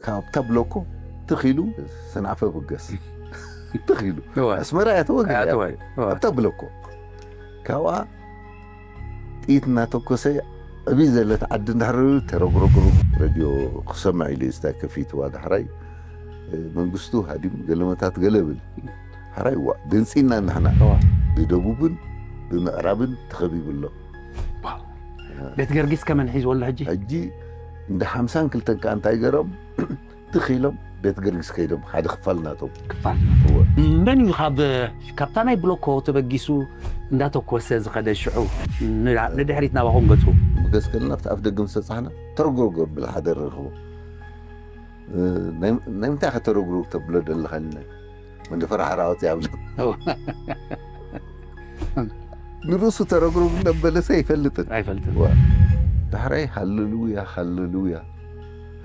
ካብታ ብሎኮ ትኽ ኢሉ ሰንዓፈ ብገስ ትኽ ኢሉ እወ። ኣስመራ እያ ተወጊኣ ኣትወይ እወ። ኣብታ ብሎኮ ካብኣ ጥይት እናተኮሰ ዕብይ ዘለት ዓዲ እንዳሕረሩ ተረጉረጉሩ። ረድዮ ክሰምዕ ኢሉ ስታ ከፊትዋ ዳሕራይ መንግስቱ ሃዲም ገለመታት ገለ ብል ሓራይ ዋ ደንፂና ንሕና እወ። ብደቡብን ብምዕራብን ተኸቢቡ ኣሎ። ቤት ገርጊስ ከመን ሒዝዎ ኣሎ ሕጂ? ሕጂ እንደ ሓምሳን ክልተን ከዓ እንታይ ገሮም ትኽ ኢሎም ቤት ገርጊስ ከይዶም ሓደ ክፋል ናቶም ክፋል መን እዩ ካብ ካብታ ናይ ብሎኮ ተበጊሱ እንዳተኮሰ ዝኸደ ሽዑ ንዳ- ንድሕሪት ናባኹም ገጹ? ብገስ ከለና ኣብቲ ኣፍ ደገ ምስ በጻሕና ተረጉረጉ ብል ሓደ ረኽቦ ናይ ምንታይ ከተረጉሩ ተብሎ ደለኻኒ መንደፈራ ሓራወት ያብለ ንርእሱ ተረጉረጉ እንዳበለሰ ይፈልጥን ኣይፈልጥን። ዳሕራይ ሃለሉያ ሃለሉያ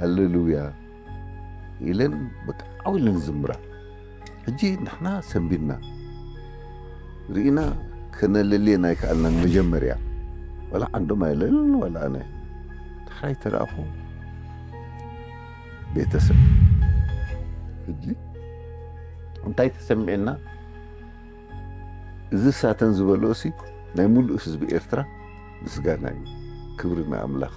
ሃለሉያ ኢለን በቃ ዓው ኢለን ዝምራ። ሕጂ ንሕና ሰንቢድና ርኢና ከነለልየን ኣይከኣልናን። መጀመርያ ዋላ ዓንዶም ኣይለልን ዋላ ኣነ ዳሕራይ ተረኣኹ ቤተሰብ ሕጂ እንታይ ተሰሚዕና እዚ ሳተን ዝበልኦ ሲ ናይ ሙሉእ ህዝቢ ኤርትራ ምስጋና እዩ። ክብሪ ንኣምላኽ፣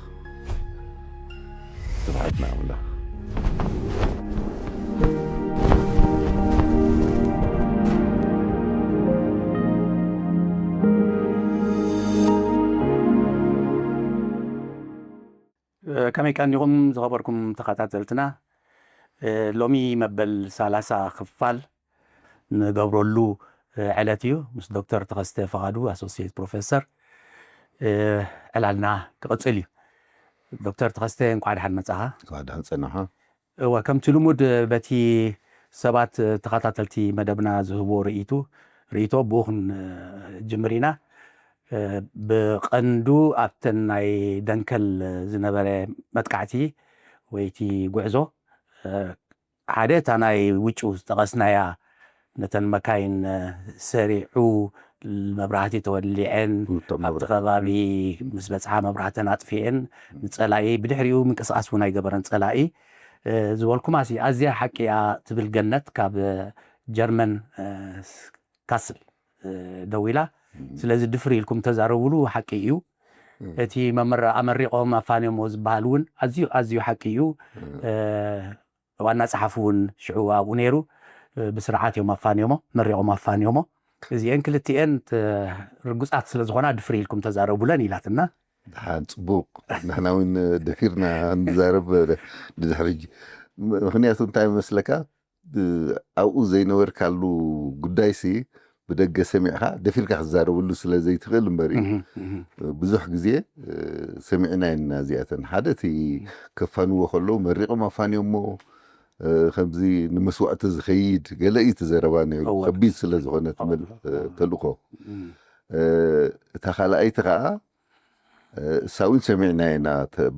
ስብሓት ንኣምላኽ። ከመይ ቀኒኹም ዝኸበርኩም ተኸታተልትና? ሎሚ መበል ሰላሳ ክፋል ንገብረሉ ዕለት እዩ። ምስ ዶክተር ተኸስተ ፈቓዱ ኣሶሲየት ፕሮፌሰር ዕላልና ክቕጽል እዩ። ዶክተር ተኸስተ እንኳዕ ደሓን መጻኻ። እንኳዕ ደሓን ጸናኻ። እወ፣ ከምቲ ልሙድ በቲ ሰባት ተኸታተልቲ መደብና ዝህብዎ ርእይቱ ርእይቶ ብኡ ክንጅምር ኢና። ብቐንዱ ኣብተን ናይ ደንከል ዝነበረ መጥቃዕቲ ወይ እቲ ጉዕዞ ሓደ እታ ናይ ውጩ ዝጠቐስናያ ነተን መካይን ሰሪዑ መብራህቲ ተወሊዐን ኣብቲ ከባቢ ምስ በፅሓ መብራህተን ኣጥፊኤን ንፀላኢ ብድሕሪኡ ምንቅስቃስ እውን ኣይገበረን ፀላኢ ዝበልኩማ ኣዝያ ሓቂ እያ ትብል ገነት ካብ ጀርመን ካስል ደዊላ ስለዚ ድፍር ኢልኩም ተዛረቡሉ ሓቂ እዩ እቲ ኣመሪቆም ኣፋንዮሞ ዝበሃል እውን ኣዝዩ ኣዝዩ ሓቂ እዩ ዋና ጸሓፊ እውን ሽዑ ኣብኡ ነይሩ ብስርዓት እዮም ኣፋንዮሞ መሪቖም ኣፋንዮሞ እዚአን ክልቲአን ርጉጻት ስለ ዝኾና ድፍር ኢልኩም ተዛረቡለን ኢላትና ደሓን ጽቡቕ ንሕና እውን ደፊርና ንዛረብ ድድሕሪ ምክንያቱ እንታይ መስለካ ኣብኡ ዘይነበርካሉ ጉዳይሲ ብደገ ሰሚዕካ ደፊርካ ክትዛረብሉ ስለ ዘይትኽእል እምበር እዩ። ብዙሕ ግዜ ሰሚዕና ኢና እዚኣተን ሓደ እቲ ከፋንዎ ከለዉ መሪቖም ኣፋንዮሞ ከምዚ ንመስዋእቲ ዝኸይድ ገለ እዩ እቲ ዘረባ ነይሩ ከቢድ ስለ ዝኾነ ተልእኾ እታ ካልኣይቲ ከዓ እሳ እውን ሰሚዕና ኢና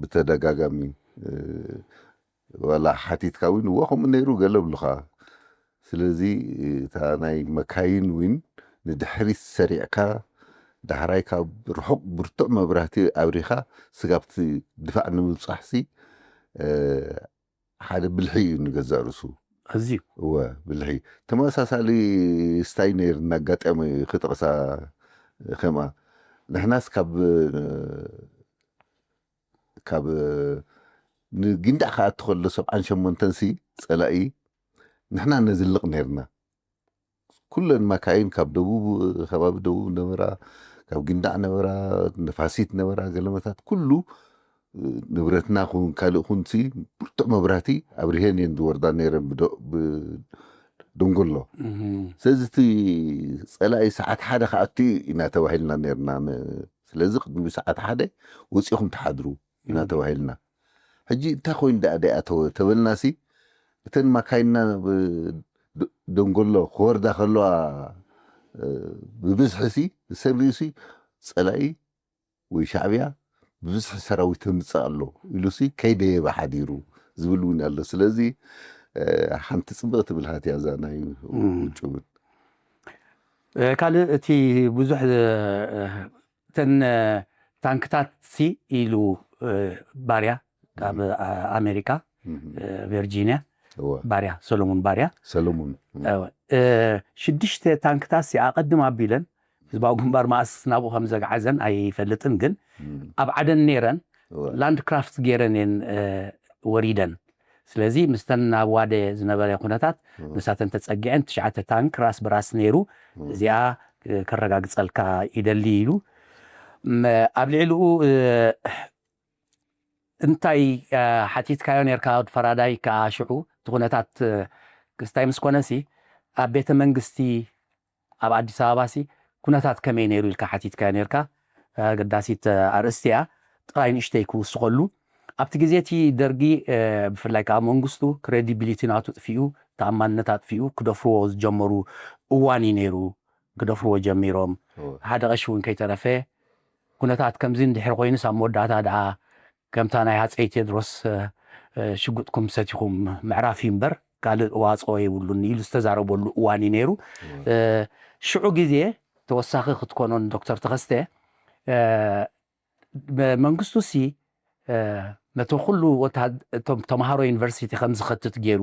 ብተደጋጋሚ ዋላ ሓቲትካ እውን እዎ ከምኡ ነይሩ ገለ ብሉኻ ስለዚ እታ ናይ መካይን እውን ንድሕሪት ሰሪዕካ ዳሕራይ ካብ ርሑቕ ብርቱዕ መብራህቲ ኣብሪኻ ስጋብቲ ድፋዕ ንምብፃሕሲ ሓደ ብልሒ እዩ ንገዛእ ርእሱ ኣዝዩ እወ ብልሒ ተመሳሳሊ ስታይ ነይር እናጋጠመ ክጥቕሳ ከምኣ ንሕናስ ካብ ካብ ንጊንዳዕ ክኣቱ ከሎ ሰብዓን ሸሞንተን ሲ ፀላኢ ንሕና ነዝልቕ ነይርና ኩለን መካይን ካብ ደቡብ ከባቢ ደቡብ ነበራ ካብ ጊንዳዕ ነበራ ነፋሲት ነበራ ገለመታት ኩሉ ንብረትና ኹን ካልእ ኹን ሲ ብርቱዕ መብራህቲ ኣብሪሄን እየን ዝወርዳ ነይረን ብደንጎሎ ስለዚ እቲ ፀላኢ ሰዓት ሓደ ክኣቱ እዩ ኢና ተባሂልና ነርና ስለዚ ቅድሚ ሰዓት ሓደ ወፂኹም ትሓድሩ ኢና ተባሂልና ሕጂ እንታይ ኮይኑ ደኣ ደኣ ተበልና ሲ እተን ማካይንና ደንጎሎ ክወርዳ ከለዋ ብብዝሒ ሲ ዝሰሪኡ ሲ ፀላኢ ወይ ሻዕብያ ብብዝሒ ሰራዊት ተምፅእ ኣሎ ኢሉ ሲ ከይደየበ ሓዲሩ ዝብል እውን ኣሎ ስለዚ ሓንቲ ፅብቕቲ ብልሃት እያ እዛ ናይ ውጭ እውን ካልእ እቲ ብዙሕ እተን ታንክታት ሲ ኢሉ ባርያ ካብ ኣሜሪካ ቨርጂንያ። ባርያ፣ ሰሎሙን ባርያ። ሰሎሙን። ሽዱሽተ ታንክታት ኣቐድም ኣቢለን ህዝባዊ ግንባር መኣስ ናብኡ ከም ዘግዓዘን ኣይፈልጥን፣ ግን ኣብ ዓደን ነይረን ላንድ ክራፍት ገይረን እየን ወሪደን። ስለዚ ምስተን ናብ ዋደ ዝነበረ ኩነታት ንሳተን ተጸጊዐን ትሽዓተ ታንክ ራስ ብራስ ነይሩ። እዚኣ ከረጋግጸልካ ይደሊ ኢሉ ኣብ ልዕሊኡ እንታይ ሓቲትካዮ ነርካ? ወዲ ፈራዳይ ከኣ ሽዑ እቲ ኩነታት ክስታይ ምስ ኮነሲ ኣብ ቤተ መንግስቲ ኣብ ኣዲስ ኣበባሲ ኩነታት ከመይ ነይሩ ኢልካ ሓቲትካዮ ነርካ? ኣገዳሲት ኣርእስቲ እያ። ጥራይ ንእሽተይ ክውስኸሉ፣ ኣብቲ ግዜ እቲ ደርጊ ብፍላይ ከዓ መንግስቱ ክሬዲቢሊቲ ናቱ ጥፊኡ፣ ተኣማንነት ኣጥፊኡ ክደፍርዎ ዝጀመሩ እዋን እዩ ነይሩ። ክደፍርዎ ጀሚሮም። ሓደ ቀሺ እውን ከይተረፈ ኩነታት ከምዚ እንድሕር ኮይኑስ ኣብ መወዳእታ ደኣ ከምታ ናይ ሃፀይ ቴድሮስ ሽጉጥኩም ሰቲኹም ምዕራፍ እዩ እምበር ካልእ ዋፅኦ የብሉን ኢሉ ዝተዛረበሉ እዋን እዩ ነይሩ። ሽዑ ግዜ ተወሳኺ ክትኮኖን ዶክተር ተኸስተ መንግስቱ ሲ ነቲ ኩሉ እቶም ተምሃሮ ዩኒቨርሲቲ ከም ዝኸትት ገይሩ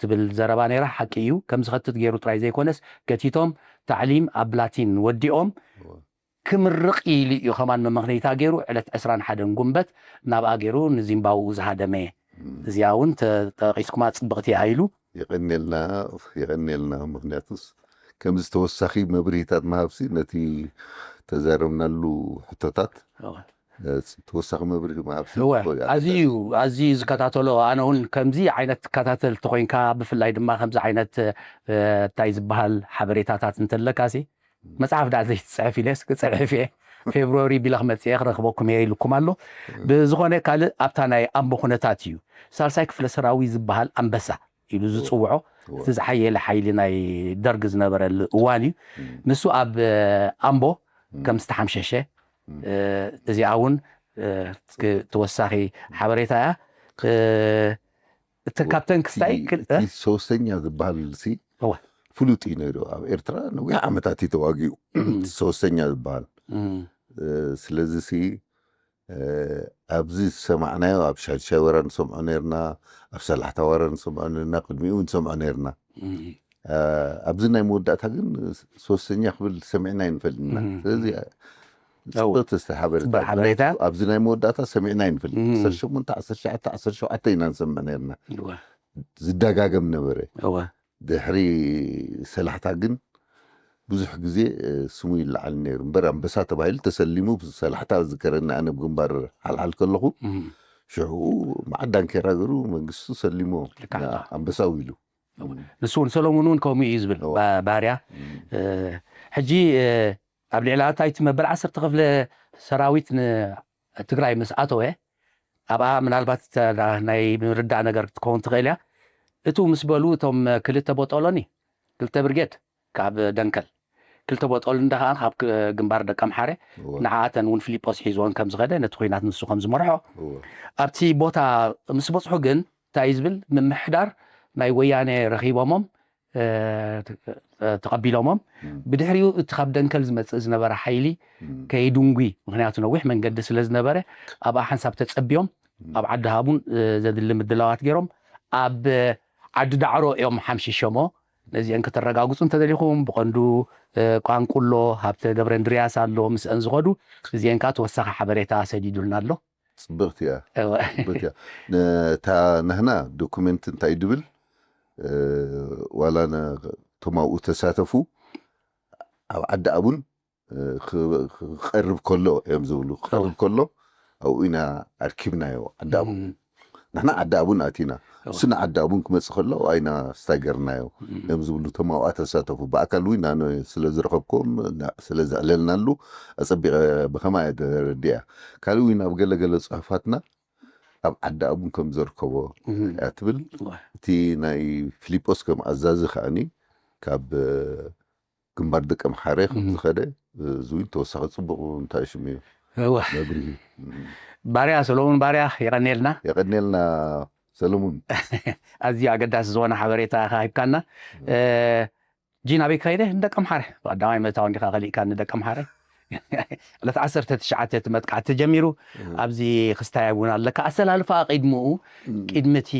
ትብል ዘረባ ነይራ። ሓቂ እዩ፣ ከም ዝኸትት ገይሩ ጥራይ ዘይኮነስ ከቲቶም ታዕሊም ኣብ ላቲን ወዲኦም ክምርቕ ኢሉ እዩ ከማን መመኽነይታ ገይሩ ዕለት ዕስራን ሓደን ጉንበት ናብኣ ገይሩ ንዚምባብኡ ዝሃደመ። እዚኣ እውን ተጠቂስኩማ ጽብቕቲ እያ ኢሉ። የቐንየልና፣ የቐንየልና። ምኽንያቱስ ከምዚ ተወሳኺ መብርሂታት ምሃብሲ ነቲ ተዛረብናሉ ሕቶታት ተወሳኺ መብርሂ ምሃብሲ እወ ኣዝዩ ኣዝዩ ዝከታተሎ። ኣነ እውን ከምዚ ዓይነት ትከታተል ተኮይንካ፣ ብፍላይ ድማ ከምዚ ዓይነት እንታይ ዝበሃል ሓበሬታታት እንተለካሲ መጽሓፍ ዳ ዘይትጽሕፍ ኢለስ ክጽሕፍ እየ፣ ፌብሩዋሪ ቢለ ክመጽእ እየ ክረኽበኩም እየ ኢልኩም ኣሎ። ብዝኾነ ካልእ ኣብታ ናይ ኣምቦ ኩነታት እዩ። ሳልሳይ ክፍለ ሰራዊት ዝበሃል ኣንበሳ ኢሉ ዝጽውዖ እቲ ዝሓየለ ሓይሊ ናይ ደርግ ዝነበረሉ እዋን እዩ። ንሱ ኣብ ኣምቦ ከም ዝተሓምሸሸ እዚኣ እውን ተወሳኺ ሓበሬታ እያ። እቲ ካፕተን ክስታይ ሶስተኛ ዝበሃል ሲ ፍሉጥ እዩ ነይሩ። ኣብ ኤርትራ ነዊሕ ዓመታት እዩ ተዋጊኡ ሶስተኛ ዝበሃል። ስለዚ ሲ ኣብዚ ዝሰማዕናዮ ኣብ ሻድሻይ ወራ ንሰምዖ ነርና፣ ኣብ ሰላሕታ ወራ ንሰምዖ ነርና፣ ቅድሚኡ ንሰምዖ ነርና። ኣብዚ ናይ መወዳእታ ግን ሶስተኛ ክብል ሰሚዕና ይንፈልጥና። ስለዚ ጽብቕቲ ሓበሬታ ኣብዚ ናይ መወዳእታ ሰሚዕና ይንፈልጥ። ዓሰርተ ሸሞንተ፣ ዓሰርተ ትሽዓተ፣ ዓሰርተ ሸውዓተ ኢና ንሰምዕ ነርና። ዝደጋገም ነበረ። ድሕሪ ሰላሕታ ግን ብዙሕ ግዜ ስሙ ይለዓል ነይሩ እምበር ኣንበሳ ተባሂሉ ተሰሊሙ ሰላሕታ ዝከረኒ ኣነ ብግንባር ሓልሓል ከለኹ ሽዑ ማዓዳን ኬራገሩ መንግስቱ ሰሊሞ ኣንበሳው ኢሉ። ንሱ እውን ሰሎሙን እውን ከምኡ እዩ ዝብል ባርያ። ሕጂ ኣብ ልዕሊ ኣታ እቲ መበል ዓሰርተ ክፍለ ሰራዊት ንትግራይ ምስ ኣተወ ኣብኣ ምናልባት ናይ ምርዳእ ነገር ክትከውን ትኽእል እያ። እቱ ምስ በሉ እቶም ክልተ ቦጦሎኒ ክልተ ብርጌድ ካብ ደንከል ክልተ ቦጦል እንዳ ከዓ ካብ ግንባር ደቀምሓረ ንዓኣተን እውን ፊሊጶስ ሒዝዎን ከም ዝኸደ ነቲ ኩናት ንሱ ከም ዝመርሖ ኣብቲ ቦታ ምስ በፅሑ ግን እንታይ እዩ ዝብል ምምሕዳር ናይ ወያነ ረኺቦሞም ተቐቢሎሞም ብድሕሪኡ እቲ ካብ ደንከል ዝመፅእ ዝነበረ ሓይሊ ከይድንጉ ምክንያቱ ነዊሕ መንገዲ ስለ ዝነበረ ኣብኣ ሓንሳብ ተፀቢዮም ኣብ ዓዲ ሃቡን ዘድሊ ምድላዋት ገይሮም ኣብ ዓዲ ዳዕሮ እዮም ሓምሺሾሞ። ነዚአን ከተረጋግፁ እንተደሊኹም ብቐንዱ ቋንቁሎ ሃብተ ገብረ እንድርያስ ኣሎ ምስአን ዝኸዱ እዚአን ከዓ ተወሳኺ ሓበሬታ ሰዲዱልና ኣሎ። ፅብቕቲ እያ። እታ ናህና ዶኩሜንት እንታይ ድብል ዋላ እቶም ኣብኡ ተሳተፉ ኣብ ዓዲ ኣቡን ክቐርብ ከሎ እዮም ዝብሉ ክቐርብ ከሎ ኣብኡ ኢና ኣርኪብናዮ ዓዲ ኣቡን ንሕና ዓዲ ኣቡን ኣቲና እሱ ንዓዲ ኣቡን ክመፅእ ከሎ ኣብኣ ኢና ስታገርናዮ እዮም ዝብሉ እቶም ኣብኣ ተሳተፉ ብኣካል እውን ኣነ ስለ ዝረኸብኩም ስለ ዘዕለልናሉ ኣፀቢቐ ብኸማ እየ ተረዲኣ ካልእ እውን ኣብ ገለገለ ፅሑፋትና ኣብ ዓዲ ኣቡን ከም ዘርከቦ እያ ትብል እቲ ናይ ፊሊጶስ ከም ኣዛዚ ከዓኒ ካብ ግንባር ደቂ ኣምሓረ ከም ዝኸደ እዚ እውን ተወሳኺ ፅቡቕ እንታይ ሽሙ እዩ እወ መብርሂ ባርያ ሰሎሙን ባርያ የቐንየልና የቐንየልና ሰለሙን ኣዝዩ ኣገዳሲ ዝኾነ ሓበሬታ ኢኻ ሂብካና ጂን ኣበይ ክኸይደ ንደቂ ኣምሓረ ቀዳማይ ምእታው እንዲኻ ከሊእካ ንደቂ ኣምሓረ ዕለት ዓሰርተ ትሽዓተ እቲ መጥቃዕቲ ተጀሚሩ። ኣብዚ ክስታይ እውን ኣለካ ኣሰላልፋ ቅድምኡ ቅድሚ እቲ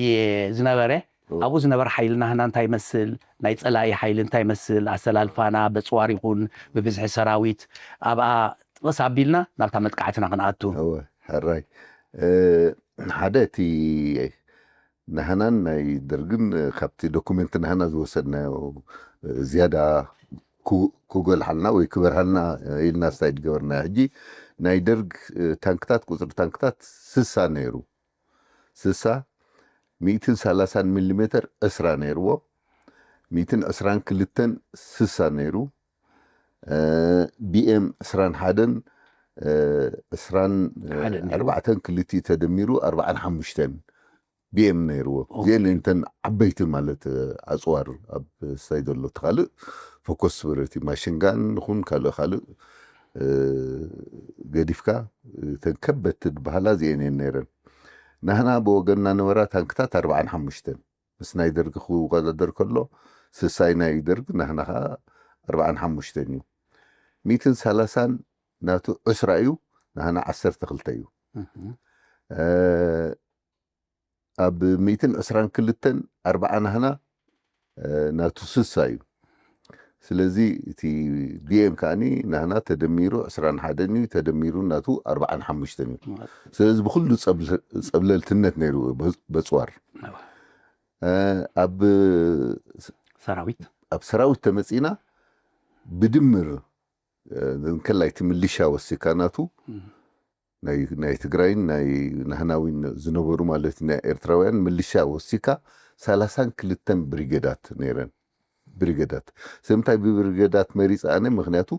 ዝነበረ ኣብኡ ዝነበረ ሓይልና ህና እንታይ ይመስል፣ ናይ ጸላኢ ሓይሊ እንታይ ይመስል፣ ኣሰላልፋና በጽዋር ይኹን ብብዝሒ ሰራዊት ኣብኣ ጥቕስ ኣቢልና ናብታ መጥቃዕትና ክንኣቱ። እወ ሕራይ ሓደ እቲ ናህናን ናይ ደርግን ካብቲ ዶኩመንት ናህና ዝወሰድናዮ ዝያዳ ክጎልሓልና ወይ ክበርሃልና ኢልና ስታይ ዝገበርናዮ። ሕጂ ናይ ደርግ ታንክታት ቁፅሪ ታንክታት ስሳ ነይሩ። ስሳ ሚእትን ሰላሳን ሚሊሜተር ዕስራ ነይርዎ። ሚእትን ዕስራን ክልተን ስሳ ነይሩ። ቢኤም ዕስራን ሓደን ዕስራን ኣርባዕተን ክልቲኡ ተደሚሩ ኣርባዓን ሓሙሽተን ቢኤም ነይርዎ። እዚአን እንተን ዓበይቲ ማለት ኣፅዋር ኣብ ስታይ ዘሎ እቲ ካልእ ፎኮስ ዝበለ እቲ ማሽንጋን ይኹን ካልእ ካልእ ገዲፍካ እተን ከበድቲ ዝበሃላ እዚአን እየን ነይረን። ናህና ብወገንና ነበራ ታንክታት ኣርባዓን ሓሙሽተን ምስ ናይ ደርጊ ክወዳደር ከሎ ስሳይ ናይ ደርጊ ናህና ከዓ ኣርባዓን ሓሙሽተን እዩ። ሚእትን ሰላሳን ናቱ ዕስራ እዩ፣ ናህና ዓሰርተ ክልተ እዩ። ኣብ ሚእትን ዕስራን ክልተን ኣርባዓ ናህና ናቱ ስሳ እዩ። ስለዚ እቲ ቢኤም ከዓኒ ናህና ተደሚሩ ዕስራን ሓደን እዩ፣ ተደሚሩ ናቱ ኣርባዓን ሓሙሽተን እዩ። ስለዚ ብኩሉ ፀብለልትነት ነይሩ በፅዋር ኣብ ሰራዊት ኣብ ሰራዊት ተመፂና ብድምር እንከላይ እቲ ምልሻ ወሲካ ናቱ ናይ ትግራይን ናይ ናህናዊን ዝነበሩ ማለት ናይ ኤርትራውያን ምልሻ ወሲካ ሰላሳን ክልተን ብሪገዳት ነይረን። ብሪገዳት ስለምንታይ ብብሪገዳት መሪፀ ኣነ? ምክንያቱ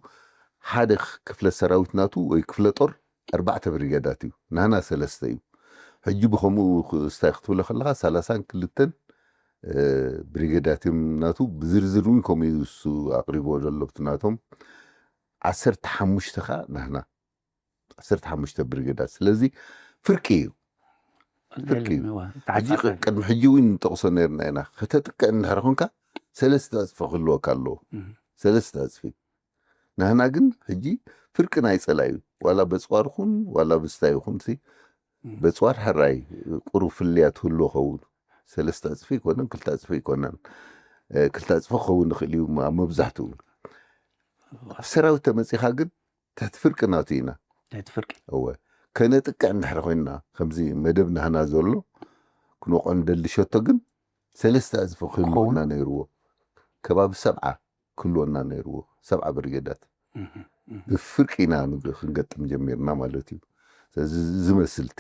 ሓደ ክፍለ ሰራዊት ናቱ ወይ ክፍለ ጦር ኣርባዕተ ብሪገዳት እዩ፣ ናህና ሰለስተ እዩ። ሕጂ ብከምኡ ስታይ ክትብሎ ከለካ ሰላሳን ክልተን ብሪገዳት እዮም ናቱ። ብዝርዝር እውን ከምኡ እዩ እሱ ኣቅሪቦ ዘሎ ብቲ ናቶም ዓሰርተ ሓሙሽተ ከዓ ናህና ዓሰርተ ሓሙሽተ ብሪገዳት። ስለዚ ፍርቂ እዩ። ፍርቂ እዩ። ቅድሚ ሕጂ እውን ንጠቕሶ ነርና ኢና። ከተጥቀ እንድሕር ኮንካ ሰለስተ ዕፅፊ ክህልወካ ኣለዎ። ሰለስተ ዕፅፊ። ናህና ግን ሕጂ ፍርቂ ናይ ፀላ እዩ። ዋላ በፅዋር ኹን ዋላ ብስታይ ኹን ሲ በፅዋር ሕራይ ቁሩብ ፍልያ ትህልዎ ኸውን። ሰለስተ ዕፅፊ ይኮነን ክልተ ዕፅፊ ይኮነን። ክልተ ዕፅፊ ክኸውን ይኽእል እዩ ኣብ መብዛሕትኡ። ኣብ ሰራዊት ተመፂኻ ግን ትሕቲ ፍርቂ ናቱ ኢና። ትሕቲ ፍርቂ እወ ከነጥቅዕ እንድሕር ኮይንና ከምዚ መደብ ናህና ዘሎ ክንወቆ ንደሊ ሸቶ ግን ሰለስተ ዕፅፊ ክህልወና ነይርዎ። ከባቢ ሰብዓ ክህልወና ነይርዎ። ሰብዓ ብርጌዳት ብፍርቂ ኢና ክንገጥም ጀሚርና ማለት እዩ። ዝመስልቲ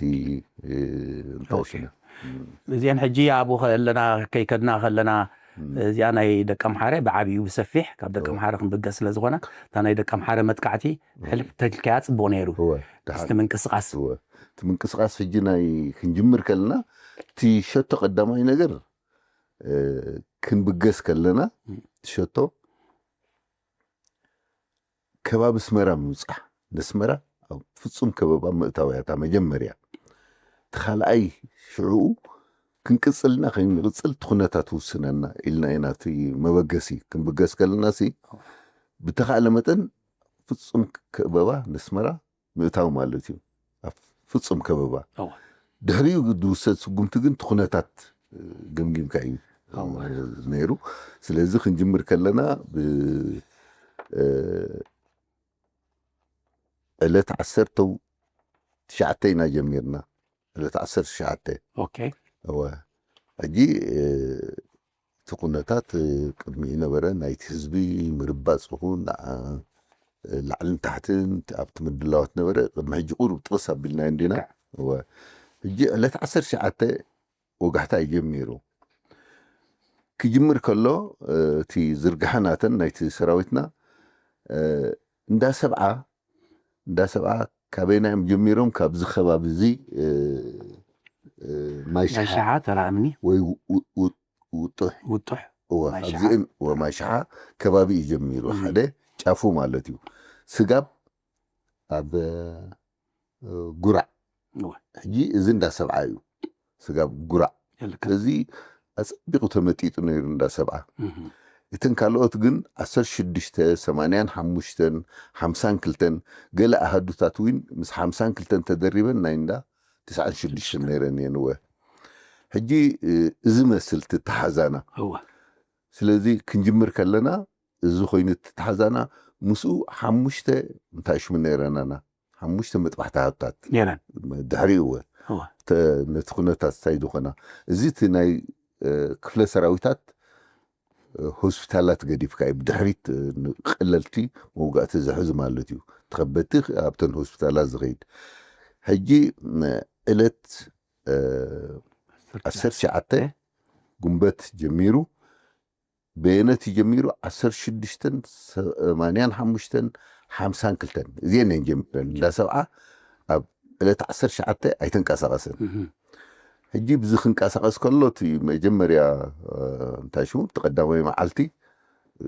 እዚአን ሕጂ ኣብኡ ከለና ከይከድና ከለና እዚኣ ናይ ደቀምሓረ ብዓብዩ ብሰፊሕ ካብ ደቀምሓረ ክንብገስ ስለ ዝኾነ እታ ናይ ደቀምሓረ መጥቃዕቲ ሕልፍ ተልካያ ፅቡቅ ነይሩ። እቲ ምንቅስቃስ እቲ ምንቅስቃስ ሕጂ ናይ ክንጅምር ከለና እቲ ሸቶ ቀዳማይ ነገር ክንብገስ ከለና ሸቶ ከባቢ ኣስመራ ምብፃሕ፣ ንኣስመራ ኣብ ፍፁም ከበባ ምእታው እያ እታ መጀመርያ። እቲ ካልኣይ ሽዕኡ ክንቅፅልና ከይንቅፅል እቲ ኩነታት ውስነና ኢልና ኢና እቲ መበገሲ ክንብገስ ከለና ሲ ብተኻእለ መጠን ፍፁም ከበባ ንኣስመራ ምእታው ማለት እዩ። ኣብ ፍፁም ከበባ ድሕሪኡ ዝውሰድ ስጉምቲ ግን እቲ ኩነታት ገምጊምካ እዩ ነይሩ። ስለዚ ክንጅምር ከለና ዕለት ዓሰርተ ትሽዓተ ኢና ጀሚርና። ዕለት ዓሰርተ ትሽዓተ እወ። ሕጂ እቲ ኩነታት ቅድሚኡ ነበረ። ናይቲ ህዝቢ ምርባፅ ይኹን ላዕልን ታሕትን ኣብቲ ምድላዋት ነበረ። ቅድሚ ሕጂ ቁሩብ ጥቕስ ኣቢልና እንዲና። እወ። ሕጂ ዕለት ዓሰርተ ትሽዓተ ወጋሕታ እዩ ጀሚሩ። ክጅምር ከሎ እቲ ዝርግሐ ናተን ናይቲ ሰራዊትና እንዳ ሰብዓ እንዳ ሰብዓ ካበይና እዮም ጀሚሮም? ካብዚ ከባቢ እዚ ማይ ሸሓ ተራ እምኒ ወይ ውጡሕ ውጡሕ ካብዚኦም ማይ ሸሓ ከባቢ እዩ ጀሚሩ። ሓደ ጫፉ ማለት እዩ። ስጋብ ኣብ ጉራዕ ሕጂ እዚ እንዳ ሰብዓ እዩ። ስጋብ ጉራዕ ስለዚ ኣፀቢቑ ተመጢጡ ነይሩ እንዳ ሰብዓ። እተን ካልኦት ግን ዓሰርተ ሽዱሽተ፣ ሰማንያን ሓሙሽተን፣ ሓምሳን ክልተን፣ ገለ ኣሃዱታት እውን ምስ ሓምሳን ክልተን ተደሪበን ናይ እንዳ ትስዓን ሽዱሽተን ነይረን እየን። እወ። ሕጂ፣ እ፣ እዚ መስል ትተሓዛና። እወ። ስለዚ ክንጅምር ከለና፣ እዚ ኮይኑ ትተሓዛና፣ ምስኡ ሓሙሽተ እንታይ ሽሙ ነይረናና? ሓሙሽተ መጥባሕቲ ሃብታት ነይረን። ድሕሪኡ እወ። እወ። ተ-፣ ነቲ ኩነታት እንታይ ዝኾና? እዚ እቲ ናይ፣ እ፣ ክፍለ ሰራዊታት፣ እ፣ ሆስፒታላት ገዲፍካ እዩ። ብድሕሪት፣ እ፣ ንቀለልቲ መውጋእቲ ዝሕዝ ማለት እዩ። ተኸበድቲ ኣብተን ሆስፒታላት ዝኸይድ። ሕጂ፣ እ፣ ዕለት፣ እ፣ ዓሰርተ ትሽዓተ ጉንበት ጀሚሩ፣ በየነት ጀሚሩ፣ ዓሰርተ ሽዱሽተን፣ ሰማንያን ሓሙሽተን፣ ሓምሳን ክልተን፣ እዚአን እየን ጀሚረን። እንዳ ሰብዓ ኣብ ዕለት ዓሰርተ ትሽዓተ ኣይተንቀሳቐሰን። እህ። ሕጂ ብዚ ክንቀሳቐስ ከሎ፣ እቲ መጀመርያ፣ እ፣ እንታይ ሽሙ፣ እቲ ቀዳማይ መዓልቲ፣ እ፣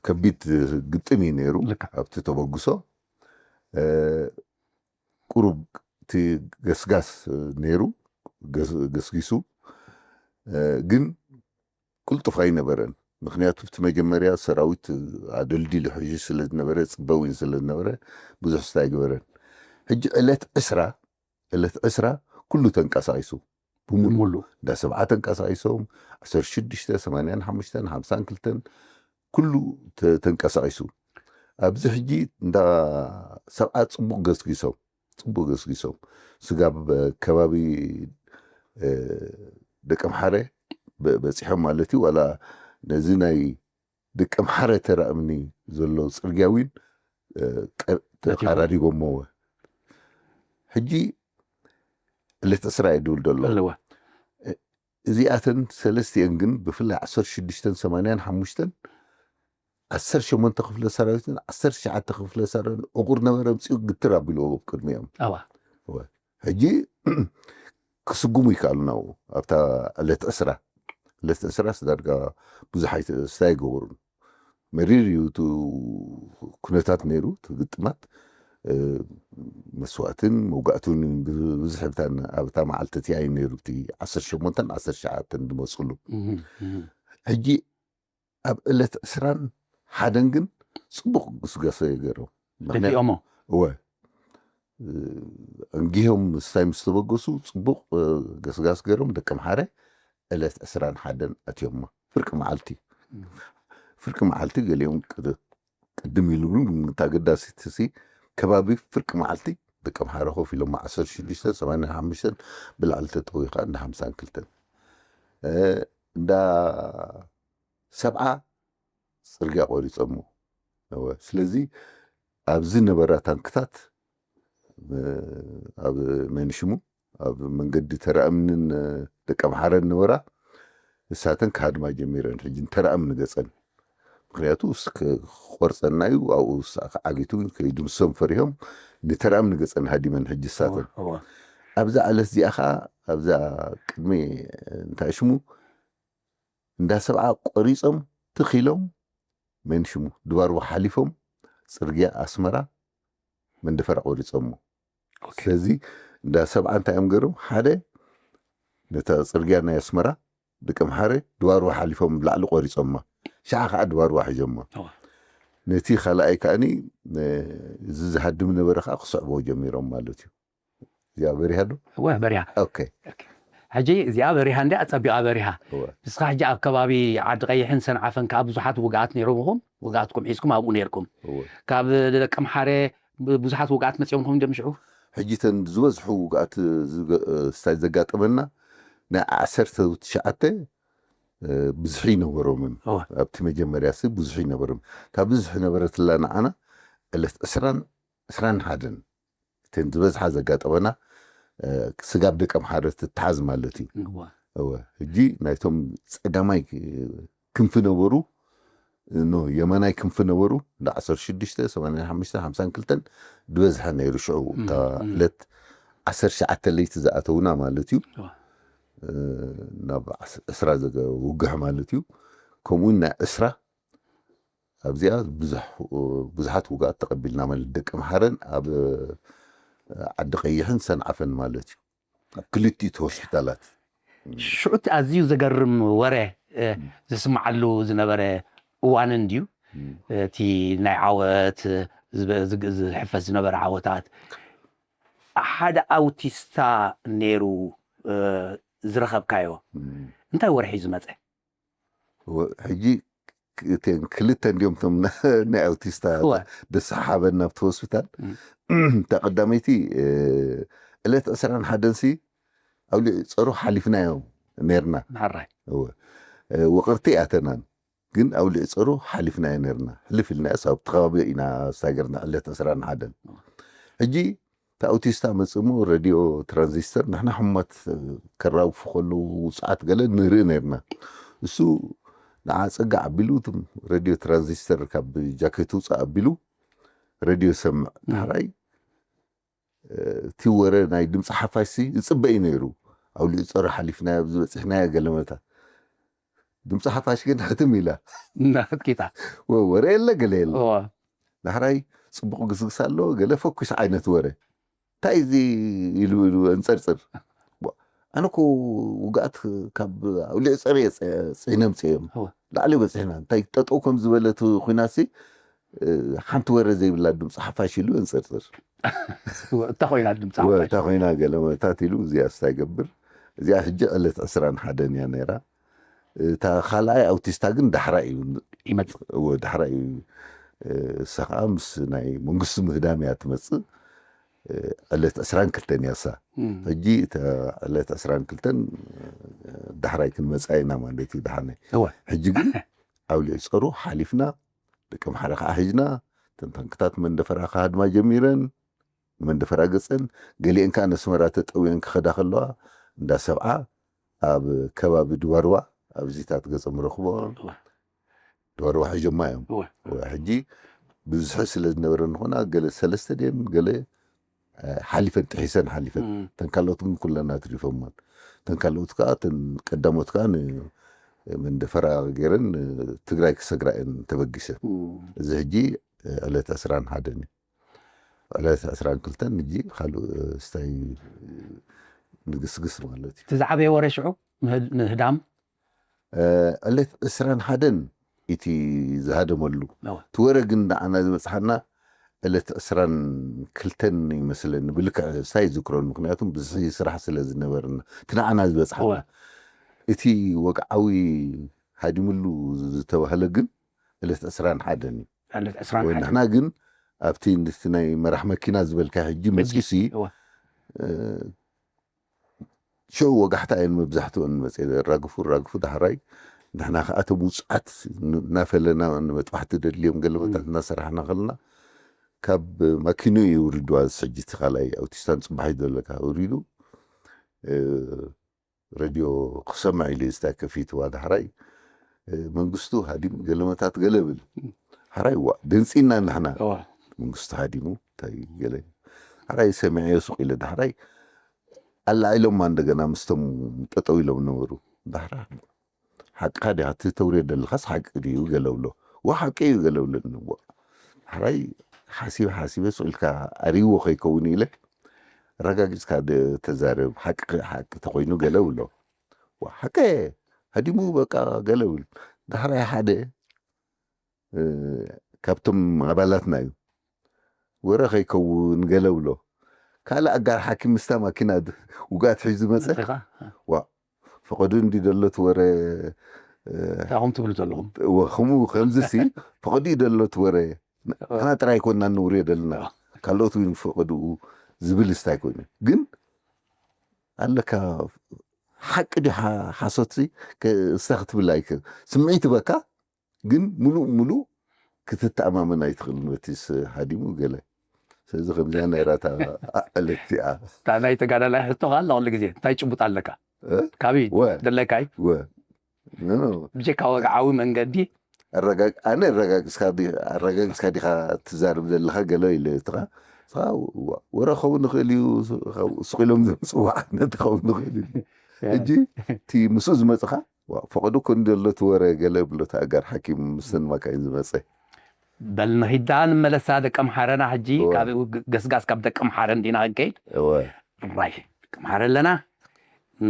ከቢድ ግጥም እዩ ነይሩ። ልክዕ። ኣብቲ ተበግሶ፣ እ፣ ቁሩብ እቲ ገስጋስ፣ እ፣ ነይሩ፣ ገስ-፣ ገስጊሱ፣ እ፣ ግን ቅልጡፍ ኣይነበረን። ምኽንያቱ፣ እቲ መጀመርያ ሰራዊት ኣደልዲሉ ሕጂ ስለ ዝነበረ፣ ጽበዊን ስለ ዝነበረ፣ ብዙሕ ስታይ ኣይገበረን። ሕጂ ዕለት ዕስራ፣ ዕለት ዕስራ ኩሉ ተንቀሳቒሱ። ብምሉእ። ብምሉእ። እንዳ ሰብዓ ተንቀሳቒሶም፣ ዓሰርተ ሽዱሽተ፣ ሰማንያን ሓሙሽተን፣ ሓምሳን ክልተን፣ ኩሉ ተ-፣ ተንቀሳቒሱ። ኣብዚ ሕጂ እንዳ ሰብዓ ጽቡቕ ገስጊሶም፣ ጽቡቕ ገስጊሶም። ስጋብ ከባቢ፣ እ፣ ደቀምሓረ በ-፣ በጺሖም ማለት እዩ። ዋላ ነዚ ናይ ደቀምሓረ ተራ እምኒ ዘሎ ጽርግያ እውን፣ እ፣ ቀ-፣ ተቓራሪቦሞ። ሕጂ ዕለት ዕስራ እየ ድብል ዘሎ። ኣለዋ። እ፣ እዚኣተን ሰለስቲአን ግን ብፍላይ ዓሰርተ ሽዱሽተን ሰማንያን ሓሙሽተን ዓሰርተ ሸሞንተ ክፍለ ሰራዊትን ዓሰርተ ትሽዓተ ክፍለ ሰራዊትን ዕቑር ነበረ፣ ኣምጺኡ ግትር ኣቢልዎ ኣብ ቅድሚኦም። ኣዋ። እወ። ሕጂ ክስጉሙ ይከኣሉ ናብኡ። ኣብታ ዕለት ዕስራ፣ ዕለት ዕስራ ዳርጋ ብዙሕ ኣይተ-፣ ስታይ ኣይገበሩን። መሪር እዩ እቲ ኩነታት ነይሩ፣ እቲ ግጥማት፣ እ፣ መስዋእትን መውጋእትን ብዙሕ ኣብታ፣ ኣብታ መዓልቲ እቲኣ እዩ ነይሩ፣ እቲ ዓሰርተ ሸሞንተን ዓሰርተ ትሽዓተን ዝመፅሉ። እህ፣ እህ። ሕጂ ኣብ ዕለት ዕስራን ሓደን ግን ጽቡቕ ግስጋሰ ገይሮም። ምኽንያቱ ደፊኦሞ። እወ። እ፣ ኣንጊሆም ስታይ ምስ ተበገሱ፣ ጽቡቕ፣ እ፣ ገስጋስ ገይሮም፣ ደቀምሓረ ዕለት ዕስራን ሓደን ኣትዮማ። ፍርቂ መዓልቲ። እም። ፍርቂ መዓልቲ ገሊኦም ቅድ-፣ ቅድም ኢሉ እውን፣ እታ ኣገዳሲት ሲ ከባቢ ፍርቂ መዓልቲ ደቀምሓረ ኮፍ ኢሎም፣ ዓሰርተ ሽዱሽተ ሰማንያን ሓሙሽተን ብላዕሊ ተጠዊኻ፣ እንዳ ሓምሳን ክልተን። እ፣ እንዳ ሰብዓ ጽርግያ ቆሪጾሞ። እወ፣ ስለዚ ኣብዚ ነበራ ታንክታት፣ እ፣ ኣብ መንሽሙ፣ ኣብ መንገዲ ተራእምንን፣ እ፣ ደቀምሓረን ነበራ፣ እሳተን ክሃድማ ጀሚረን። ሕጂ ንተራእምኒ ገጸን። ምኽንያቱ፣ ስ-፣ ክቆርጸና እዩ፣ ኣብኡ ስ-፣ ዓጊቱ ከይድምሶም ፈሪሆም፣ ንተራእምኒ ገጸን ሃዲመን ሕጂ እሳተን። እወ፣ እወ። ኣብዛ ዕለት እዚኣ ኸኣ፣ ኣብዛ ቅድሚ፣ እንታይ ሽሙ፣ እንዳ ሰብዓ ቆሪጾም፣ ትኽ ኢሎም፣ መንሽሙ፣ ድባርዋ ሓሊፎም፣ ጽርግያ ኣስመራ፣ መንደፈራ ቆሪጾሞ። ኦኬ። ስለዚ፣ እንዳ ሰብዓ እንታይ እዮም ገይሮም? ሓደ፣ ነታ ጽርግያ ናይ ኣስመራ፣ ደቀምሓረ፣ ድባርዋ ሓሊፎም፣ ላዕሊ ቆሪጾማ። ሸዓ ኸዓ ድባርዋ ሒዞማ። እዋ። ነቲ ካልኣይ ከኣኒ፣ ነ-፣ እዚ ዝሃድም ነበረ ኸዓ ክስዕቦ ጀሚሮም ማለት እዩ። እዚኣ በሪሃ ዶ? እወ፣ በሪሃ። ኦኬ። ኦኬ። ሕጂ እዚኣ በሪሃ እንድያ፣ ጸቢቓ በሪሃ። እወ። ንስኻ ሕጂ ኣብ ከባቢ ዓዲ ቀይሕን ሰንዓፈን ከኣ ብዙሓት ውግኣት ነይሮምኹም፣ ውግኣትኩም ሒዝኩም ኣብኡ ነይርኩም። እወ። ካብ ደቀምሓረ ብ-፣ ብዙሓት ውግኣት መጺኦምኹም ድዮም ሽዑ? ሕጂ እተን ዝበዝሑ ውግኣት ዝገ-፣ ስታይ ዘጋጠመና ናይ ዓሰርተ ትሽዓተ፣ እ፣ ብዝሒ ይነበሮምን። እወ። ኣብቲ መጀመርያ ሲ ብዙሒ ይነበሮም። እታ ብዝሒ ነበረትላ ንዓና ዕለት ዕስራን፣ ዕስራን ሓደን። እተን ዝበዝሓ ዘጋጠመና፣ እ፣ ስጋብ ደቀምሓረ ትተሓዝ ማለት እዩ። እወ። እወ። ሕጂ ናይቶም ጸጋማይ ክንፊ ነበሩ፣ ኖ፣ የማናይ ክንፊ ነበሩ፣ እንዳ ዓሰርተ ሽዱሽተ፣ ሰማንያን ሓሙሽተን፣ ሓምሳን ክልተን ዝበዝሐ ነይሩ ሽዑ። እም፣ እታ እም። ዕለት ዓሰርተ ትሽዓተ ለይቲ ዝኣተውና ማለት እዩ። እወ። እ፣ ናብ ዓስ-፣ ዕስራ ዘገ-፣ ውግሕ ማለት እዩ። ከምኡ እውን ናይ ዕስራ ኣብዚኣ ብዙሕ፣ ብዙሓት ውግኣት ተቐቢልና ማለት ደቀምሓረን ኣብ ዓዲ ቀይሕን ሰንዓፈን ማለት እዩ። ኣብ ክልቲኡ ሆስፒታላት። ሽዑ እቲ ኣዝዩ ዘገርም ወረ፣ እ፣ እም። ዝስምዓሉ ዝነበረ እዋንን ድዩ እቲ ናይ ዓወት ዝሕፈስ ዝነበረ ዓወታት ሓደ ኣውቲስታ ነይሩ ዝረኸብካዮ እንታይ ወርሒ ዝመፀ? ሕጂ ክልተ እንዲዮም ቶም ናይ ኣውቲስታ ደሰሓበን ናብቲ ሆስፒታል እታ ቀዳመይቲ ዕለት ዕስራን ሓደን ሲ ኣውሊዕ ፀሩ ሓሊፍናዮ ነርና። ሓራይ ወቅርቲ ኣተናን ግን ኣውሊዕ ፀሩ ሓሊፍናዮ ነርና። ሕልፍ ኢልና ሳብ ተኸባቢ ኢና ስታገርና ዕለት ዕስራን ሓደን ሕጂ እቲ ኣውቲስታ መፅሞ ሬድዮ ትራንዚስተር ንሕና ሕሙማት ከራግፉ ከለዉ ውፅዓት ገለ ንርኢ ነርና። እሱ ንዓ ፀጋ ኣቢሉ ሬድዮ ትራንዚስተር ካብ ጃኬቱ ውፅእ ኣቢሉ ሬድዮ ሰምዕ ዳሕራይ እቲ ወረ ናይ ድምፂ ሓፋሽ ይፅበ እዩ ነይሩ። ኣውሊዑ ፀሩ ሓሊፍናዮ ኣብዚ በፂሕናዮ ገለመታ ድምፂ ሓፋሽ ግን ሕትም ኢላ ናትኪታ ወረ የለ ገለ የለ ዳሕራይ ፅቡቕ ግስግስ ኣሎ ገለ ፈኩስ ዓይነት ወረ እንታይ እዚ ኢሉ ኢሉ እንፅርፅር ኣነ እኮ ውግኣት ካብ ኣውሊዕ ፀረ ፅዒነ ምፅኦም ላዕሊ በፂሕና እንታይ ጠጠው ከም ዝበለት ኩናሲ ሓንቲ ወረ ዘይብላ ድምፂ ሓፋሽ ኢሉ እንፅርፅር እታ ኮይና ድምፂ እታ ኮይና ገለመታት ኢሉ እዚኣ ስታ ይገብር እዚኣ ሕጂ ዕለት ዕስራን ሓደን እያ ነይራ እታ ካልኣይ ኣውቲስታ ግን ዳሕራ እዩ ይመፅእ ዳሕራ እዩ እሳ ከዓ ምስ ናይ መንግስቲ ምህዳም እያ ትመፅእ ዕለት ዕስራን ክልተን እያ እሳ ሕጂ ዕለት ዕስራን ክልተን ዳሕራይ ክንመፃ ኢና ማለት እዩ ደሓነ ሕጂ ግን ኣውሊዕ ፀሩ ሓሊፍና ደቂ ምሓረ ከዓ ሒዝና ተንታንክታት መንደፈራ ክሃድማ ጀሚረን መንደፈራ ገፀን ገሊአን ከዓ ነስመራ ተጠውየን ክኸዳ ከለዋ እንዳ ሰብዓ ኣብ ከባቢ ድዋርዋ ኣብዚታት ገፀ ምረክቦ ድዋርዋ ሒዞማ እዮም ሕጂ ብዝሒ ስለ ዝነበረ ንኾና ገለ ሰለስተ ድን ገለ ሓሊፈን ጥሒሰን ሓሊፈን ተንካልኦት ግን ኩለና ትሪፎሞን ተንካልኦት ከዓ ቀዳሞት ከዓ መንደፈራ ገይረን ትግራይ ክሰግራ እየን ተበጊሰን እዚ ሕጂ ዕለት ዕስራን ሓደን እዩ ዕለት ዕስራን ክልተን ሕጂ ካልእ ስታይ ንግስግስ ማለት እዩ እቲ ዝዓበየ ወረ ሽዑ ምህዳም ዕለት ዕስራን ሓደን እቲ ዝሃደመሉ እቲ ወረ ግን ንዓና ዝበፅሓና ዕለት ዕስራን ክልተን ይመስለኒ ብልክዕ ስታይ ዝክሮን ምክንያቱም ብዝሒ ስራሕ ስለ ዝነበርና እቲ ንዓና ዝበፅሓና እቲ ወግዓዊ ሃዲምሉ ዝተባህለ ግን ዕለት ዕስራን ሓደን እዩ ዕለት ዕስራን ወይ ንሕና ግን ኣብቲ ንስቲ ናይ መራሕ መኪና ዝበልካ ሕጂ መፂሲ ሽዑ ወጋሕታ እየን መብዛሕትኦን መፅ ራግፉ ራግፉ ዳሕራይ ንሕና ከዓ እቶም ውፅዓት እናፈለና ንመጥባሕቲ ደድልዮም ገለመታት እናሰራሕና ከለና ካብ ማኪኑ እዩ ውሪድዋ ሕጂ እቲ ካልኣይ ኣውቲስታን ፅባሕ እዩ ዘለካ ውሪዱ ሬድዮ ክሰምዕ ኢሉ ስታይ ከፊትዋ ዳሕራይ መንግስቱ ሃዲሙ ገለመታት ገለ ብል ሓራይ ዋ ደንፂና ንሕና መንግስቱ ሃዲሙ እንታይ ገለ ሓራይ ሰሚዐዮ ሱቅ ኢለ ዳሕራይ ኣላዒሎማ እንደገና ምስቶም ጠጠው ኢሎም ነበሩ ዳሕራ ሓቅኻ ዲኻ እቲ ተውርዮ ደለኻስ ሓቂ ድዩ ገለ ብሎ ዋ ሓቂ እዩ ገለ ብለኒ ዳሕራይ ሓሲበ ሓሲበ ሱቅ ኢልካ ኣርይዎ ከይከውን ኢለ ረጋጊፅካ ተዛረብ ሓቂ ሓቂ ተኮይኑ ገለ ብሎ ሓቂ ሃዲሙ በቃ ገለ ብል ዳሕራይ ሓደ ካብቶም ኣባላትና እዩ ወረ ከይከውን ገለ ብሎ ካልእ ኣጋር ሓኪም ምስታ ማኪና ውጋት ሒዙ መፀ ፈቀዱ እንዲ ደሎት ወረ ታኹም ትብሉ ዘለኹም ከምኡ ከምዚ ሲ ፈቀዱ ደሎት ወረ ንሕና ጥራይ ኮና ንውርዮ ደለና ካልኦት እውን ፈቀድኡ ዝብል ስታይ ኮይኑ ግን ኣለካ ሓቂ ድዩ ሓሶት እስታ ክትብል ኣይክ ስምዒት በካ ግን ሙሉእ ሙሉእ ክትተኣማመን ኣይትኽእልን በቲ ሃዲሙ ገለ ስለዚ ከምዚኣ ነይራታ ዕለት እቲኣ እታ ናይ ተጋዳላይ ሕቶ ከዓ ኩሉ ግዜ እንታይ ጭቡጥ ኣለካ ካበይ ደለካይ ብጀካ ወግዓዊ መንገዲ ኣነ ኣረጋግፅካ ዲኻ ትዛርብ ዘለካ ገለ ኢለ ትኻ ወረ ኸውን ንኽእል እዩ ስቕ ኢሎም ዘምፅዋ ዓይነት ኸውን ንኽእል እዩ ሕጂ እቲ ምስኡ ዝመፅኻ ፈቐዱ ኮን ዘሎ እቲ ወረ ገለ ብሎ ተኣጋር ሓኪም ምስተን ማካይን ዝመፀ በል ንኺዳ ንመለሳ ደቂ ኣምሓረና ሕጂ ካብ ገስጋስ ካብ ደቂ ኣምሓረ እንዲና ክንከይድ ራይ ደቂ ኣምሓረ ኣለና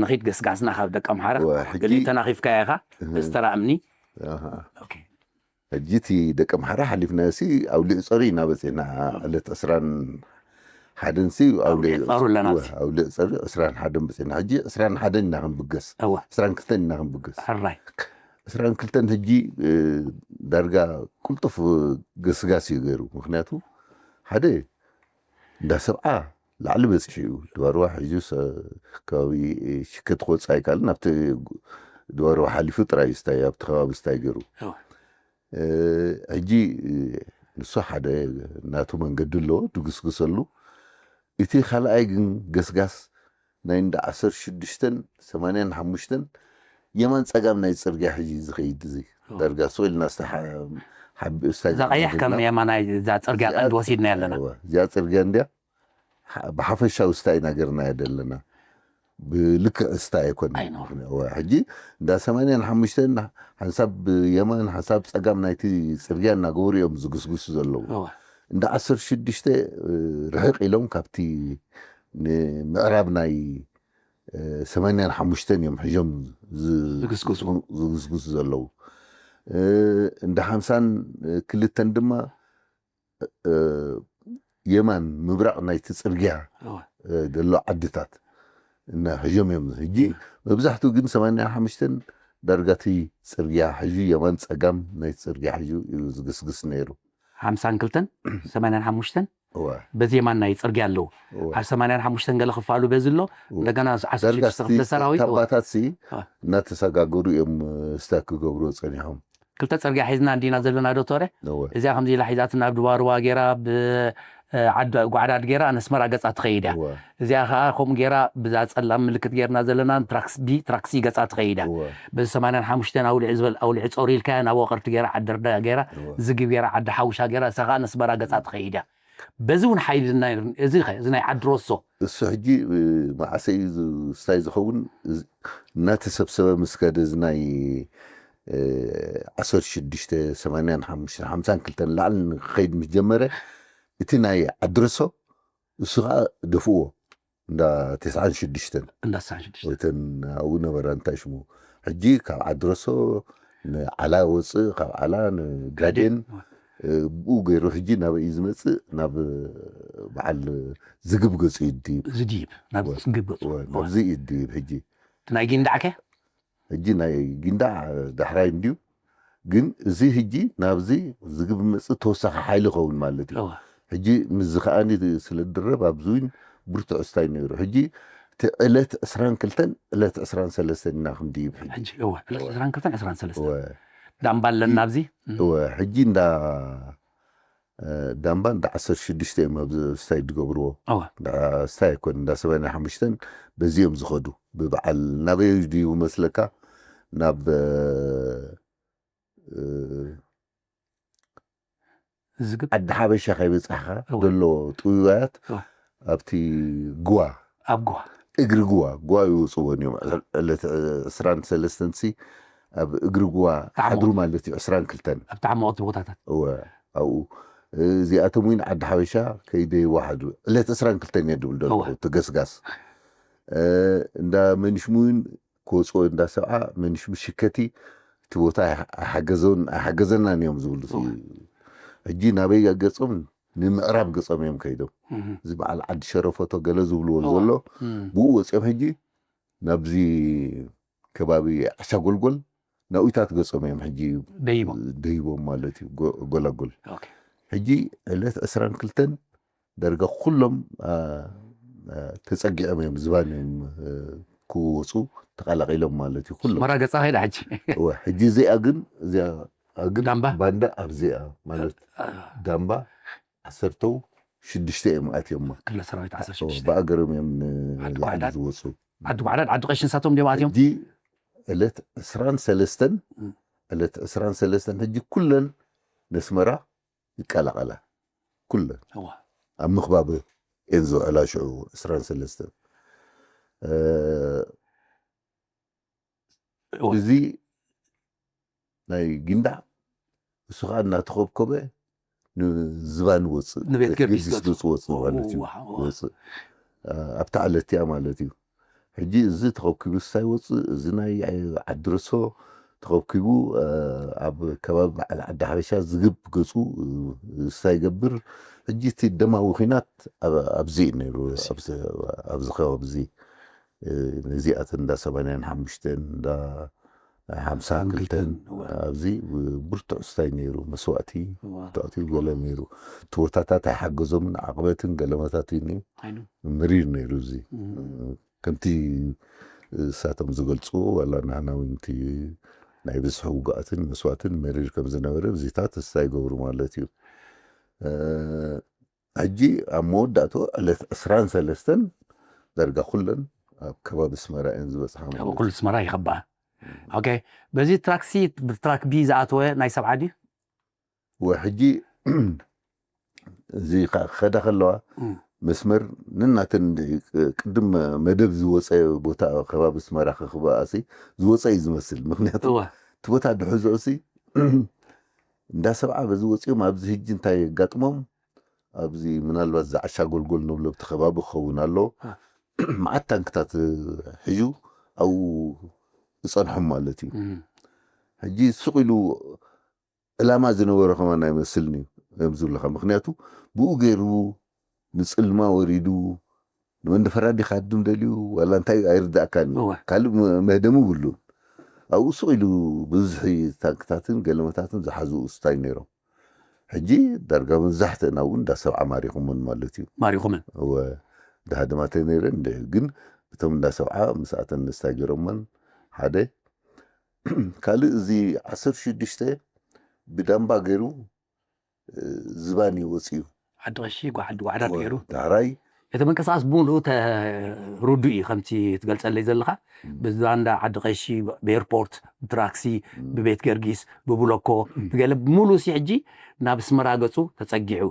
ንኺድ ገስጋስና ካብ ደቂ ኣምሓረ ገሊእ ተናኺፍካያ ኢኻ በስተራ እምኒ ሕጂ እቲ ደቂ ኣምሓራ ሓሊፍናዮ ሲ ኣውሊዕ ጸሩ ኢና በጺሕና። ዕለት ዕስራን ሓደን ሲ ኣውሊዕ ጸሩ ኣለና። ኣውሊዕ ጸሩ ዕስራን ሓደን በጺሕና። ሕጂ ዕስራን ሓደን ኢና ክንብገስ፣ እወ ዕስራን ክልተን ኢና ክንብገስ። ሕራይ ዕስራን ክልተን ሕጂ እ፣ ዳርጋ ቁልጡፍ ገስጋስ እዩ ገይሩ። ምክንያቱ ሓደ እንዳ ሰብዓ ላዕሊ በፂሑ እዩ። ድባርዋ ሕጂ ሰ- ከባቢ ሽከት ክወፅእ ኣይከኣልን። ኣብቲ ድባርዋ ሓሊፉ ጥራይ እዩ ስታይ፣ ኣብቲ ከባቢ ስታይ ገይሩ። እወ እ፣ ሕጂ እ፣ ንሱ ሓደ ናቱ መንገዲ ኣለዎ ድግስግሰሉ። እቲ ካልኣይ ግን ገስጋስ ናይ እንዳ ዓሰርተ ሽዱሽተን ሰማንያን ሓሙሽተን የማን ጸጋም ናይ ጽርግያ ሕጂ ዝኸይድ እዚ ዳርጋ ስቕ ኢልና ስታ ሓ- ሓቢ- ስታ- እዛ ቀያሕ ከም የማናይ እዛ ጽርግያ ቀንዲ ወሲድና ኣለና። እዋ፣ እዚኣ ጽርግያ እንድያ ሓ- ብሓፈሻዊ ስታ ኢና ገርናያ ዘለና። ብልክዕ ስታ ኣይኮነ። ኣይ፣ ኖ። እዋ፣ ሕጂ እንዳ ሰማንያን ሓሙሽተን ሓንሳብ የማን ሓንሳብ ጸጋም ናይቲ ጽርግያ እናገበሩ እዮም ዝግስግሱ ዘለዉ። እዋ እንዳ ዓሰርተ ሽዱሽተ እ፣ ርሕቕ ኢሎም ካብቲ ንምዕራብ ናይ እ፣ ሰማንያን ሓሙሽተን እዮም ሕዞም ዝ- ዝግስግሱ። ዝግስግሱ ዘለዉ። እ፣ እንዳ ሓምሳን ክልተን ድማ እ፣ የማን ምብራቕ ናይቲ ጽርግያ እዋ እ፣ ዘሎ ዓድታት እና ሕዞም እዮም። ሕጂ መብዛሕትኡ ግን ሰማንያን ሓሙሽተን ዳርጋቲ ጽርግያ ሕዚ የማን ጸጋም ናይቲ ጽርግያ ሕዚ እዩ ዝግስግስ ነይሩ። ሓምሳን ክልተን ሰማንያን ሓሙሽተን እዋ በዚ የማን ናይ ጽርግያ ኣለዉ። እዋ ኣብ ሰማንያን ሓሙሽተን ገለ ክፋሉ በዚ ኣሎ። እንደገና ዓሰርተ ዳርጋ ሽዱሽተ ክፍለ ሰራዊት እዋ ታባታት ሲ እዋ እናተሰጋገሩ እዮም ስታ ክገብሩ ጸኒሖም። ክልተ ጽርግያ ሒዝና እንዲና ዘለና ዶክተረ። እወ እዚኣ ከምዚ ኢላ ሒዛትና ብድባርዋ ገይራ ብዓዲ ጓዕዳድ ገይራ ኣነስመራ ገጻ ትኸይድ እያ። እወ እዚኣ ከዓ ከምኡ ገይራ ብዛ ጸላም ምልክት ገይርና ዘለና ትራክስ ቢ ትራክሲ ገጻ ትኸይድ እያ። እወ በዚ ሰማንያን ሓሙሽተን ኣውሊዕ ዝበል ኣውሊዕ ጾር ኢልካያ ናብ ወቐርቲ ገይራ ዓዲ ርዳ ገይራ እወ ዝግብ ገይራ ዓዲ ሓውሻ ገይራ እሳ ከዓ ኣነስመራ ገጻ ትኸይድ እያ። በዚ እውን ሓይልና እዚ ኸ- እዚ ናይ ዓዲ ሮሶ እሱ ሕጂ እ፣ መዓሰ እዩ ዝ- ስታይ ዝኸውን? እዚ- እናተሰብሰበ ምስ ከደ እዚ ናይ እ፣ ዓሰርተ ሽዱሽተ ሰማንያን ሓሙሽተ ሓምሳን ክልተን ላዕሊ ንክኸይድ ምስ ጀመረ እቲ ናይ ዓድረሶ እሱ ከዓ ደፍዎ እንዳ ተስዓን ሽዱሽተን እንዳ ተስዓን ሽዱሽተ እተን ኣብኡ ነበራ እንታይ ሽሙ ሕጂ ካብ ዓድረሶ ንዓላ ወፅእ ካብ ዓላ ንጋዴን እ፣ ብኡ ገይሩ ሕጂ ናበይ እዩ ዝመፅእ ናብ በዓል ዝግብ ገፁ ይድይብ ዝድይብ ናብ ዝግብ ገፁ ወ- ናብዚ ይድይብ ሕጂ እቲ ናይ ጊንዳዕ ከ ሕጂ ናይ ጊንዳዕ ዳሕራይ እንድዩ ግን እዚ ሕጂ ናብዚ ዝግብ መፅእ ተወሳኺ ሓይሊ ይኸውን ማለት እዩ እወ ሕጂ ምስዚ ከዓኒ ስለ ድረብ ኣብዚ እውን ብርቱዕ ስታይ ነይሩ ሕጂ እቲ ዕለት ዕስራን ክልተን ዕለት ዕስራን ሰለስተን ኢና ክንድይብ ሕጂ ሕጂ እወ ዕለት ዕስራን ክልተን ዕስራን ሰለስተን እወ ዳምባ ኣለና ኣብዚ እወ ሕጂ እንዳ እ፣ ዳምባ እንዳ ዓሰርተ ሽዱሽተ እዮም ኣብዚ ስታይ ዝገብርዎ እወ እንዳ ስታይ ኣይኮን እንዳ ሰማንያ ሓሙሽተን በዚ እዮም ዝኸዱ ብበዓል ናበይ ድዩ መስለካ ናብ እ፣ ዝግብ ዓዲ ሓበሻ ከይበፃሕካ እወ። ዘሎ ጥውያት እወ። ኣብቲ ጉዋ ኣብ ጎ እግሪ ጉዋ ጉዋ ይወፅዎን እዮም ዕለት ዕስራን ሰለስተን ሲ ኣብ እግሪ ጉዋ ዓሞ። ሓድሩ ማለት እዩ ዕስራን ክልተን ኣብቲ ዓሞቐቲ ቦታታት እወ ኣብኡ እዚኣቶም እውን ዓዲ ሓበሻ ከይደ ይዋሓዱ ዕለት ዕስራን ክልተን እየ ድብል ደለኹ እወ። ተገስጋስ እ፣ እንዳ መንሽሙ እውን ክወፅዎ እንዳ ሰብዓ መንሽሙ ሽከቲ እቲ ቦታ ኣይሓ- ኣይሓገዘውን ኣይሓገዘናን እዮም ዝብሉ ሕጂ ናበይ ገፆም ንምዕራብ ገፆም እዮም ከይዶም እዚ በዓል ዓዲ ሸረፈቶ ገለ ዝብልዎ ዘሎ ብኡ ወፂኦም ሕጂ ናብዚ ከባቢ ዓሻ ጎልጎል ናብኢታት ገፆም እዮም ሕጂ ደይቦም ደይቦም ማለት እዩ ጎ- ጎላጎል ኦኬ። ሕጂ ዕለት ዕስራን ክልተን ደርጋ ኩሎም አ፣ አ፣ ተፀጊዖም እዮም ዝባን እዮም እ፣ ክወፁ ተቐላቂሎም ማለት እዩ ኩሎም ኣስመራ ገፃ ከይዳ ሕጂ እወ፣ ሕጂ እዚኣ ግን እዚኣ ግን ዳምባ? ባንዳ ኣብዚኣ ማለት ዳምባ ዓሰርተው ሽዱሽተ እዮም ኣትዮማ ክፍለ ሰራዊት ዓሰርተ ሽዱሽተ ብኣገሮም እዮም ን- ዓዲ ላዕሊ ጓዕዳድ? ዝወፁ ዓዲ ጓዕዳድ ዓዲ ቀሽን ሳቶም ዲኦም ኣትዮም ሕጂ ዕለት ዕስራን ሰለስተን እም። ዕለት ዕስራን ሰለስተን ሕጂ ኩለን ነስመራ ይቀላቀላ ኩለን እዋ ኣብ ምኽባብ እየን ዝውዕላ ሽዑ ዕስራን ሰለስተን እ፣ እዋ እዚ ናይ ጊንዳዕ እሱ ከዓ እናተኸብከበ ንዝባን ወፅእ ንቤት ጊዮርጊስ ጊዮርጊስ ገፁ። ገፁ ወፅእ ማለት እዩ እዋ። ወፅእ እ፣ ኣብታ ዕለት እያ ማለት እዩ ሕጂ እዚ ተኸብኪቡ ሳይ ወፅእ እዚ ናይ ዓድርሶ ተኸብኪቡ ኣብ ከባቢ በዓል ዓዲ ሓበሻ ዝግብ ገፁ ስታይ ይገብር። ሕጂ እቲ ደማዊ ኩናት ኣብዚ እዩ ነይሩ፣ ኣብዚ ከባቢ እዚ። ነዚኣተን እንዳ ሰማንያን ሓሙሽተን እንዳ ሓምሳን ክልተን ኣብዚ ብርቱዕ ስታይ ነይሩ፣ መስዋእቲ ተዕትዩ ገለ ነይሩ። እቲ ቦታታት ኣይሓገዞምን፣ ዓቕበትን ገለመታት እዩ ነይሩ። መሪር ነይሩ እዚ። ከምቲ እሳቶም ዝገልፁ ዋላ ንሕና እውን እቲ ናይ ብዝሒ ውግኣትን መስዋእትን መሪር ከም ዝነበረ ብዚታት እስታ ይገብሩ ማለት እዩ። ሕጂ ኣብ መወዳእቶ ዕለት ዕስራን ሰለስተን ዳርጋ ኩለን ኣብ ከባቢ ኣስመራ እየን ዝበፅሓ ማለት ኩሉ ኣስመራ ይኸባ። ኦኬ፣ በዚ ትራክሲ ብትራክ ቢ ዝኣተወ ናይ ሰብዓ ድዩ? ወሕጂ እዚ ከዳ ከለዋ መስመር ንናተን ቅድም መደብ ዝወፀ ቦታ ከባቢ ኣስመራ ክኽበኣሲ ዝወፀ እዩ ዝመስል። ምክንያቱ እቲ ቦታ ድሕዞ ሲ እንዳ ሰብዓ በዚ ወፂኦም ኣብዚ ህጂ እንታይ የጋጥሞም? ኣብዚ ምናልባት ዝዓሻ ጎልጎል ንብሎ ብቲ ከባቢ ክኸውን ኣሎ። መዓት ታንክታት ሕዩ ኣብኡ ዝፀንሖም ማለት እዩ። ሕጂ ስቕ ኢሉ ዕላማ ዝነበሮ ከማን ኣይመስልን እዩ እዮም ዝብለካ። ምክንያቱ ብኡ ገይሩ ንፅልማ ወሪዱ ንመንደፈራ ዲኻ ድም ደልዩ ዋላ እንታይ ኣይርዳእካን እዩ። ካልእ መህደሙ ብሉን ኣብኡ ስቕ ኢሉ ብዝሒ ታንክታትን ገለመታትን ዝሓዙ ስታይ ነይሮም። ሕጂ ዳርጋ መብዛሕትእና እውን እንዳ ሰብዓ ማሪኹምን ማለት እዩ። ማሪኹምን እወ፣ እንዳ ሃደማተ ነይረን እንደ ግን እቶም እንዳ ሰብዓ ምስኣተን ንስታይ ገይሮመን ሓደ ካልእ እዚ ዓሰርተ ሽዱሽተ ብዳምባ ገይሩ ዝባን እዩ ወፂኡ። ዓዲ ቀሺ ጓሓድ ጓሓዳት ገይሩ ዳሕራይ እቲ ምንቅስቃስ ብምሉኡ ተርዱ እዩ። ከምቲ ትገልፀለይ ዘለካ ብዛንዳ ዓዲ ቀሺ ብኤርፖርት ብትራክሲ ብቤት ገርጊስ ብብሎኮ ብገለ ብምሉእ ሲ ሕጂ ናብ ኣስመራ ገፁ ተፀጊዑ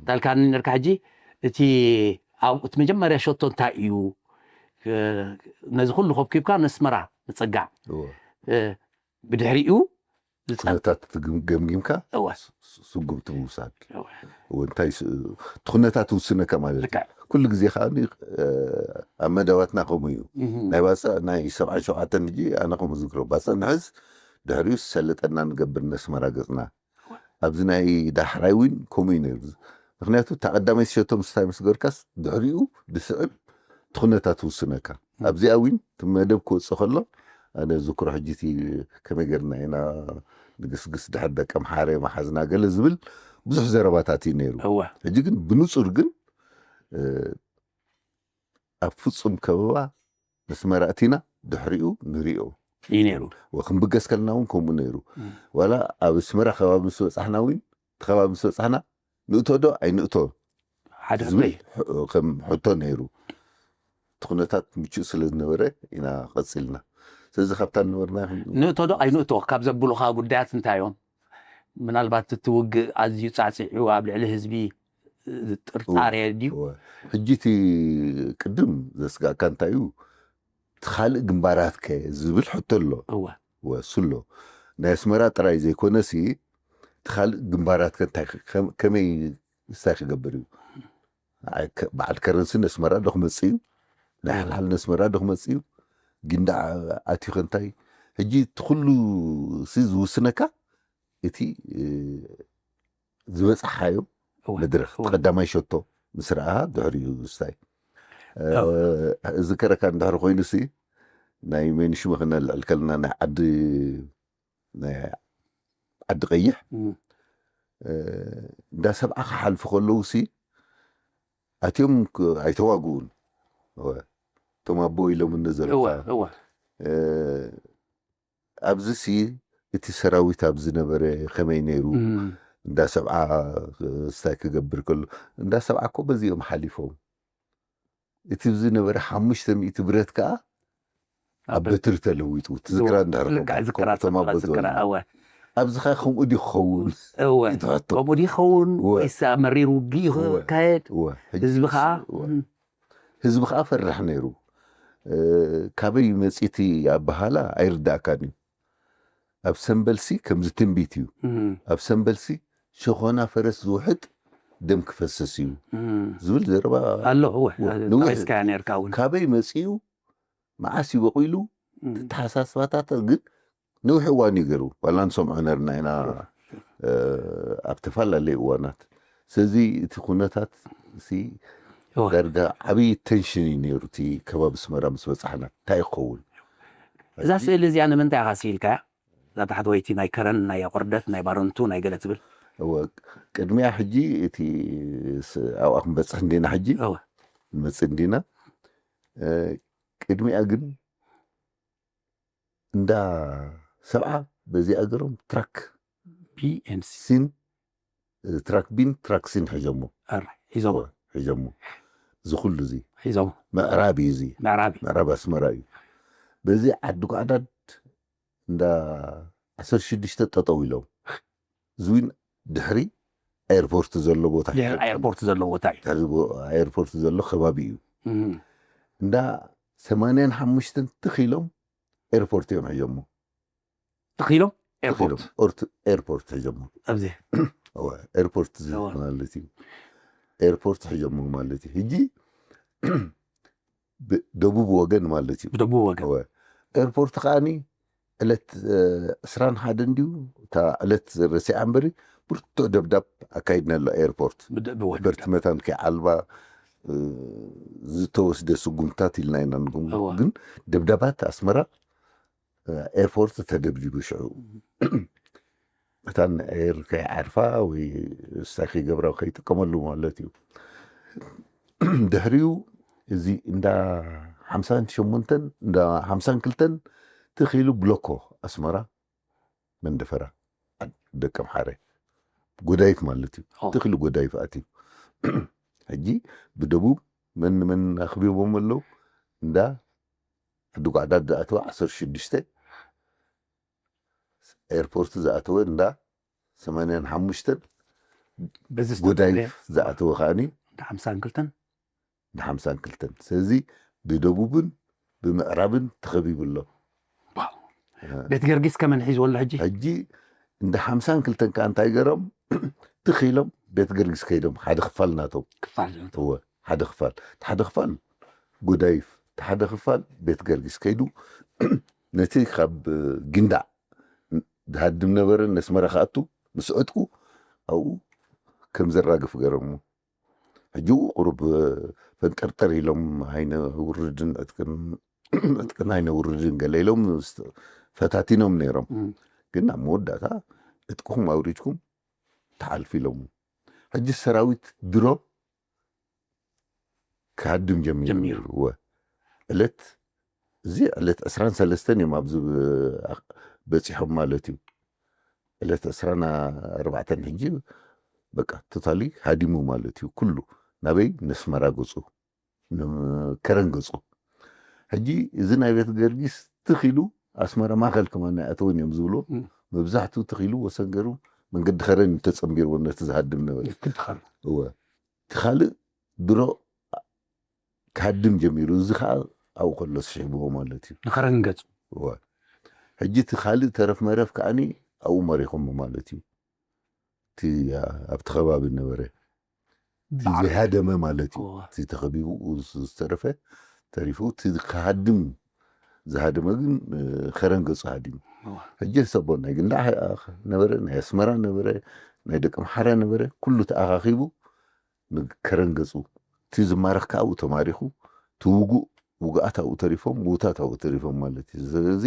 ታልካኒ ነርካ። ሕጂ እቲ ኣብኡ እቲ መጀመርያ ሸቶ እንታይ እዩ? ነዚ ኩሉ ከብኪብካ ነስመራ ምፅጋዕ። ብድሕሪኡ ኩነታት ገምጊምካ ስጉምቲ ምውሳድ። እንታይ ኩነታት ውስነካ ማለት እዩ። ኩሉ ግዜ ከዓ ኣብ መደባትና ከምኡ እዩ። ናይ ባፅዕ ናይ ሰብዓን ሸውዓተን ሕጂ ኣነ ከምኡ ዝግሮ ባፅዕ ንሕዝ ድሕሪኡ ዝሰለጠና ንገብር ነስመራ ገፅና ኣብዚ ናይ ዳሕራይ እውን ከምኡ እዩ ነይሩ። ምክንያቱ እታ ቀዳመይቲ ሸቶ ምስታይ ምስ ገርካስ ድሕሪኡ ብስዕብ ትኹነታት ትውስነካ። ኣብዚኣ እውን እቲ መደብ ክወፅእ ከሎ ኣነ ዝክሮ ሕጂ እቲ ከመይ ገርና ኢና ንግስግስ ድሕር ደቀምሓረ መሓዝና ገለ ዝብል ብዙሕ ዘረባታት እዩ ነይሩ። ሕጂ ግን ብንፁር ግን ኣብ ፍፁም ከበባ ነስመራ እቲና ድሕሪኡ ንሪኦ እዩ ነይሩ። ወክንብገስ ከልና እውን ከምኡ ነይሩ። ዋላ ኣብ ኣስመራ ከባቢ ምስ በፃሕና እውን እቲ ከባቢ ምስ በፃሕና ንእቶ ዶ ኣይንእቶ ሓደ ዝብል ከም ሕቶ ነይሩ። እቲ ኩነታት ምቹእ ስለ ዝነበረ ኢና ቀፂልና። ስለዚ ካብታ ነበርና ንእቶ ዶ ኣይንእቶ ካብ ዘብሉኻ ጉዳያት እንታይ እዮም? ምናልባት እቲ ውግእ ኣዝዩ ፃዕፂዑ ኣብ ልዕሊ ህዝቢ ጥርጣሬ ድዩ? ሕጂ እቲ ቅድም ዘስጋእካ እንታይ እዩ? እቲ ካልእ ግንባራት ከ ዝብል ሕቶ ኣሎ። እሱ ኣሎ። ናይ ኣስመራ ጥራይ ዘይኮነሲ እቲ ካልእ ግንባራት ከ እንታይ ከመይ እንታይ ክገብር እዩ? በዓል ከረንሲ ነስመራ ዶ ክመፅእ እዩ? ናይ ሓልሓል ነስመራ ዶ ክመፅእ እዩ? ጊንዳዕ ኣትዩ ከ እንታይ? ሕጂ እቲ ኩሉ ሲ ዝውስነካ እቲ ዝበፅሓዮ መድረክ ቀዳማይ ሸቶ ምስ ረኣ ድሕሪኡ ዝስታይ ዝከረካ እንድሕር ኮይኑ ሲ ናይ ሜንሽመ ክነልዕል ከለና ናይ ዓዲ ናይ ዓዲ ቀይሕ እንዳ ሰብዓ ክሓልፉ ከለዉ ሲ ኣትዮም ኣይተዋግኡን። እቶም ኣቦ ኢሎም እነዘርካ ኣብዚ ሲ እቲ ሰራዊት ኣብ ዝነበረ ከመይ ነይሩ እንዳ ሰብዓ ስታይ ክገብር ከሎ እንዳ ሰብዓ እኮ በዚኦም ሓሊፎም እቲ ዝነበረ ሓሙሽተ ሚእቲ ብረት ከዓ ኣብ በትሪ ተለዊጡ ትዝክራ እንዳረከብካኣቦ ኣብዚ ከ ከምኡ ድዩ ክኸውን ከምኡ ድዩ ክኸውን ወይስ መሪር ውግእ እዩ ክካየድ ህዝቢ ከዓ ህዝቢ ከዓ ፈርሕ ነይሩ። ካበይ መፂቲ ኣበሃላ ኣይርዳእካን እዩ። ኣብ ሰንበልሲ ከምዚ ትንቢት እዩ። ኣብ ሰንበልሲ ሸኾና ፈረስ ዝውሕጥ ደም ክፈስስ እዩ ዝብል ዘረባ ኣሎ። ጠቂስካያ ነርካ እውን ካበይ መፂኡ መዓስ ይበቂሉ ተሓሳስባታት ግን ነዊሕ እዋን እዩ ገይሩ። ዋላ ንሰምዖ ነርና ኢና ኣብ ተፈላለዩ እዋናት። ስለዚ እቲ ኩነታት ሲ ዳርጋ ዓብዪ ቴንሽን እዩ ነይሩ። እቲ ከባቢ ኣስመራ ምስ በፃሕና እንታይ ክኸውን? እዛ ስእሊ እዚኣ ንምንታይ ኢኻ ስኢልካያ? እዛ ታሕተወይቲ ናይ ከረን፣ ናይ ኣቑርደት፣ ናይ ባረንቱ፣ ናይ ገለ ትብል። ቅድሚያ ሕጂ እቲ ኣብኣ ክንበፅሕ እንዲና፣ ሕጂ ንመፅእ እንዲና። ቅድሚያ ግን እንዳ ሰብዓ በዚ ኣገሮም ትራክ ቢኤንሲ ሲን ትራክ ቢን ትራክ ሲን ሒዞሞ ሒዞሞ ሒዞሞ እዚ ኩሉ እዚ ሒዞሞ ምዕራብ እዩ። እዚ ምዕራብ ምዕራብ ኣስመራ እዩ። በዚ ዓዲ ጓዕዳድ እንዳ ዓሰርተ ሽዱሽተ ጠጠው ኢሎም፣ እዚውን ድሕሪ ኤርፖርት ዘሎ ቦታ ኤርፖርት ዘሎ ቦታ እዩ። ኤርፖርት ዘሎ ከባቢ እዩ። እንዳ ሰማንያን ሓሙሽተን ትኽ ኢሎም ኤርፖርት እዮም ሒዞሞ። ትኽ ኢሎም ኤርፖርት ኤርፖርት ሒዞሞ። ኣብዚ ኤርፖርት ማለት እዩ። ኤርፖርት ሒዞሞ ማለት እዩ። ሕጂ ደቡብ ወገን ማለት እዩ። ደቡብ ወገን ኤርፖርት ከዓኒ ዕለት ዕስራን ሓደን እንዲዩ እታ ዕለት ረሲዓ እምበሪ፣ ብርቱዕ ደብዳብ ኣካይድና ኣሎ። ኤርፖርት በርቲ መታን ከይዓልባ ዝተወስደ ስጉምታት ኢልና ኢና ንግምቱ። ግን ደብዳባት ኣስመራ ኤርፖርት ተደብዲቡ ሽዑ እታን ኤር ከይዓርፋ ወይ ስታይ ከይገብራ ከይጥቀመሉ ማለት እዩ። ድሕሪኡ እዚ እንዳ ሓምሳን ሸሞንተን እንዳ ሓምሳን ክልተን ትኺሉ ብሎኮ ኣስመራ መንደፈራ ደቀምሓረ ጎዳይፍ ማለት እዩ። ትኺሉ ጎዳይፍ ኣትዩ። ሕጂ ብደቡብ መን መን ኣኽቢቦም ኣለዉ? እንዳ ዓዲ ጓዕዳድ ዝኣተወ ዓሰርተ ሽዱሽተ ኤርፖርት ዝኣተወ እንዳ ሰማንያን ሓሙሽተን ጎዳይፍ ዝኣተወ ከዓኒ ሓምሳን ክልተን ንሓምሳን ክልተን። ስለዚ ብደቡብን ብምዕራብን ተኸቢቡ ኣሎ። ቤት ገርጊስ ከመን ሒዝዎ ኣሎ ሕጂ? ሕጂ እንደ ሓምሳን ክልተን ከኣ እንታይ ገሮም? ትኽ ኢሎም ቤት ገርጊስ ከይዶም ሓደ ክፋል ናቶም ክፋል እወ ሓደ ክፋል ሓደ ክፋል ጎዳይፍ ሓደ ክፋል ቤት ገርጊስ ከይዱ ነቲ ካብ ጊንዳዕ ዝሃድም ነበረ ነስመራ ክኣቱ ምስ ዕጥቁ ኣብኡ ከም ዘራግፍ ገረሞ። ሕጂ ቁሩብ ፈንጠርጠር ኢሎም ኣይነውርድን ዕጥቅን ዕጥቅን ኣይነውርድን ገለ ኢሎም ፈታቲኖም ነይሮም። ግን ኣብ መወዳእታ ዕጥቅኹም ኣውሪድኩም ተሓልፉ ኢሎም። ሕጂ ሰራዊት ድሮ ክሃድም ጀሚሩ ጀሚሩ። እወ ዕለት እዚ ዕለት ዕስራን ሰለስተን እዮም ኣብዚ በፂሖም ማለት እዩ። ዕለት ዕስራን ኣርባዕተን ሕጂ በቃ ቶታሊ ሃዲሙ ማለት እዩ። ኩሉ ናበይ ነስመራ ገፁ ከረን ገፁ። ሕጂ እዚ ናይ ቤት ገርጊስ ትኺሉ ኣስመራ ማእኸል ከማን ኣይኣተውን እዮም ዝብሉ። መብዛሕትኡ ትኺሉ ወሰን ገሩ መንገዲ ከረን እዩ ተፀንቢርዎ ነቲ ዝሃድም ነበረ። እወ እቲ ካልእ ድሮ ክሃድም ጀሚሩ። እዚ ከዓ ኣብኡ ከሎ ስሒብዎ ማለት እዩ። ንኸረን ገፁ እወ ሕጂ እቲ ካልእ ተረፍ መረፍ ከዓኒ ኣብኡ መሪኾሞ ማለት እዩ። እቲ ኣብቲ ከባቢ ነበረ እቲ ዘይሃደመ ማለት እዩ። እቲ ተኸቢቡ ዝተረፈ ተሪፉ፣ እቲ ክሃድም ዝሃደመ ግን ከረን ገፁ ሃዲሙ። ሕጂ ሰቦ ናይ ግንዳዕ ነበረ፣ ናይ ኣስመራ ነበረ፣ ናይ ደቂ ኣምሓራ ነበረ፣ ኩሉ ተኣኻኺቡ ንከረን ገፁ። እቲ ዝማረኽ ከዓ ኣብኡ ተማሪኹ፣ እቲ ውጉእ ውጉኣት ኣብኡ ተሪፎም፣ ምዉታት ኣብኡ ተሪፎም ማለት እዩ። ስለዚ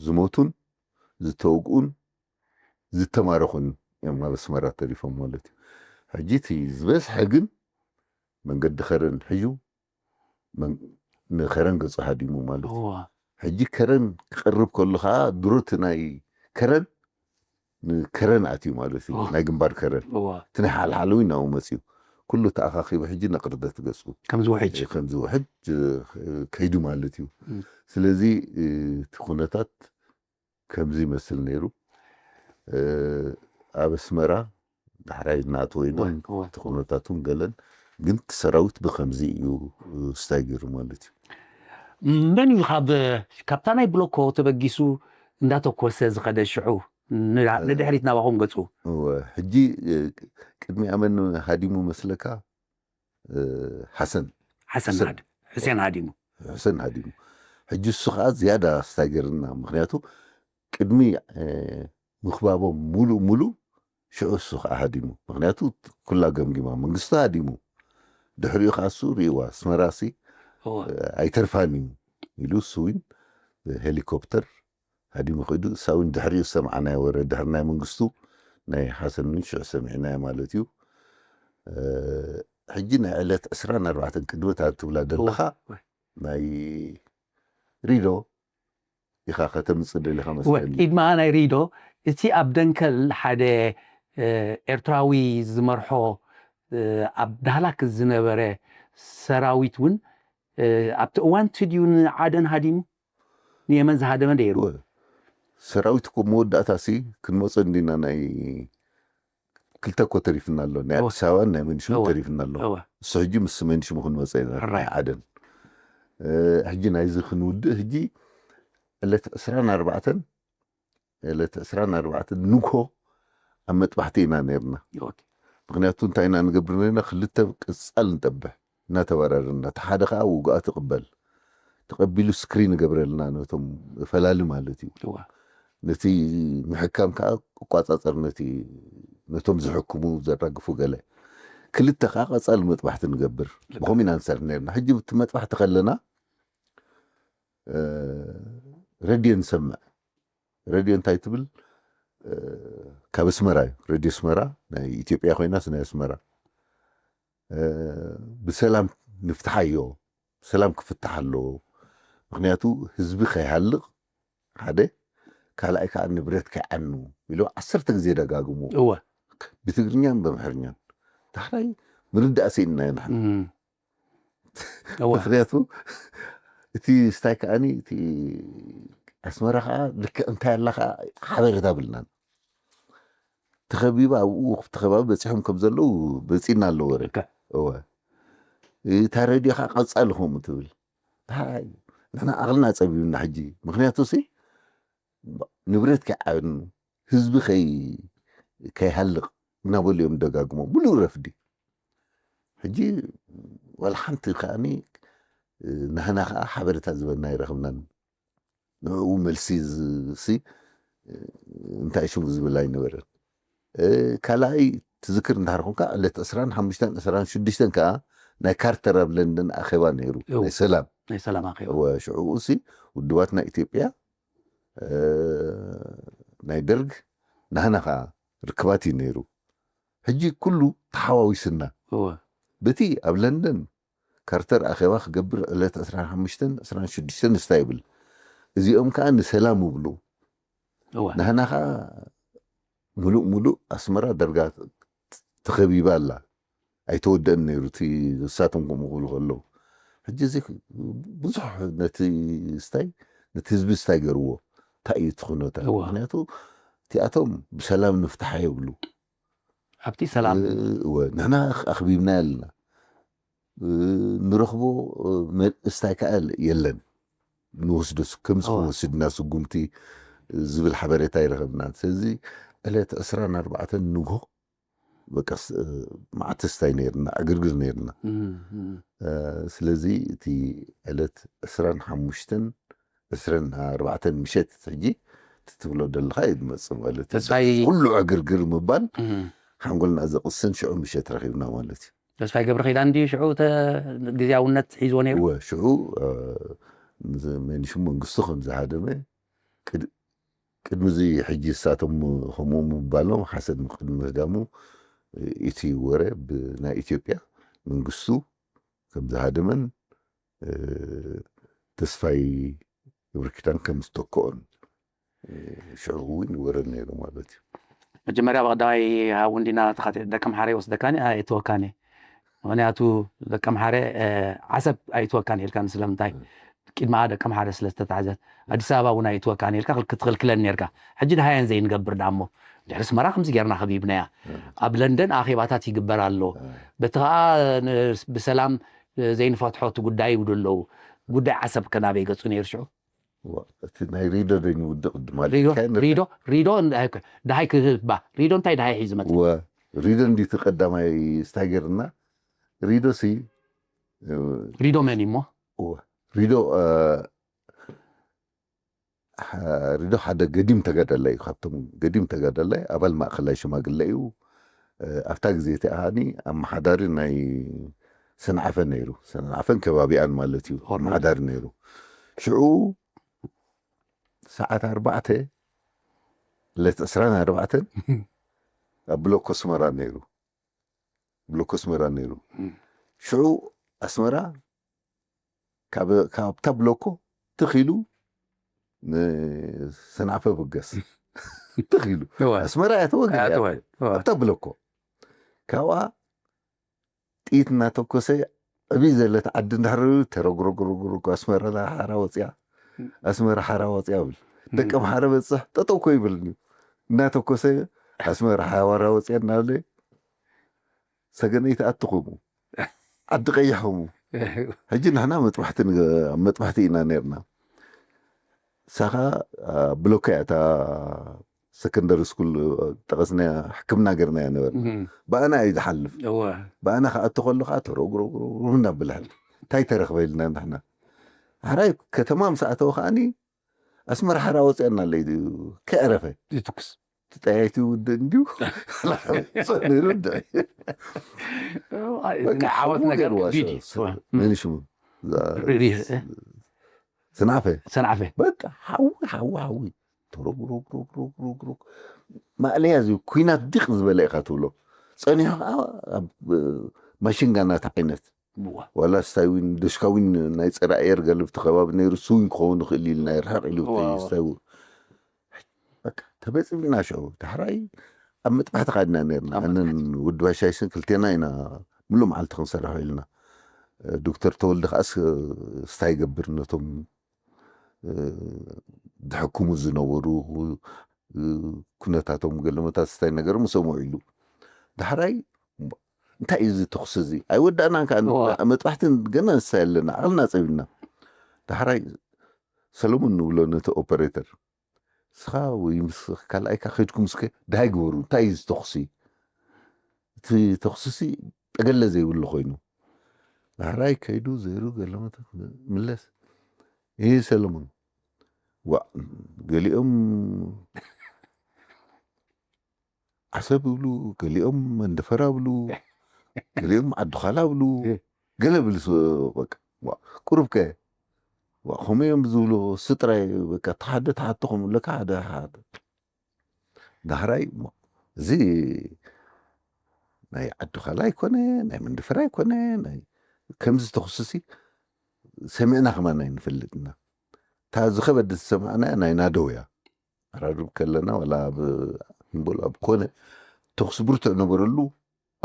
ዝሞቱን ዝተወግኡን ዝተማረኹን እዮም ኣብ ኣስመራ ተሪፎም ማለት እዩ። ሕጂ እቲ ዝበዝሐ ግን መንገዲ ከረን ሒዙ ንከረን ገፁ ሃዲሙ ማለት እዩ። ሕጂ ከረን ክቐርብ ከሎ ከዓ ድሮ እቲ ናይ ከረን ንከረን ኣትዩ ማለት እዩ። ናይ ግንባር ከረን እቲ ናይ ሓልሓለዊ እናው መፅዩ ኩሉ ተኣኻኺቡ ሕጂ ነቕርደት ገፁ ከምዚ ውሕጅ ከምዚ ውሕጅ ከይዱ ማለት እዩ። ስለዚ እቲ ኩነታት ከምዚ ይመስል ነይሩ። ኣብ ኣስመራ ዳሕራይ እናኣተወ ኢና እቲ ኩነታቱን ገለን ግን እቲ ሰራዊት ብከምዚ እዩ ስታይ ገይሩ ማለት እዩ። መን እዩ ካብ ካብታ ናይ ብሎኮ ተበጊሱ እንዳተኮሰ ዝኸደ ሽዑ ንድሕሪት ናባኹም ገፁ? ሕጂ ቅድሚኣ መን ሃዲሙ መስለካ? ሓሰን ሓሰን ሓድ ሕሴን ሃዲሙ ሕሰን ሃዲሙ። ሕጂ እሱ ከዓ ዝያዳ ስታይ ገይርና ምክንያቱ ቅድሚ ምኽባቦም ሙሉእ ሙሉእ ሽዑ እሱ ከዓ ሃዲሙ። ምክንያቱ ኩላ ገምጊማ መንግስቱ ሃዲሙ። ድሕሪኡ ከዓ እሱ ርእይዋ ኣስመራሲ ኣይተርፋን እዩ ኢሉ እሱ እውን ሄሊኮፕተር ሃዲሙ ከይዱ። እሳ እውን ድሕሪኡ ዝሰምዓናዮ ወረ ድሕሪ ናይ መንግስቱ ናይ ሓሰን እውን ሽዑ ሰሚዕናዮ ማለት እዩ። ሕጂ ናይ ዕለት ዕስራን ኣርባዕተን ቅድሚ እታ ትብላ ዘለኻ ናይ ሪዶ ኢኻ ከተምጽእ ደሊኻ መስለኒ። ኢድማ ናይ ሪዶ እቲ ኣብ ደንከል ሓደ ኤርትራዊ ዝመርሖ ኣብ ዳህላክ ዝነበረ ሰራዊት እውን ኣብቲ እዋን ትድዩ ንዓደን ሃዲሙ ንየመን ዝሃደመ ደይሩ። ሰራዊት እኮ መወዳእታ ሲ ክንመጾ እንዲና ናይ ክልተ እኮ ተሪፍና ኣሎ፣ ናይ ኣዲስ ኣበባን ናይ መንሽሙ ተሪፍና ኣሎ። እሱ ሕጂ ምስ መንሽሙ ክንመጸ ኢና ናይ ዓደን። ሕጂ ናይዚ ክንውድእ ሕጂ ዕለት ዕስራን ኣርባዕተን ዕለት ዕስራን ኣርባዕተን ንግሆ ኣብ መጥባሕቲ ኢና ነርና። ምክንያቱ እንታይ ኢና ንገብር ነርና? ክልተ ቅጻል ንጠብሕ እናተባራርና፣ እቲ ሓደ ከዓ ውግኣት ይቕበል፣ ተቐቢሉ ስክሪን ይገብረልና ነቶም ፈላሊ ማለት እዩ። ነቲ ምሕካም ከዓ ቆጻጸር ነቲ ነቶም ዝሕክሙ ዘራግፉ ገለ ክልተ ከዓ ቀጻሊ መጥባሕቲ ንገብር። ብኸምኡ ኢና ንሰርሕ ነርና። ሕጂ እቲ መጥባሕቲ ከለና ረድዮ ንሰምዕ። ረድዮ እንታይ ትብል? ካብ ኣስመራ እዩ። ረድዮ ኣስመራ ናይ ኢትዮጵያ ኮይናስ ናይ ኣስመራ። ብሰላም ንፍትሓዮ፣ ሰላም ክፍታሕ ኣለዎ። ምክንያቱ ህዝቢ ከይሃልቕ ሓደ፣ ካልኣይ ከዓ ንብረት ከይዓኑ ኢሉ ዓሰርተ ግዜ ደጋግሙ። እወ። ብትግርኛን በምሕርኛን። ዳሕራይ ምርዳእ ስኢንና ኢና። ምክንያቱ እቲ ስታይ ከዓኒ እቲ ኣስመራ ከዓ ልክዕ እንታይ ኣላ ከዓ ሓበሬታ ብልናን። ተኸቢባ ኣብኡ እቲ ከባቢ በፂሖም ከም ዘለዉ በፂና ኣሎ ወረ። እወ። እታ ረድዮ ከዓ ቀፃሊ ከምኡ ትብል። ንሕና ኣቕልና ፀቢብና ሕጂ። ምክንያቱ ሲ ንብረት ከይዓኑ ህዝቢ ከይሃልቕ እናበሉ እዮም ደጋግሞም ሙሉእ ረፍዲ። ሕጂ ዋላ ሓንቲ ከዓኒ ንሕና ከዓ ሓበሬታ ዝበና ኣይረኽብናን። ንዕኡ መልሲ ሲ እንታይ ሽሙ ዝብል ኣይነበረን። ካልኣይ ትዝክር እንድሕር ኮንካ ዕለት ዕስራን ሓሙሽተን ዕስራን ሽዱሽተን ከዓ ናይ ካርተር ኣብ ለንደን ኣኼባ ነይሩ ናይ ሰላም ናይ ሰላም ኣኼባ ሽዑ ሲ ውድባት ናይ ኢትዮጵያ ናይ ደርግ ናህና ከዓ ርክባት እዩ ነይሩ። ሕጂ ኩሉ ተሓዋዊስና በቲ ኣብ ለንደን ካርተር ኣኼባ ክገብር ዕለት ዕስራን ሓሙሽተን ዕስራን ሽዱሽተን ንስታ ይብል። እዚኦም ከዓ ንሰላም ይብሉ። ናህና ከዓ ሙሉእ ሙሉእ ኣስመራ ደርጋ ተኸቢባ ኣላ። ኣይተወደአን ነይሩ እቲ እሳቶም ከምኡ ክብሉ ከለዉ። ሕጂ እዚ ብዙሕ ነቲ ስታይ ነቲ ህዝቢ ስታይ ገርዎ። እንታይ እዩ እቲ ኩነታት? ምክንያቱ እቲኣቶም ብሰላም ንፍትሓ ይብሉ። ኣብቲ ሰላም ንሕና ኣኽቢብና ኣለና። ንረኽቦ መልእስታይ ከዓ የለን። ንወስዶ ከምዚ ክንወስድና ስጉምቲ ዝብል ሓበሬታ ይረኸብና። ስለዚ ዕለት ዕስራን ኣርባዕተን ንግሆ በቃ መዓት ስታይ ነርና፣ ዕግርግር ነርና። ስለዚ እቲ ዕለት ዕስራን ሓሙሽተን ዕስራን ኣርባዕተን ምሸት ሕጂ ትትብሎ ደለኻ እዩ ዝመፅእ ማለት እዩ። ኩሉ ዕግርግር ምባል ሓንጎልና ዘቕስን ሽዑ ምሸት ረኺብና ማለት እዩ። ተስፋይ ገብረ ኪዳን ድዩ ሽዑ ግዝያውነት ሒዝዎ ነይሩ? ሽዑ መንሽም መንግስቱ ከም ዝሃደመ ቅድሚ እዚ ሕጂ እሳቶም ከምኡ ምባሎም ሓሰን ቅድሚ ምህዳሙ እቲ ወረ ብናይ ኢትዮጵያ መንግስቱ ከም ዝሃደመን ተስፋይ ገብረኪዳን ከም ዝተክኦን ሽዑ እውን ይወረድ ነይሩ ማለት እዩ። መጀመርያ ብቐዳማይ ሃው እንዲና ተኻቲ ደቀምሓረ ይወስደካኒ ኣይትወካኒ። ምክንያቱ ደቀምሓረ ዓሰብ ኣይትወካኒ ኢልካኒ። ስለምንታይ? ቅድማ ደቀምሓረ ስለ ዝተታሕዘት ኣዲስ ኣበባ እውን ኣይትወካኒ ኢልካ ክትኽልክለን ነርካ። ሕጂ ድሃየን ዘይንገብር ዳሞ ድሕሪ ኣስመራ ከምዚ ጌርና ከቢብናያ። ኣብ ለንደን ኣኼባታት ይግበር ኣሎ። በቲ ከዓ ብሰላም ዘይንፈትሖ እቲ ጉዳይ ይብሉ ኣለዉ። ጉዳይ ዓሰብ ከ ናበይ ገጹ ነይሩ ሽዑ? እቲ ናይ ሪዶ ዶ ንውድቕ ድማ ሪዶ ሪዶ እንታይ ደሃይ ክህባ ሪዶ እንታይ ደሃይ ሒዙ መጽ ሪዶ እንዲቲ ቀዳማይ ስታገርና ሪዶ ሲ ሪዶ መን እሞ ሪዶ ሪዶ ሓደ ገዲም ተጋዳላይ እዩ። ካብቶም ገዲም ተጋዳላይ ኣባል ማእኸላይ ሽማግለ እዩ። ኣብታ ግዜ እቲኣ ከዓኒ ኣመሓዳሪ ናይ ሰንዓፈ ነይሩ። ሰንዓፈን ከባቢኣን ማለት እዩ። ኣመሓዳሪ ነይሩ። ሽዑ ሰዓት ኣርባዕተ፣ ዕለት ዕስራን ኣርባዕተን ኣብ ብሎኮ ኣስመራ ነይሩ። ብሎኮ ኣስመራ ነይሩ። ሽዑ ኣስመራ ካብታ ብሎኮ ትኽ ኢሉ ንሰንዓፈ ብገስ ትኽ ኢሉ ኣስመራ እያ ተወግእ። ኣብታ ብሎኮ ካብኣ ጥይት እናተኮሰ ዕብይ ዘለት ዓዲ እንዳሕረሩ ተረጉረጉረጉረጉ ኣስመራ ሓራ ወፅያ፣ ኣስመራ ሓራ ወፅያ ብል። ደቀም ሓረ በፅሕ ጠጠው ኮ ይብል እናተኮሰ ኣስመራ ሓራ ወፅያ እናበለ ሰገነይቲ ኣትኹሙ ዓዲ ቀይሖሙ። ሕጂ ንሕና መጥባሕቲ መጥባሕቲ ኢና ነርና። ሳኻ ብሎኮ እያ እታ ሰከንደሪ ስኩል ጠቐስናያ ሕክምና ገርናያ ነበርና። ብኣና እዩ ዝሓልፍ። ብኣና ክኣቱ ከሎ ከዓ ተረጉረጉረጉ እናብልሐ እንታይ ተረኽበ ኢልና ንሕና ሓራይ ከተማ ምስ ኣተወ ከዓኒ ኣስመራ ሓራ ወፅያና ኣለይ ከዕረፈ ይትኩስ ትጠያይቲ ውድእ እንዲሁ ነይሩ። ዓወት ነገር መን ሽሙ ሰናፈ ሰናፈ በቃ ሓዊ ሓዊ ሓዊ ተሮግሮግሮግሮግሮግ ማእለያ እዚ ኩናት ዲቕ ዝበለ ኢኻ ትብሎ። ፀኒሑ ከዓ ኣብ ማሽንጋናት ዓይነት ዋላ ስታይዊን ደሽካዊን ናይ ፀረ ኣየር ገለ ብቲ ከባቢ ነይሩ ስዊን ክኸውን ይኽእል ኢልና ይርሕቕ ኢሉ ስታይዊ በቃ ተበፂብና ሽዑ ዳሕራይ ኣብ መጥባሕቲ ካድና ነርና ኣነን ውዲ ባሻይስን ክልቴና ኢና ምሉእ መዓልቲ ክንሰርሖ ኢልና ዶክተር ተወልደ ከዓስ ስታይ ገብር ነቶም ድሕክሙ ዝነበሩ ኩነታቶም ገለመታት ስታይ ነገር ምሰምዑ ኢሉ ዳሕራይ እንታይ እዩ እዚ ተኽሲ እዚ ኣይወዳእናን ከዓ መጥባሕትን ገና ንሳ ኣለና ዓቕልና ፀቢና ዳሕራይ ሰለሙን ንብሎ ነቲ ኦፐሬተር እስኻ ወይ ምስ ካልኣይካ ከድኩም እስከ ድሃይ ግበሩ እንታይ እዩ ዝተኹሲ እቲ ተኹስሲ ጠገለ ዘይብሉ ኮይኑ ዳሕራይ ከይዱ ዘይሩ ገለመታት ምለስ ይህ ሰለሙን ዋ ገሊኦም ዓሰብ ይብሉ ገሊኦም መንደፈራ ብሉ ገሊኦም ዓድኻላ ብሉ ገለ ብል በቃ ቁሩብ ከ ከምኡ እዮም ዝብሉ ስጥራይ በቃ ተሓደ ተሓትኹም ለካ ሓደ ሓደ ዳሕራይ እዚ ናይ ዓድኻላ ኣይኮነ ናይ መንደፈራ ኣይኮነ ከምዚ ተኽሱሲ ሰሚዕና ከማን ኣይንፈልጥና እታ ዝኸበድ ዝሰማዕናያ ናይ ናደው እያ ኣራርብ ከለና ዋላ ኣብ ንበሉ ኣብ ኮነ ተኹሲ ብርቱዕ ነበረሉ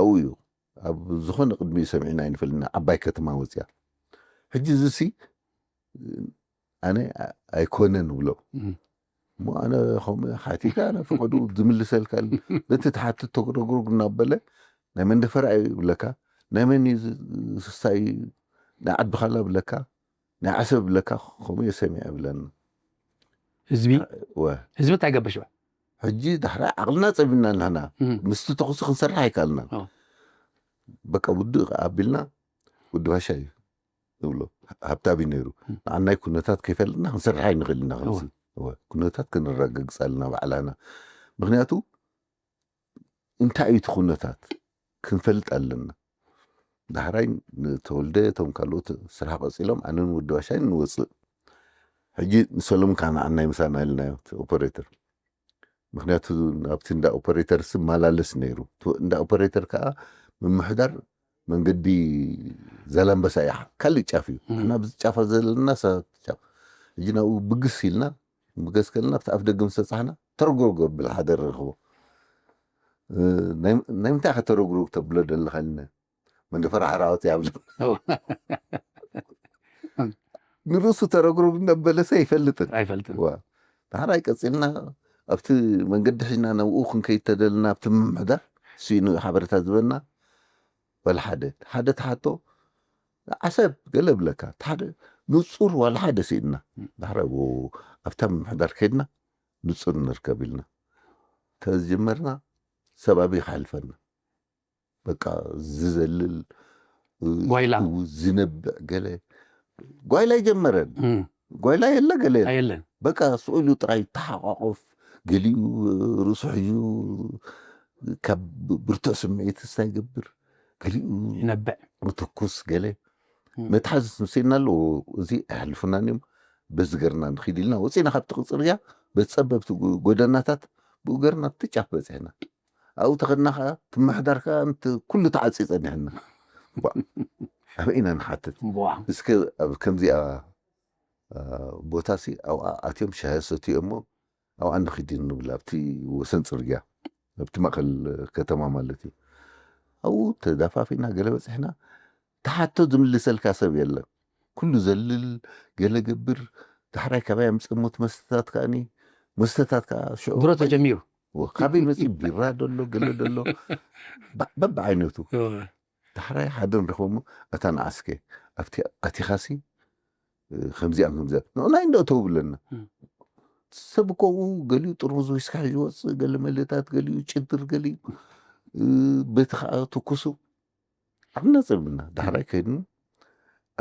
ኣብኡ እዩ ኣብ ዝኾነ ቅድሚኡ ሰሚዕና ኣይንፈልጥና ዓባይ ከተማ ወፅያ ሕጂ እዚሲ ኣነ ኣይኮነን ንብሎ እሞ ኣነ ከምኡ ሓቲተ ኣነ ፍቅዱ ዝምልሰልካ ነቲ ትሓትት ተጉረጉርግ እናበለ ናይ መንደፈራ እዩ ይብለካ ናይ መን እዩ ስስታይ ናይ ዓድኻላ ብለካ ናይ ዓሰብ ብለካ ከምኡ እየ ሰሚዐ ብለና ህዝቢ ህዝቢ እንታይ ገብር ሽባ ሕጂ ዳሕራይ ዓቕልና ፀቢና ኣለና ምስቲ ተኹሲ ክንሰርሕ ኣይከኣልና በቃ ውድእ ኣቢልና ውዲ ባሻ እዩ ዝብሎ ሃብታም እዩ ነይሩ ንዓናይ ኩነታት ከይፈለጥና ክንሰርሕ ኣይንኽእል ኢና ከምዚ ኩነታት ክንረጋግፅ ኣለና ባዕላና ምክንያቱ እንታይ እዩ እቲ ኩነታት ክንፈልጥ ኣለና ዳሕራይ ንተወልደ እቶም ካልኦት ስራሕ ቀፂሎም ኣነን ውዲ ባሻይ ንወፅእ ሕጂ ንሰሎም ካናዓናይ ምሳና ኢልናዮ ኦፐሬተር ምክንያቱ ኣብቲ እንዳ ኦፐሬተር ስመላለስ ነይሩ እንዳ ኦፐሬተር ከዓ ምምሕዳር መንገዲ ዘላንበሳ እያ ካልእ ጫፍ እዩ እና ብዚ ጫፋ ዘለና ሰባት ጫፍ ሕጂ ናብኡ ብግስ ኢልና ብገስ ከለና ኣብቲ ኣፍ ደገ ምስ በፃሕና ተርጎርጎ ብል ሓደ ረኽቦ ናይ ምንታይ ከተረጉርጉ ተብሎ ደለኻ ኢልና መንደፈራ ሓራወት ያብሉ ንርእሱ ተረጉርጉ እናበለሰ ኣይፈልጥን ኣይፈልጥን ዳሕራይ ቀፂልና ኣብቲ መንገዲ ሒዝና ናብኡ ክንከይድ ተደልና ኣብቲ ምምሕዳር ስኢኑ ሓበሬታ ዝበና ወላ ሓደ ሓደ ተሓቶ ዓሰብ ገለ ብለካ ሓደ ንፁር ዋላ ሓደ ስኢንና ዳሕራይ ኣብታ ምምሕዳር ከይድና ንፁር ንርከብ ኢልና ተዝጀመርና ሰብ ኣበይ ክሓልፈና በቃ ዝዘልል ጓይላ ዝነብዕ ገለ ጓይላ ይጀመረን ጓይላ የለ ገለ የለን በቃ ስቕ ኢሉ ጥራይ ተሓቋቆፍ፣ ገሊኡ ርእሱ ሒዙ ካብ ብርቱዕ ስምዒት እንታይ ይገብር፣ ገሊኡ ይነብዕ። ምትኩስ ገለ መትሓዚ ስምሲልና ኣለዎ። እዚ ኣሕልፉናን እዮም። በዚ ገርና ንኺድ ኢልና ወፂና ካብቲ ጽርግያ በቲ ጸበብቲ ጎ- ጎደናታት ብኡ ገርና ኣብቲ ጫፍ በፂሕና። ኣብኡ ተኸድና ከዓ እቲ ምሕዳር ከዓ ነቲ ኩሉ ተዓፂ ጸኒሕና። ባ፣ ኣበይ ኢና ንሓትት? እምቧ። እስከ ኣብ ከምዚኣ ቦታ ሲ ኣብኣ ኣትዮም ሻሂ ሰትዩ እሞ ኣብኣ ንኺድ ንብል ኣብቲ ወሰን ጽርግያ ኣብቲ ማእከል ከተማ ማለት እዩ። ኣብኡ ተዳፋፊና ገለ በጺሕና ተሓቶ ዝምልሰልካ ሰብ የለን። ኩሉ ዘልል ገለ ገብር ዳሕራይ ካበይ ኣምጽእ እሞ እቲ መስተታት ከኣኒ መስተታት ከኣ ሽዑ ድሮ ተጀሚሩ ወ- ካበይ መጺኡ ቢራ ደሎ ገለ ደሎ ባ- በብዓይነቱ ዳሕራይ ሓደ ንረኽቦ እሞ እታ ንዓስከ ኣብቲ ኣቲኻሲ ከምዚኣን ከምዚኣን ንዕናይ እንዶ እተው ብለና ሰብ እኮ ኡ ገሊኡ ጥርሙዝ ዊስካ ሒዙ ወፅእ ገለ መለታት ገሊኡ ጭድር ገሊኡ በቲ ከዓ ትኩሱ ዓብና ፀብና ዳሕራይ ከይድኑ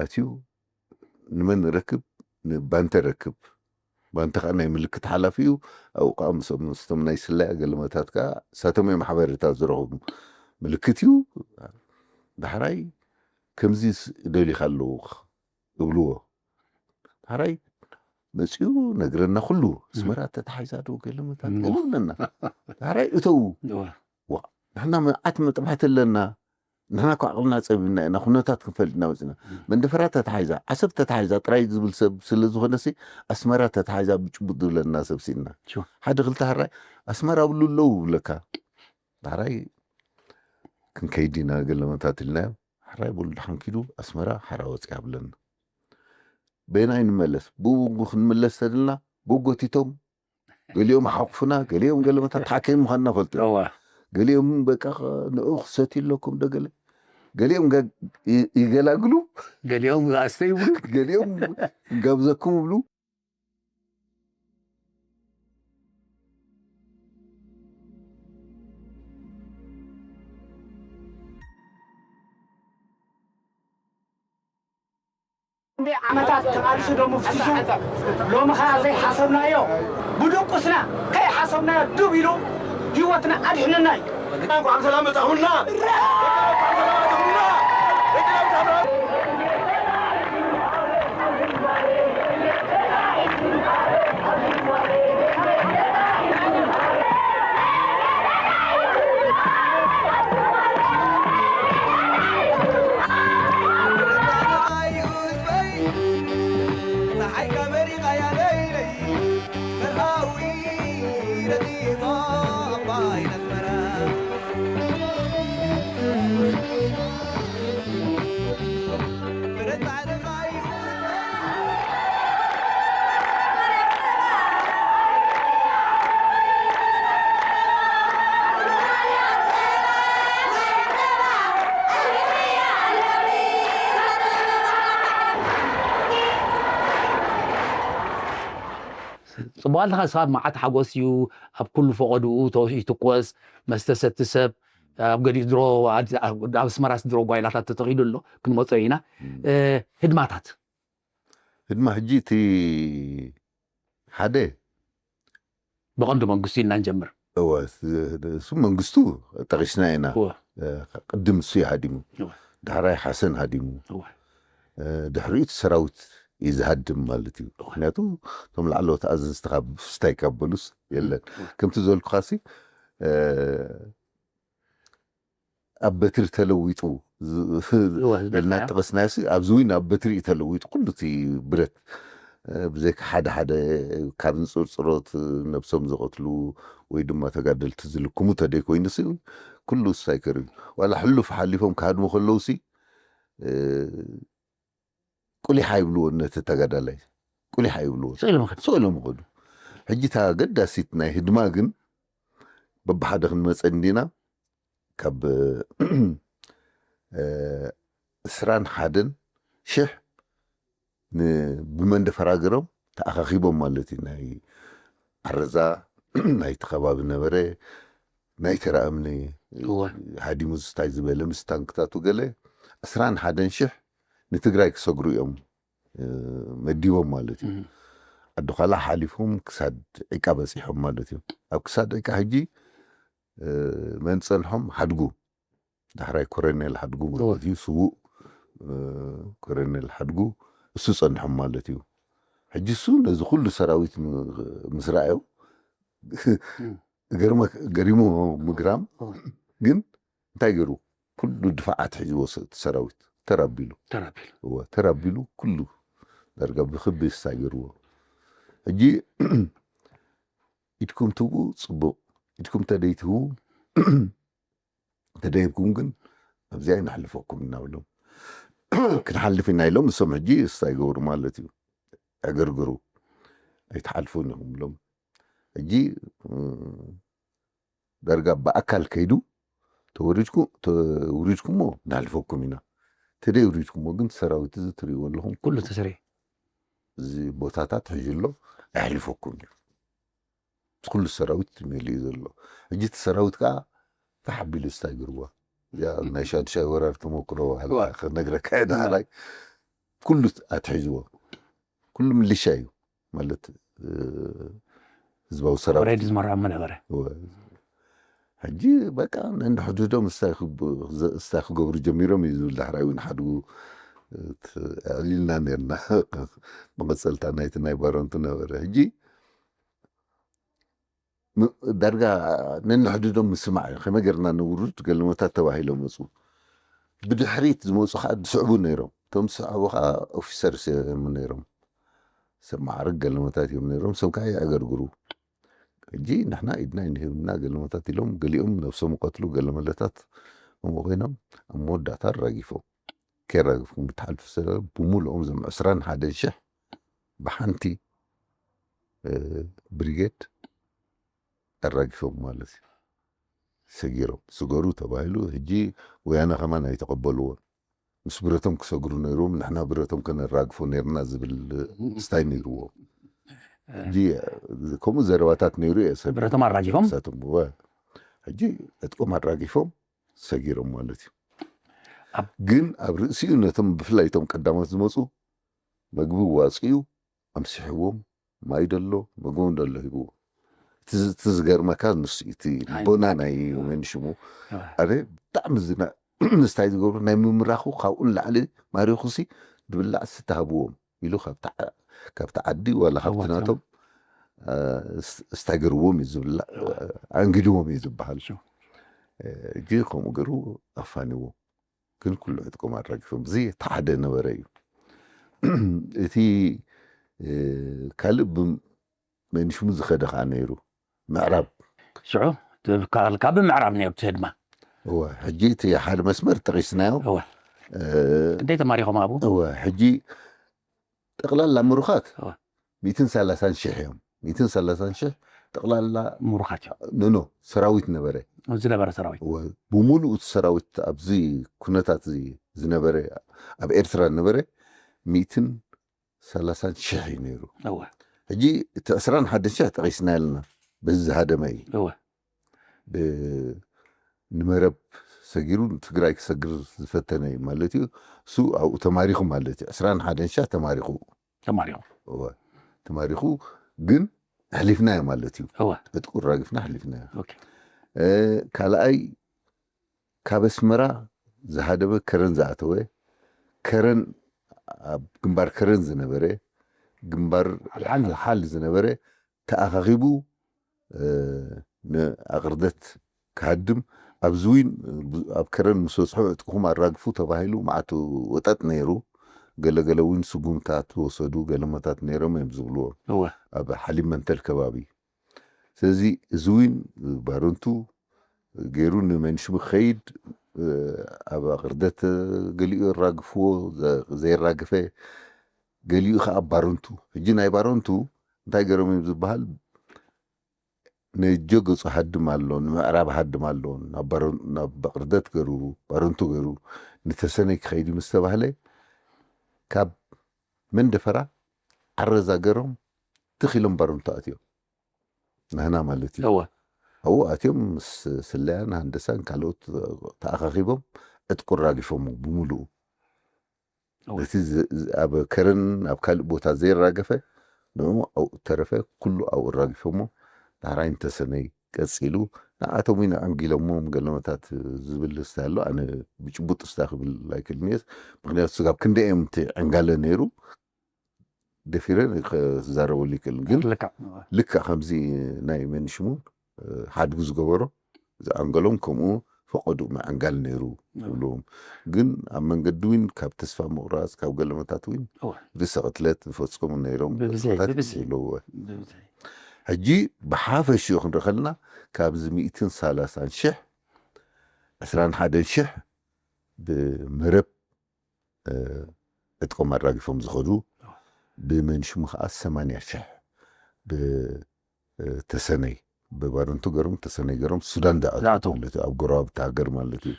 ኣትዩ ንመን ረክብ ንባንተ ረክብ ባንተ ከዓ ናይ ምልክት ሓላፊ እዩ ኣብኡ ከዓ ምስቶም ምስቶም ናይ ስለያ ገለመታት ከዓ ሳቶም እዮም ሓበሬታ ዝረኽቡ ምልክት እዩ ዳሕራይ ከምዚ ደሊኻ ኣለዉ እብልዎ ዳሕራይ መፅኡ ነግረና ኩሉ ኣስመራ ተታሓሒዛ ዶ ገለመታት ገለ ይብለና ዳሕራይ እተዉ ንሕና መዓት መጥባሕቲ ኣለና ንሕና እኮ ዓቕልና ፀቢብና ኢና ኩነታት ክንፈልጥ ኢና ወፂና መንደፈራ ተታሓሒዛ ዓሰብ ተታሓሒዛ ጥራይ ዝብል ሰብ ስለ ዝኾነሲ ኣስመራ ተታሓሒዛ ብጭቡጥ ዝብለና ሰብ ሲእና ሓደ ክልተ ሃራይ ኣስመራ ብሉ ኣለዉ ይብለካ ዳሕራይ ክንከይድ ኢና ገለመታት ኢልናዮ ሓራይ ብሉ ድሓን ኪዱ ኣስመራ ሓራ ወፂኣ ብለና በየናይ ንመለስ ብኡ ክንምለስ ተድልና ጎጎቲቶም ገሊኦም ሓቑፉና ገሊኦም ገለመታት ሓኪም ምዃንና ፈልጡ እዮም። እዋ ገሊኦም በቃ ንዑ ክሰትዩ ኣለኩም ዶ ገለ ገሊኦም ገ- ይ- ይገላግሉ ገሊኦም ኣስተ ይብሉ ገሊኦም ጋብዘኩም ይብሉ ክንደይ ዓመታት ተቓልሱ ደሙ ፍሲሱ ሎሚ ኸዓ ዘይሓሰብናዮ ብድቁስና ከይሓሰብናዮ ዱብ ኢሉ ህይወትና ኣድሕነና እዩ። እንኳዕ ብሰላም መጻኹምና። ጽቡቓልካ ስኻብ መዓት ሓጎስ እዩ ኣብ ኩሉ ፈቐድኡ ይትኮስ መስተ ሰቲ ሰብ ኣብ ገሊኡ ድሮ ኣብ ኣስመራስ ድሮ ጓይላታት ተተኺሉ ኣሎ ክንመጾ ኢና ህድማታት ህድማ ሕጂ እቲ ሓደ ብቐንዱ መንግስቱ ኢልና ንጀምር እወ እሱ መንግስቱ ጠቂስና ኢና ቅድም እሱ ይሃዲሙ ዳሕራይ ሓሰን ሃዲሙ ድሕሪኡ እቲ ሰራዊት እዩ ዝሃድም ማለት እዩ ምክንያቱ እቶም ላዕለዎት ኣዘዝቲ ካብ ፍስታይ ካብ በሉስ የለን ከምቲ ዘልኩኻሲ ኣብ በትሪ ተለዊጡ ልና ጠቐስናዮ ኣብዚ እውን ኣብ በትሪ እዩ ተለዊጡ ኩሉ እቲ ብረት ብዘይካ ሓደ ሓደ ካብ ንፅርፅሮት ነብሶም ዝቐትሉ ወይ ድማ ተጋደልቲ ዝልክሙ ተደይ ኮይኑ ሲ ኩሉ ሳይከር እዩ ዋላ ሕሉፍ ሓሊፎም ክሃድሙ ከለዉ ሲ ቁሊሕ ኣይብልዎ ነቲ ተጋዳላይ ቁሊሕ ኣይብልዎ ስቕ ኢሎም ይኸዱ ሕጂ እታ ገዳሲት ናይ ህድማ ግን በብሓደ ክንመፀ እንዲና ካብ እስራን ሓደን ሽሕ ብመንደፈራገሮም ተኣኻኺቦም ማለት እዩ ናይ ዓረዛ ናይቲ ከባቢ ነበረ ናይ ተራ እምኒ ሃዲሙ ዝስታይ ዝበለ ምስ ታንክታቱ ገለ ዕስራን ሓደን ሽሕ ንትግራይ ክሰግሩ እዮም መዲቦም ማለት እዩ ዓዲ ዃላ ሓሊፎም ክሳድ ዒቃ በፂሖም ማለት እዩ። ኣብ ክሳድ ዒቃ ሕጂ መን ፀንሖም? ሓድጉ፣ ዳሕራይ ኮረኔል ሓድጉ ማለት እዩ፣ ስዉእ ኮረኔል ሓድጉ፣ እሱ ፀንሖም ማለት እዩ። ሕጂ እሱ ነዚ ኩሉ ሰራዊት ምስ ረኣዮ ገሪሞ፣ ምግራም። ግን እንታይ ገይሩ? ኩሉ ድፋዓት ሒዝዎ ሰራዊት ተራቢሉ፣ ተራቢሉ ኩሉ ዳርጋ ብክቢ ስታይ ገይርዎ። ሕጂ ኢድኩም ትቡ ፅቡቕ፣ ኢድኩም ተደይትቡ፣ ተደይብኩም ግን ኣብዚኣ ይነሕልፈኩም እናብሎም ክንሓልፍ ኢና ኢሎም፣ እሶም ሕጂ ስታይ ገበሩ ማለት እዩ። ዕግርግሩ ኣይትሓልፉን ኢኹም ብሎም። ሕጂ ዳርጋ ብኣካል ከይዱ ተወሪድኩ ተውሪድኩሞ ናሕልፈኩም ኢና፣ ተደይ ውሪድኩሞ ግን ሰራዊት እዚ ትርእይዎ ኣለኹም ኩሉ ተስርየ፣ እዚ ቦታታት ሕጂ ኣሎ፣ ኣሕልፈኩም እዩ። ኩሉ ሰራዊት መሊኡ ዘሎ። ሕጂ እቲ ሰራዊት ከዓ ፋሕ ኣቢሉ ስታይ ገርዋ። እዚኣ ናይ ሻድሻይ ወራር ተመክሮ ክነግረካ እየ። ዳሕራይ ኩሉ ኣትሒዝዎ፣ ኩሉ ምልሻ እዩ ማለት ህዝባዊ ሰራዊት። ዝመርዖም ነበረ። ሕጂ በቃ ነንሕድዶም እስታይ ክገብሩ ጀሚሮም እዩ ዝብል። ዳሕራይ እውን ሓድጉ ኣዕሊልና ነርና። መቐፀልታ ናይቲ ናይ ባረንቱ ነበረ። ሕጂ ዳርጋ ነንሕድዶም ምስማዕ እዩ። ከመይ ገርና ንውርድ ገለመታት ተባሂሎም መፁ። ብድሕሪት ዝመፁ ከዓ ዝስዕቡ ነይሮም። እቶም ዝስዕቡ ከዓ ኦፊሰርስ እዮም ነይሮም። ሰብ ማዕርግ ገለመታት እዮም ነይሮም። ሰብ ከዓ የዕገርግሩ። ሕጂ ንሕና ኢድና ይንህብና ገለመታት ኢሎም፣ ገሊኦም ነብሶም ይቐትሉ፣ ገለመለታት ከምኡ ኮይኖም ኣብ መወዳእታ ኣራጊፎም። ከየራግፍኩም ብትሓልፉ ስለ ብምሉኦም እዞም ዕስራን ሓደን ሽሕ ብሓንቲ ብሪጌድ ኣራጊፎም ማለት እዩ። ሰጊሮም ስገሩ ተባሂሉ። ሕጂ ወያነ ከማን ኣይተቐበልዎን። ምስ ብረቶም ክሰግሩ ነይርዎም፣ ንሕና ብረቶም ከነራግፎ ነይርና ዝብል ስታይ ነይርዎም። ከምኡ ዘረባታት ነይሩ። ብረቶም ኣራጊፎም ሕጂ ዕጥቆም ኣራጊፎም ሰጊሮም ማለት እዩ። ግን ኣብ ርእሲኡ ነቶም ብፍላይ እቶም ቀዳሞት ዝመፁ መግቢ ዋፅዩ ኣምሲሕዎም፣ ማይ ደሎ መግቦም ደሎ ሂብዎ። እቲ ዝገርመካ ንሱ እቲ ልቦና ናይ ወይን ሽሙ ኣረ ብጣዕሚ ምስታይ ዝገብሩ ናይ ምምራኹ ካብኡ ንላዕሊ ማሪኹሲ ድብላዕ ዝተሃብዎም ኢሉ ካብቲ ዓዲ ዋላ ካብቲ ናቶም ስታገርዎም እዩ ዝብላዕ ኣንግድዎም እዩ ዝበሃል። እጂ ከምኡ ገሩ ኣፋንዎም። ግን ኩሉ ዕጥቆም ኣራጊፎም። እዚ እቲ ሓደ ነበረ እዩ። እቲ ካልእ ብመንሽሙ ዝኸደ ከዓ ነይሩ ምዕራብ። ሽዑ ካብ ምዕራብ ነይሩ ትህድማ። እወ፣ ሕጂ እቲ ሓደ መስመር ጠቒስናዮ። እወ። ክንደይ ተማሪኾም ኣብኡ? እወ፣ ሕጂ ጠቕላላ ምሩኻት እወ። ሚእትን ሰላሳን ሽሕ እዮም። ሚእትን ሰላሳን ሽሕ ጠቕላላ ምሩኻት እዮም። ኖ፣ ኖ፣ ሰራዊት ነበረ። ዝነበረ ሰራዊት። እወ፣ ብምሉኡ እቲ ሰራዊት ኣብዚ ኩነታት እዚ ዝነበረ፣ ኣብ ኤርትራ ዝነበረ ሚእትን ሰላሳን ሽሕ እዩ ነይሩ። እወ። ሕጂ እቲ ዕስራን ሓደን ሽሕ ጠቒስና ኣለና። በዚ ዝሃደመ እዩ። እወ። ብ-፣ ንመረብ ሰጊሩ ንትግራይ ክሰግር ዝፈተነ እዩ ማለት እዩ። እሱ ኣብኡ ተማሪኹ ማለት እዩ። ዕስራን ሓደን ሽሕ ተማሪኹ። ተማሪኹ። እወ። ተማሪኹ ግን ኣሕሊፍናዮ ማለት እዩ። እወ። ዕጥቁ ኣራጊፍና ኣሕሊፍናዮ። ኦኬ። እ፣ ካልኣይ ካብ ኣስመራ ዝሃደመ ከረን ዝኣተወ፣ ከረን ኣብ ግንባር ከረን ዝነበረ፣ ግንባር ሓልሓል ሓልሓል ዝነበረ ተኣኻኺቡ፣ እ፣ ንኣቕርደት ክሃድም ኣብዚ ዊን ኣብ ከረን ምስ በጽሑ ዕጥቅኹም ኣራግፉ ተባሂሉ መዓት ወጠጥ ነይሩ። ገለገለ እውን ስጉምታት ወሰዱ፣ ገለመታት ነይሮም እዮም ዝብልዎ እወ። ኣብ ሓሊብ መንተል ከባቢ። ስለዚ እዚ ዊን ባረንቱ ገይሩ ንመንሽሙ ክኸይድ፣ እ፣ ኣብ ኣቕርደት ገሊኡ የራግፍዎ፣ ዘ-፣ ዘየራግፈ ገሊኡ ከዓ ኣብ ባረንቱ። ሕጂ ናይ ባረንቱ እንታይ ገይሮም እዮም ዝበሃል? ነጀ ገጹ ሃድም ኣሎ፣ ንምዕራብ ሃድም ኣሎ፣ ናብ ባረ-፣ ናብ ኣቕርደት ገሩ፣ ባረንቱ ገሩ፣ ንተሰነይ ክኸይድ እዩ ምስ ተባህለ፣ ካብ መንደፈራ ዓረዛ ገሮም ትኽ ኢሎም ባረንቱ ኣትዮም። ናህና ማለት እዩ። እወ። ኣብኡ ኣትዮም ምስ ስለያን ሃንደሳን ካልኦት ተኣኻኺቦም ዕጥቁ ኣራጊፎም ብምሉኡ። እወ። ነቲ ዝ-፣ ዝ-፣ ኣብ ከረን ኣብ ካልእ ቦታ ዘይራገፈ ንዕኡ ኣብኡ ተረፈ፣ ኩሉ ኣብኡ ኣራጊፎሞ። ዳሕራይ ንተሰነይ ቀጺሉ፣ ንኣቶም እውን ኣዕንጊሎሞም ገለመታት ዝብል ስታይ ኣሎ። ኣነ ብጭቡጥ ስታይ ክብል ኣይክእልን እየ፣ ምኽንያቱ ስጋብ ክንደይ እዮም እቲ ዕንጋለ ነይሩ ደፊረ ክዛረበሉ ይክእልን። ግን ልክዕ ልክዕ ከምዚ ናይ መንሽሙ ሓድጉ ዝገበሮ ዝኣንገሎም ከምኡ ፈቐዱ ምዕንጋል ነይሩ ይብልዎም። ግን ኣብ መንገዲ እውን ካብ ተስፋ ምቑራፅ ካብ ገለመታት እውን እወ። ርእሰ ቅትለት ዝፈፀሙ ነይሮም። ብብዝሒ፣ ቅትለታት ብብዝሒ። ይብልዎ። ብብዝሒ። ሕጂ ብሓፈሽኡ ክንርኢ ከለና ካብዚ ሚእትን ሰላሳን ሽሕ ዕስራን ሓደን ሽሕ ብመረብ እ፣ ዕጥቆም ኣራጊፎም ዝኸዱ፣ ብመንሽሙ ከዓ ሰማንያ ሽሕ ብተሰነይ ብባረንቱ ገሮም ተሰነይ ገሮም ሱዳን ዝኣትዉ ዝኣትዉ። ማለት እዩ፣ ኣብ ጎረባብቲ ሃገር ማለት እዩ።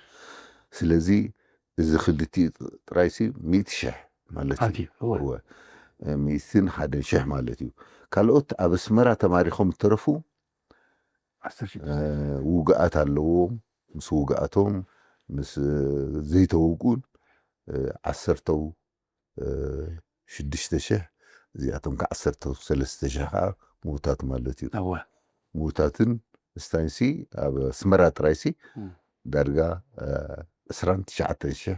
ስለዚ እዚ ክልቲኡ ጥራይሲ ሚእቲ ሽሕ ማለት እዩ። ኣትዩ፣ እወ። እወ። ሚእትን ሓደን ሽሕ ማለት እዩ። ካልኦት ኣብ ኣስመራ ተማሪኾም እተረፉ ዓሰርተ ሽዱሽተ። እ፣ ውግኣት ኣለዎም። ምስ ውግኣቶም ምስ እ፣ ዘይተወግኡን እ፣ ዓሰርተው እ፣ ሽዱሽተ ሽሕ፣ እዚኣቶም ከዓ ዓሰርተው ሰለስተ ሽሕ ከዓ ምውታት ማለት እዩ። እወ። ምውታትን ስታይንሲ ኣብ ኣስመራ ጥራይሲ እም። ዳርጋ እ፣ ዕስራን ትሽዓተን ሽሕ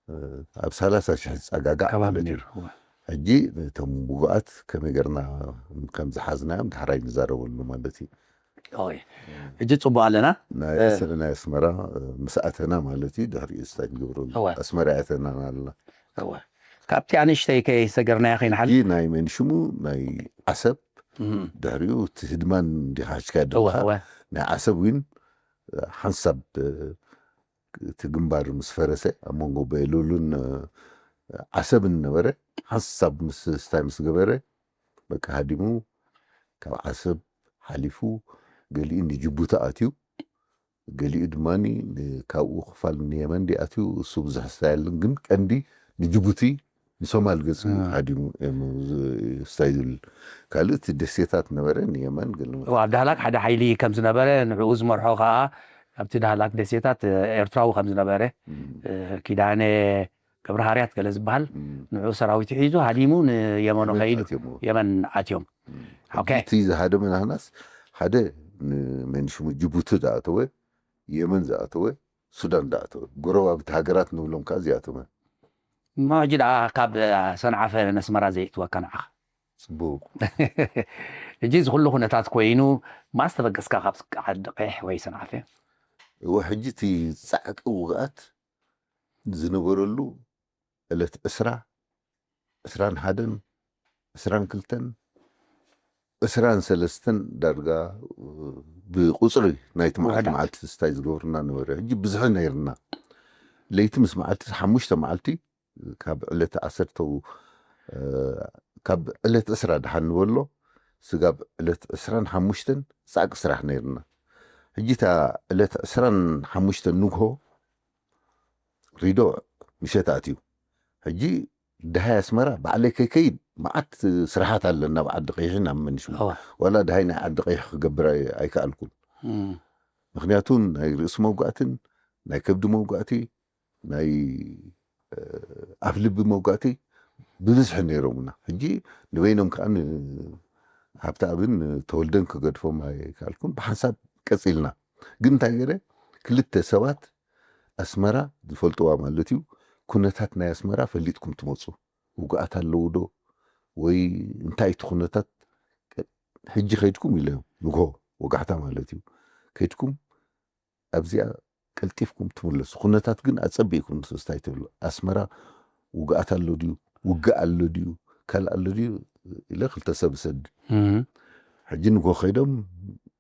እ፣ ኣብ ሰላሳ ሽሕ ዝጸጋጋዕ ከባቢ ማለት እዩ። ነይሩ። እወ። ሕጂ ነቶም ውጉኣት ከመይ ገርና ከም ዝሓዝናዮም ዳሕራይ ንዛረበሉ ማለት እዩ። ኦይ። ሕጂ ጽቡቕ ኣለና። ናይ እ። ኣስ- ናይ ኣስመራ እ፣ ምስ ኣተና ማለት እዩ። ድሕሪኡ ስታይ ንገብረሉ እወ። ኣስመራ ኣተና ኣለና። እወ። ካብቲ ኣንእሽተይ ከይሰገርናያ ከይንሓልፍ። ሕጂ ናይ መንሽሙ ናይ ዓሰብ እም። ድሕሪኡ እቲ ህድማን እንዲኻ ሓሽካ እወ፣ ደለኻ እወ። ናይ ዓሰብ እውን ሓንሳብ እ፣ እቲ ግንባር ምስ ፈረሰ ኣብ መንጎ በየሉሉን እ፣ ዓሰብን ነበረ። ሓንሳብ ምስ ስታይ ምስ ገበረ በቃ ሃዲሙ ካብ ዓሰብ ሓሊፉ ገሊኡ ንጅቡቲ ኣትዩ፣ ገሊኡ ድማ ን- ካብኡ ክፋል ንየመን ዲኣትዩ። እሱ ብዙሕ ስታይ የለን፣ ግን ቀንዲ ንጅቡቲ ንሶማል ገጹ እ። ሃዲሙ እዮም ዝ- ስታይ ዝብል። ካልእ እቲ ደሴታት ነበረ ንየመን ገለ እወ፣ ኣብ ዳህላክ ሓደ ሓይሊ ከም ዝነበረ ንዕኡ ዝመርሖ ከዓ ኣብቲ ዳህላክ ደሴታት እ፣ ኤርትራዊ ከም ዝነበረ እም፣ እ፣ ኪዳነ ገብረ ሃርያት ገለ ዝበሃል እም። ንዕኡ ሰራዊት ሒዙ ሃዲሙ ንየመኖ የመን ከይዱ ኣትዮም። የመን ኣትዮም። እም። ኦኬ። እቲ ዝሃደመ ናህናስ ሓደ ንመንሽሙ ጅቡቲ ዝኣተወ፣ የመን ዝኣተወ፣ ሱዳን ዝኣተወ፣ ጎረባብቲ ሃገራት ንብሎም ከዓ እዚኣቶም እዮም። እሞ ሕጂ ደኣ ካብ ሰንዓፈ ነስመራ ዘየእትወካ ንዓኻ። ጽቡቕ። ሕጂ እዚ ኩሉ ኩነታት ኮይኑ ማስ ተበገስካ ካብ ዓዲ ቀይሕ ወይ ሰንዓፈ? እወ፣ ሕጂ እቲ ጻዕቂ ውግኣት ዝነበረሉ ዕለት ዕስራ፣ ዕስራን ሓደን፣ ዕስራን ክልተን፣ ዕስራን ሰለስተን ዳርጋ እ፣ ብቁጽሪ ናይቲ መዓልቲ ውሕዳት። መዓልቲ ስታይ ዝገብርና ነበረ። ሕጂ ብዝሒ ነይርና። ለይቲ ምስ መዓልቲ ሓሙሽተ መዓልቲ ካብ ዕለት ዓሰርተው እ፣ ካብ ዕለት ዕስራ ደሓን ንበሎ ስጋብ ዕለት ዕስራን ሓሙሽተን ጻዕቂ ስራሕ ነይርና። ሕጂ እታ ዕለት ዕስራን ሓሙሽተን ንግሆ ሪዶ ምሸት ኣትዩ። ሕጂ ደሃይ ኣስመራ ባዕለይ ከይከይድ መዓት ስራሓት ኣለና ኣብ ዓዲ ቀይሕን ኣብ መንሽሙ። እወ። ዋላ ደሃይ ናይ ዓዲ ቀይሕ ክገብር ኣይ- ኣይከኣልኩን። እም። ምክንያቱ ናይ ርእሲ መውጋእትን ናይ ከብዲ መውጋእቲ ናይ እ፣ ኣፍ ልቢ መውጋእቲ ብብዝሒ ነይሮምና። ሕጂ ንበይኖም ከዓ ን- ሃብተኣብን ተወልደን ክገድፎም ኣይከኣልኩን። ብሓንሳብ ቀጺልና። ግን እንታይ ገይረ ክልተ ሰባት ኣስመራ ዝፈልጥዋ ማለት እዩ፣ ኩነታት ናይ ኣስመራ ፈሊጥኩም ትመፁ፣ ውግኣት ኣለዉ ዶ ወይ እንታይ እቲ ኩነታት፣ ሕጂ ከይድኩም ኢለዮም፣ ንግሆ ወጋሕታ ማለት እዩ፣ ከይድኩም ኣብዚኣ ቀልጢፍኩም ትምለሱ፣ ኩነታት ግን ኣጸቢእኩም ስታይ ትብሉ። ኣስመራ ውግኣት ኣሎ ድዩ፣ ውግእ ኣሎ ድዩ፣ ካልእ ኣሎ ድዩ ኢለ ክልተ ሰብ እሰድ። እም። ሕጂ ንግሆ ከይዶም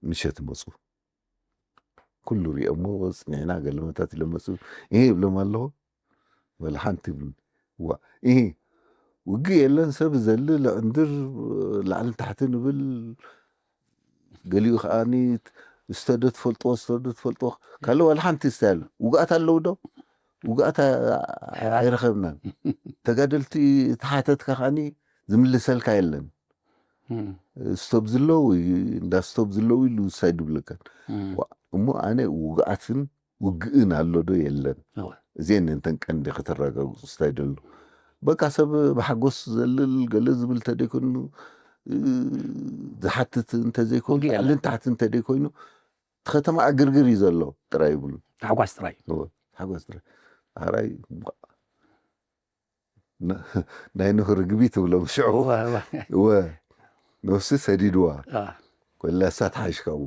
ምሸት መፁ። ኩሉ ሪኦሞ፣ ፅኒዕና ገለመታት ኢሎም መፁ። ይሄ ይብሎም ኣለኹ፣ ወላ ሓንቲ ይብሉን። ዋ፣ ይሄ ውግእ የለን፣ ሰብ ዘሊ ልዕንድር ላዕልን ታሕትን ይብል። ገሊኡ ከዓኒ ስተዶ ትፈልጥዎ፣ ስተዶ ትፈልጥዎ፣ ካልእ ዋላ ሓንቲ ስታይል። ውግኣት ኣለዉ ዶ? ውግኣት ኣ- ኣይረኸብናን። ተጋደልቲ ተሓተትካ ከዓኒ ዝምልሰልካ የለን። እም። ስቶብ ዝለው፣ እንዳ ስቶብ ዝለው ኢሉ ሳይድ ይብለካን። እም። ዋ፣ እሞ ኣነ ውግኣትን ውግእን ኣሎ ዶ የለን? እወ። እዚአን እንተን ቀንዲ ከተረጋግፁ ስታይ ደሎ። በቃ ሰብ ብሓጎስ ዘልል ገለ ዝብል ተደይኮኑ እ፣ ዝሓትት እንተዘይኮይኑ ውግእ የለን። ላዕልን ታሕቲ እንተደይኮይኑ እቲ ከተማ ዕግርግር እዩ ዘሎ ጥራይ ይብሉ። ታሕጓስ ጥራይ። እወ፣ ሓጎስ ጥራይ። ኣራይ ና- ናይ ኖህ ርግቢ ትብሎም ሽዑ። እወ፣ እወ። እወ፣ ነፍሲ ሰዲድዋ። አ፣ ወላ እሳ ትሓይሽ ካብኡ።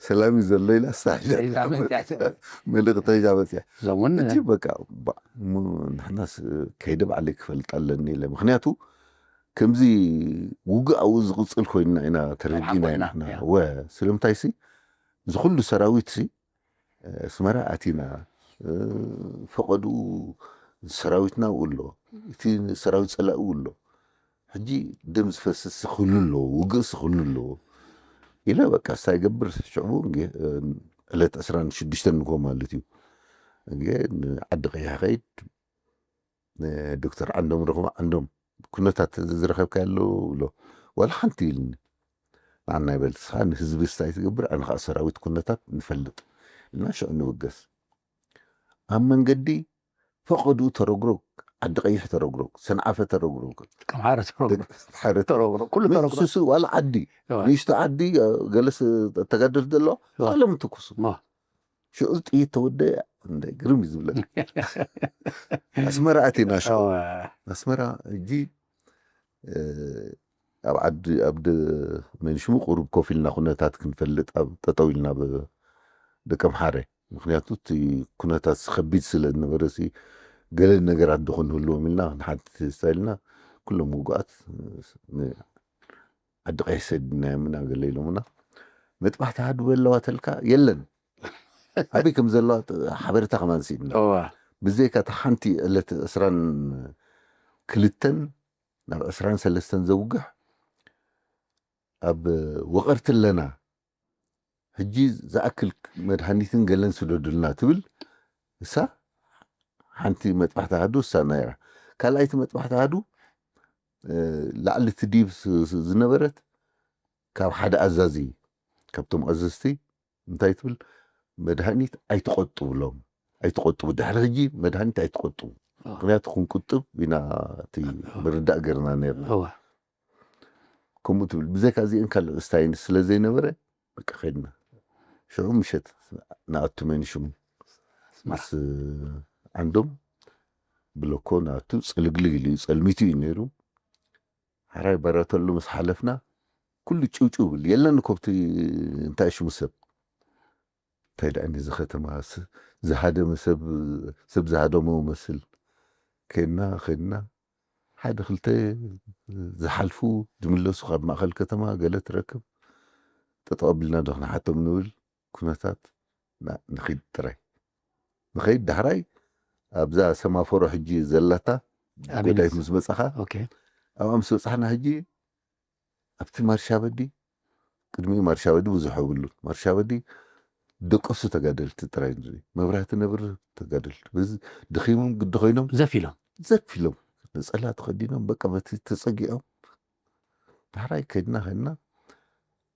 ሰላም እዩ ዘሎ ኢላ እሳ ሒዛ ሒዛ መፅያ። መልእኽቲ ሒዛ መፅያ። እዞም እውን እጂ በቃ ባ- ሙ- ንሕናስ ከይደ ባዕለይ ክፈልጥ ኣለኒ ኢለ። ምክንያቱ ከምዚ ውግእ ኣብኡ ዝቕፅል ኮይንና ኢና ተረዲና ሓንጎልና፣ ኢና። ያ። ወ ስለምንታይ ሲ እዚ ኩሉ ሰራዊት ሲ ኣስመራ ኣቲና፣ እ፣ ፈቐዱ ሰራዊትና ኣብኡ ኣሎ፣ እቲ ሰራዊት ጸላኢ ኣብኡ ኣሎ። ሕጂ ደም ዝፈስስ ክህሉ ኣለዎ፣ ውግእ ክህሉ ኣለዎ ኢለ በቃ ሳይገብር ሽዕቡ እንጌ፣ እ፣ ዕለት ዕስራን ሽዱሽተን ንግሆ ማለት እዩ። እንጌ ንዓዲ ቀይሕ ከይድ ንዶክተር ዓንዶም ረኽቦ፣ ዓንዶም ኩነታት ዝረኸብካ ኣሎ ብሎ፣ ዋላ ሓንቲ ኢልኒ። ንዓና ይበል እስኻ ንህዝቢ ስታይ ትገብር፣ ኣነ ከዓ ሰራዊት ኩነታት ንፈልጥ ኢልና ሽዑ ንብገስ። ኣብ መንገዲ ፈቐዱ ተረግሮግ፣ ዓዲ ቀይሕ ተረግሮግ፣ ሰንዓፈ ተረግሮግ፣ ከም ሓረ ተረግሮ ደቂ ሓረ ተረግሮ ኩሉ ተረግሮ። ሱሱ ዋላ ዓዲ እዋ። ንእሽቶ ዓዲ ገለስ ተጋደልቲ ዘለዋ እዋ። ባዕሎም ትኩሱ። እዋ። ሽዑ ጥይት ተወደ እንደ ግርም እዩ ዝብለኒ። ኣስመራ ኣቲና ሽዑ እዋ። ኣስመራ ሕጂ፣ እ፣ ኣብ ዓዲ ኣብ ደ- መንሽሙ ቁሩብ ኮፍ ኢልና ኩነታት ክንፈልጥ ኣብ ጠጠው ኢልና ብ- ደቂ ኣምሓረ። ምክንያቱ እቲ ኩነታት ከቢድ ስለ ዝነበረ ሲ ገለ ነገራት ድኾን ህልዎም ኢልና ክንሓትት ስታይልና ኩሎም ውጉኣት ን- ዓዲ ቀይሕ ሰዲድናዮም ኢና ገለ ኢሎምና። መጥባሕቲ ሃዱ ኣለዋ ተልካ የለን። ኣበይ ከም ዘለዋ ጥ- ሓበሬታ ከማን ስኢንና። እዋ። ብዘይካ እታ ሓንቲ ዕለት ዕስራን ክልተን ናብ ዕስራን ሰለስተን ዘውግሕ ኣብ ወቐርቲ ኣለና፣ ሕጂ ዝኣክል መድሃኒትን ገለን ስደዱልና ትብል እሳ። ሓንቲ መጥባሕቲ ኣሃዱ እሳ ነይራ። ካልኣይቲ መጥባሕቲ ኣሃዱ፣ እ፣ ላዕሊ እቲ ዲብ ስ- ስ- ዝነበረት ካብ ሓደ ኣዛዚ ካብቶም ኣዘዝቲ እንታይ ትብል፣ መድሃኒት ኣይትቆጥብሎም፣ ኣይትቆጥቡ፣ ድሕሪ ሕጂ መድሃኒት ኣይትቆጥቡ። አ። ምክንያቱ ክንቁጥብ ኢና እቲ ምርዳእ ገርና ነርና። እዋ። ከምኡ ትብል። ብዘይካ እዚአን ካልእ እስታይን ስለ ዘይነበረ በቃ ከድና። ሽዑ ምሸት ንኣቱ መንሽሙ ኣስመራ። ምስ ዓንዶም ብለኮ ንኣቱ ጽልግልግ ኢሉ እዩ፣ ጸልሚቱ እዩ ነይሩ። ሓራይ በረተሉ ምስ ሓለፍና ኩሉ ጭውጭው ብል የለን እኮ ኣብቲ እንታይ ሽሙ ሰብ እንታይ ደኣ ነዚ ከተማ ስ- ዝሃደመ ሰብ ሰብ ዝሃደሞ መስል ከድና ከድና ሓደ ክልተ ዝሓልፉ ዝምለሱ ካብ ማእኸል ከተማ ገለ ትረክብ ጠጠው ኣቢልና ዶ ክንሓቶም ንብል ኩነታት ና- ንኺድ ጥራይ ንኸይድ ዳሕራይ ኣብዛ ሰማፈሮ ሕጂ ዘላታ ኣበይ ጎዳይት ነዚ? ምስ በጻኻ ኦኬ። ኣብኣ ምስ በጻሕና ሕጂ ኣብቲ ማርሻበዲ ቅድሚኡ ማርሻበዲ ብዙሕ የብሉን ማርሻበዲ ደቀሱ ተጋደልቲ ጥራይ ንርኢ መብራህቲ ነብር ተጋደልቲ በዚ ድኺሞም ግዲ ኮይኖም ዘፍ ኢሎም። ዘፍ ኢሎም ነጸላ ተኸዲኖም በቃ በቲ ተጸጊዖም ዳሕራይ ከድና ከድና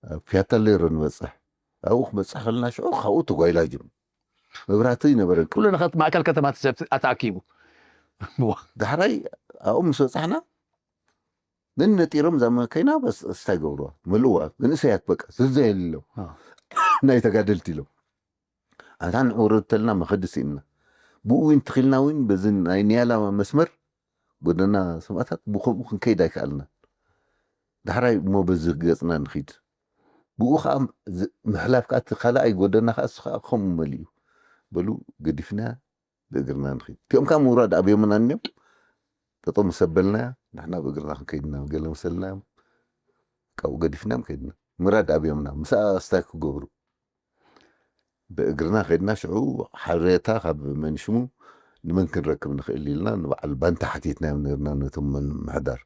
ኣብ ፊያታ ሌሮ ንበጽሕ ኣብኡ ክበጽሕ ከለና ሽዑ ካብኡ ተጓይላጅም መብራህቲ ይነበረን ኩሉ ንኸት ማእከል ከተማ ተሰብ ኣተኣኪቡ። እዋ። ዳሕራይ ኣብኡ ምስ በጻሕና ነነጢሮም እዛ መከይና በስ ስታይ ገብርዋ መልእዋ መንእሰያት በቃ ዝዘየሉ ኢሎም አ። ናይ ተጋደልቲ ኢሎም ኣታ ንዕውረድ ተልና መኸዲ ስኢንና ብኡ እውን ትኽልና እውን በዚ ናይ ኒያላ መስመር ጎደና ሰማእታት ብከምኡ ክንከይድ ኣይከኣልናን ዳሕራይ እሞ በዚ ገጽና ንኺድ ብኡ ከዓ ዝ- ምሕላፍ ከዓ እቲ ካልኣይ ጎደና ከዓ እሱ ከዓ ከምኡ መሊኡ በሉ ገዲፍና ብእግርና ንኺድ እቲኦም ከዓ ምውራድ ኣብዮምና እኒኦም ጠጠው ምስ ኣበልናያ ንሕና ብእግርና ክንከይድና ገለ መሰልናዮም ካብኡ ገዲፍናዮም ከይድና ምራድ ኣብዮምና ምስኣ ስታይ ክገብሩ ብእግርና ከይድና ሽዑ ሓሬታ ካብ መንሽሙ ንመን ክንረክብ ንኽእል ኢልና ንበዓል ባንታ ሓቲትናዮም ነርና ነቶም መን ምሕዳር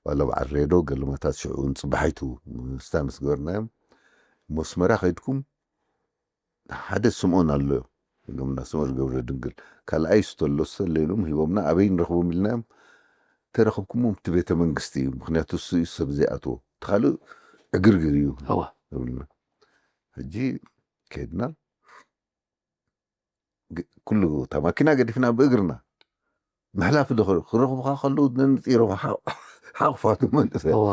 ዋላ በዓል ሬዶ ገለመታት ሽዑ ንፅባሓይቱ ስታ ምስ ገበርናዮም መስመራ ከይድኩም ሓደ ስምኦን ኣሎ ኢሎምና ስምኦን ገብረ ድንግል ካልኣይ ስተሎ ሰለ ኢሎም ሂቦምና ኣበይ ንረኽቦም ኢልናዮም ተረኽብኩሞ እቲ ቤተ መንግስቲ እዩ ምክንያቱ እሱ እዩ ሰብ ዘይኣትዎ እቲ ካልእ ዕግርግር እዩ እዋ። ይብልና ሕጂ ከድና ግ- ኩሉ እታ ማኪና ገዲፍና ብእግርና ምሕላፍ ዶ ክረ- ክረኽቡካ ከለዉ ነንጢሮም ሓ- ሓቑፋቱ መንእሰይ እዋ።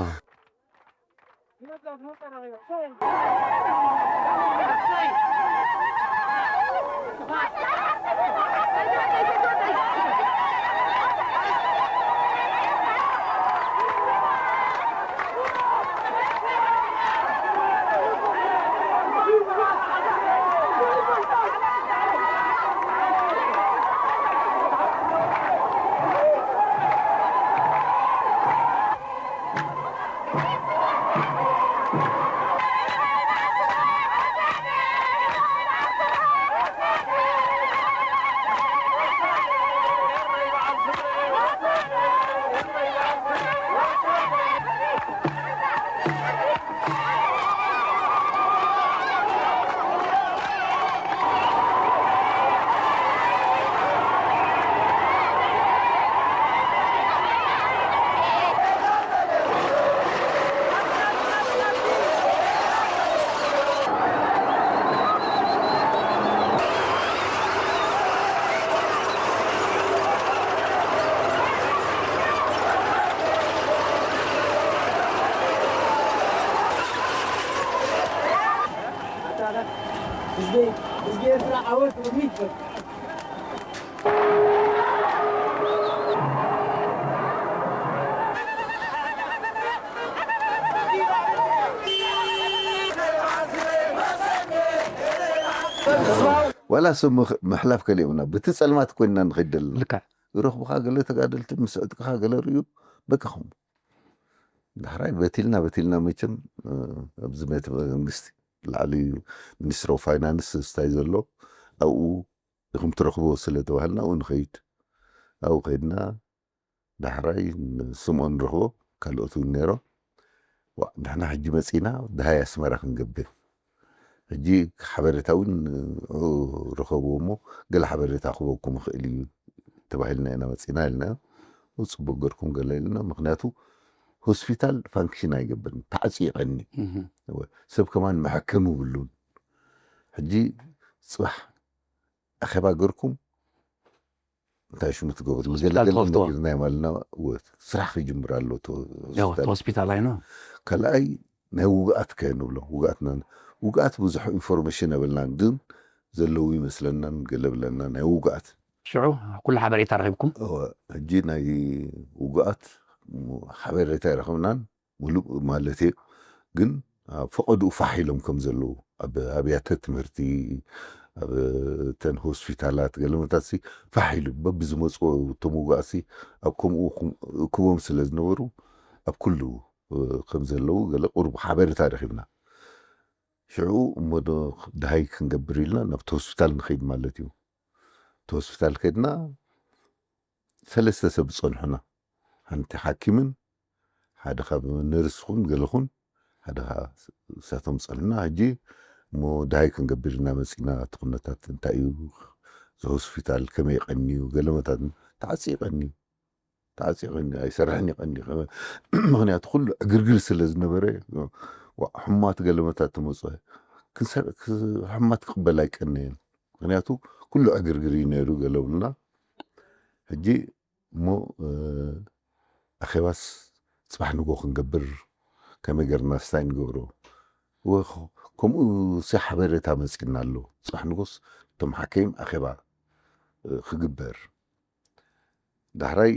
ህዝቢ ህዝቢ ኤርትራ ዓወት ቅድሚት። ዋላ ሰብ ምኽ- ምሕላፍ ከሊኦምና ብቲ ጸልማት ኮይንና ንኸይድ ዘለና። ልክዕ። ዝረኽቡኻ ገለ ተጋደልቲ ምስ ዕጥቅኻ ገለ ርእዩ በቃኹም። ዳሕራይ በቲልና በቲልና መቸም ኣብዚ ቤተ መንግስቲ ላዕሊ ሚኒስትሪ ኦፍ ፋይናንስ ስታይ ዘሎ ኣብኡ ኢኹም ትረኽብዎ ስለ ተባህልና ኣብኡ ንኸይድ። ኣብኡ ከይድና ዳሕራይ ስምኦን ንረኽቦ ካልኦት እውን ነይሮም። ንሕና ሕጂ መፂና ደሃይ ኣስመራ ክንገብር ሕጂ ሓበሬታ እውን ረኸብዎ እሞ ገለ ሓበሬታ ክበኩም ይኽእል እዩ ተባሂልና ኢና መፂና ኢልና ፅቡቅ ገርኩም ገለ ኢልና ምክንያቱ ሆስፒታል ፋንክሽን ኣይገብርን ተዓፂ ይቐኒ ሰብ ከማን መሐከም ብሉን ሕጂ ፅባሕ ኣኼባ ገርኩም እንታይ ሽሙ ትገብሩ ሆስፒታል ትኸፍትዎ። ነጊርናዮም ኣለና። ስራሕ ክጅምር ኣሎ እቲ ሆስፒታል። ሆስፒታል ኣይኖ ካልኣይ ናይ ውግኣት ከ ንብሎ ውግኣትና ውግኣት ብዙሕ ኢንፎርሜሽን የብልናን ግን ዘለዉ ይመስለናን ገለ ብለና ናይ ውግኣት ሽዑ ኩሉ ሓበሬታ ረኺብኩም እወ፣ ሕጂ ናይ ውግኣት ሓበሬታ ይረኽብናን ሙሉእ ማለት እዩ ግን ኣብ ፈቐድኡ ፋሕ ኢሎም ከም ዘለዉ ኣብ ኣብያተ ትምህርቲ ኣብ ተን ሆስፒታላት ገለመታት ሲ ፋሕ ኢሉ በብዝመፅዎ እቶም ውጉኣት ሲ ኣብ ከምኡ ክቦም ስለ ዝነበሩ ኣብ ኩሉ ከም ዘለዉ ገለ ቁሩብ ሓበሬታ ረኺብና ሽዑ እሞ ዶ ደሃይ ክንገብር ኢልና ናብቲ ሆስፒታል ንኸይድ ማለት እዩ እቲ ሆስፒታል ከድና ሰለስተ ሰብ ዝፀንሑና ሓንቲ ሓኪምን ሓደ ካብ ነርስ ኹን ገለ ኹን ሓደ ከዓ እሳቶም ፀንሑና ሕጂ እሞ ድሃይ ክንገብር ኢና መፂና እቲ ኩነታት እንታይ እዩ እዚ ሆስፒታል ከመይ ይቐንዩ ገለመታት ተዓፂ ይቐንዩ ተዓፂ ይቐንዩ ኣይሰርሕን ይቐንዩ ምክንያቱ ኩሉ ዕግርግር ስለ ዝነበረ ሕማት ገለመታት ተመፅኦ ሕማት ክቕበል ኣይቀነየን ምክንያቱ ኩሉ ዕግርግር እዩ ነይሩ ገለ ብሉና ሕጂ እሞ ኣኼባስ ፅባሕ ንጎ ክንገብር ከመይ ገርና ስታይ ንገብሮ ከምኡ ሲ ሓበሬታ መፂና ኣሎ ፅባሕ ንጎስ እቶም ሓከይም ኣኼባ ክግበር ዳሕራይ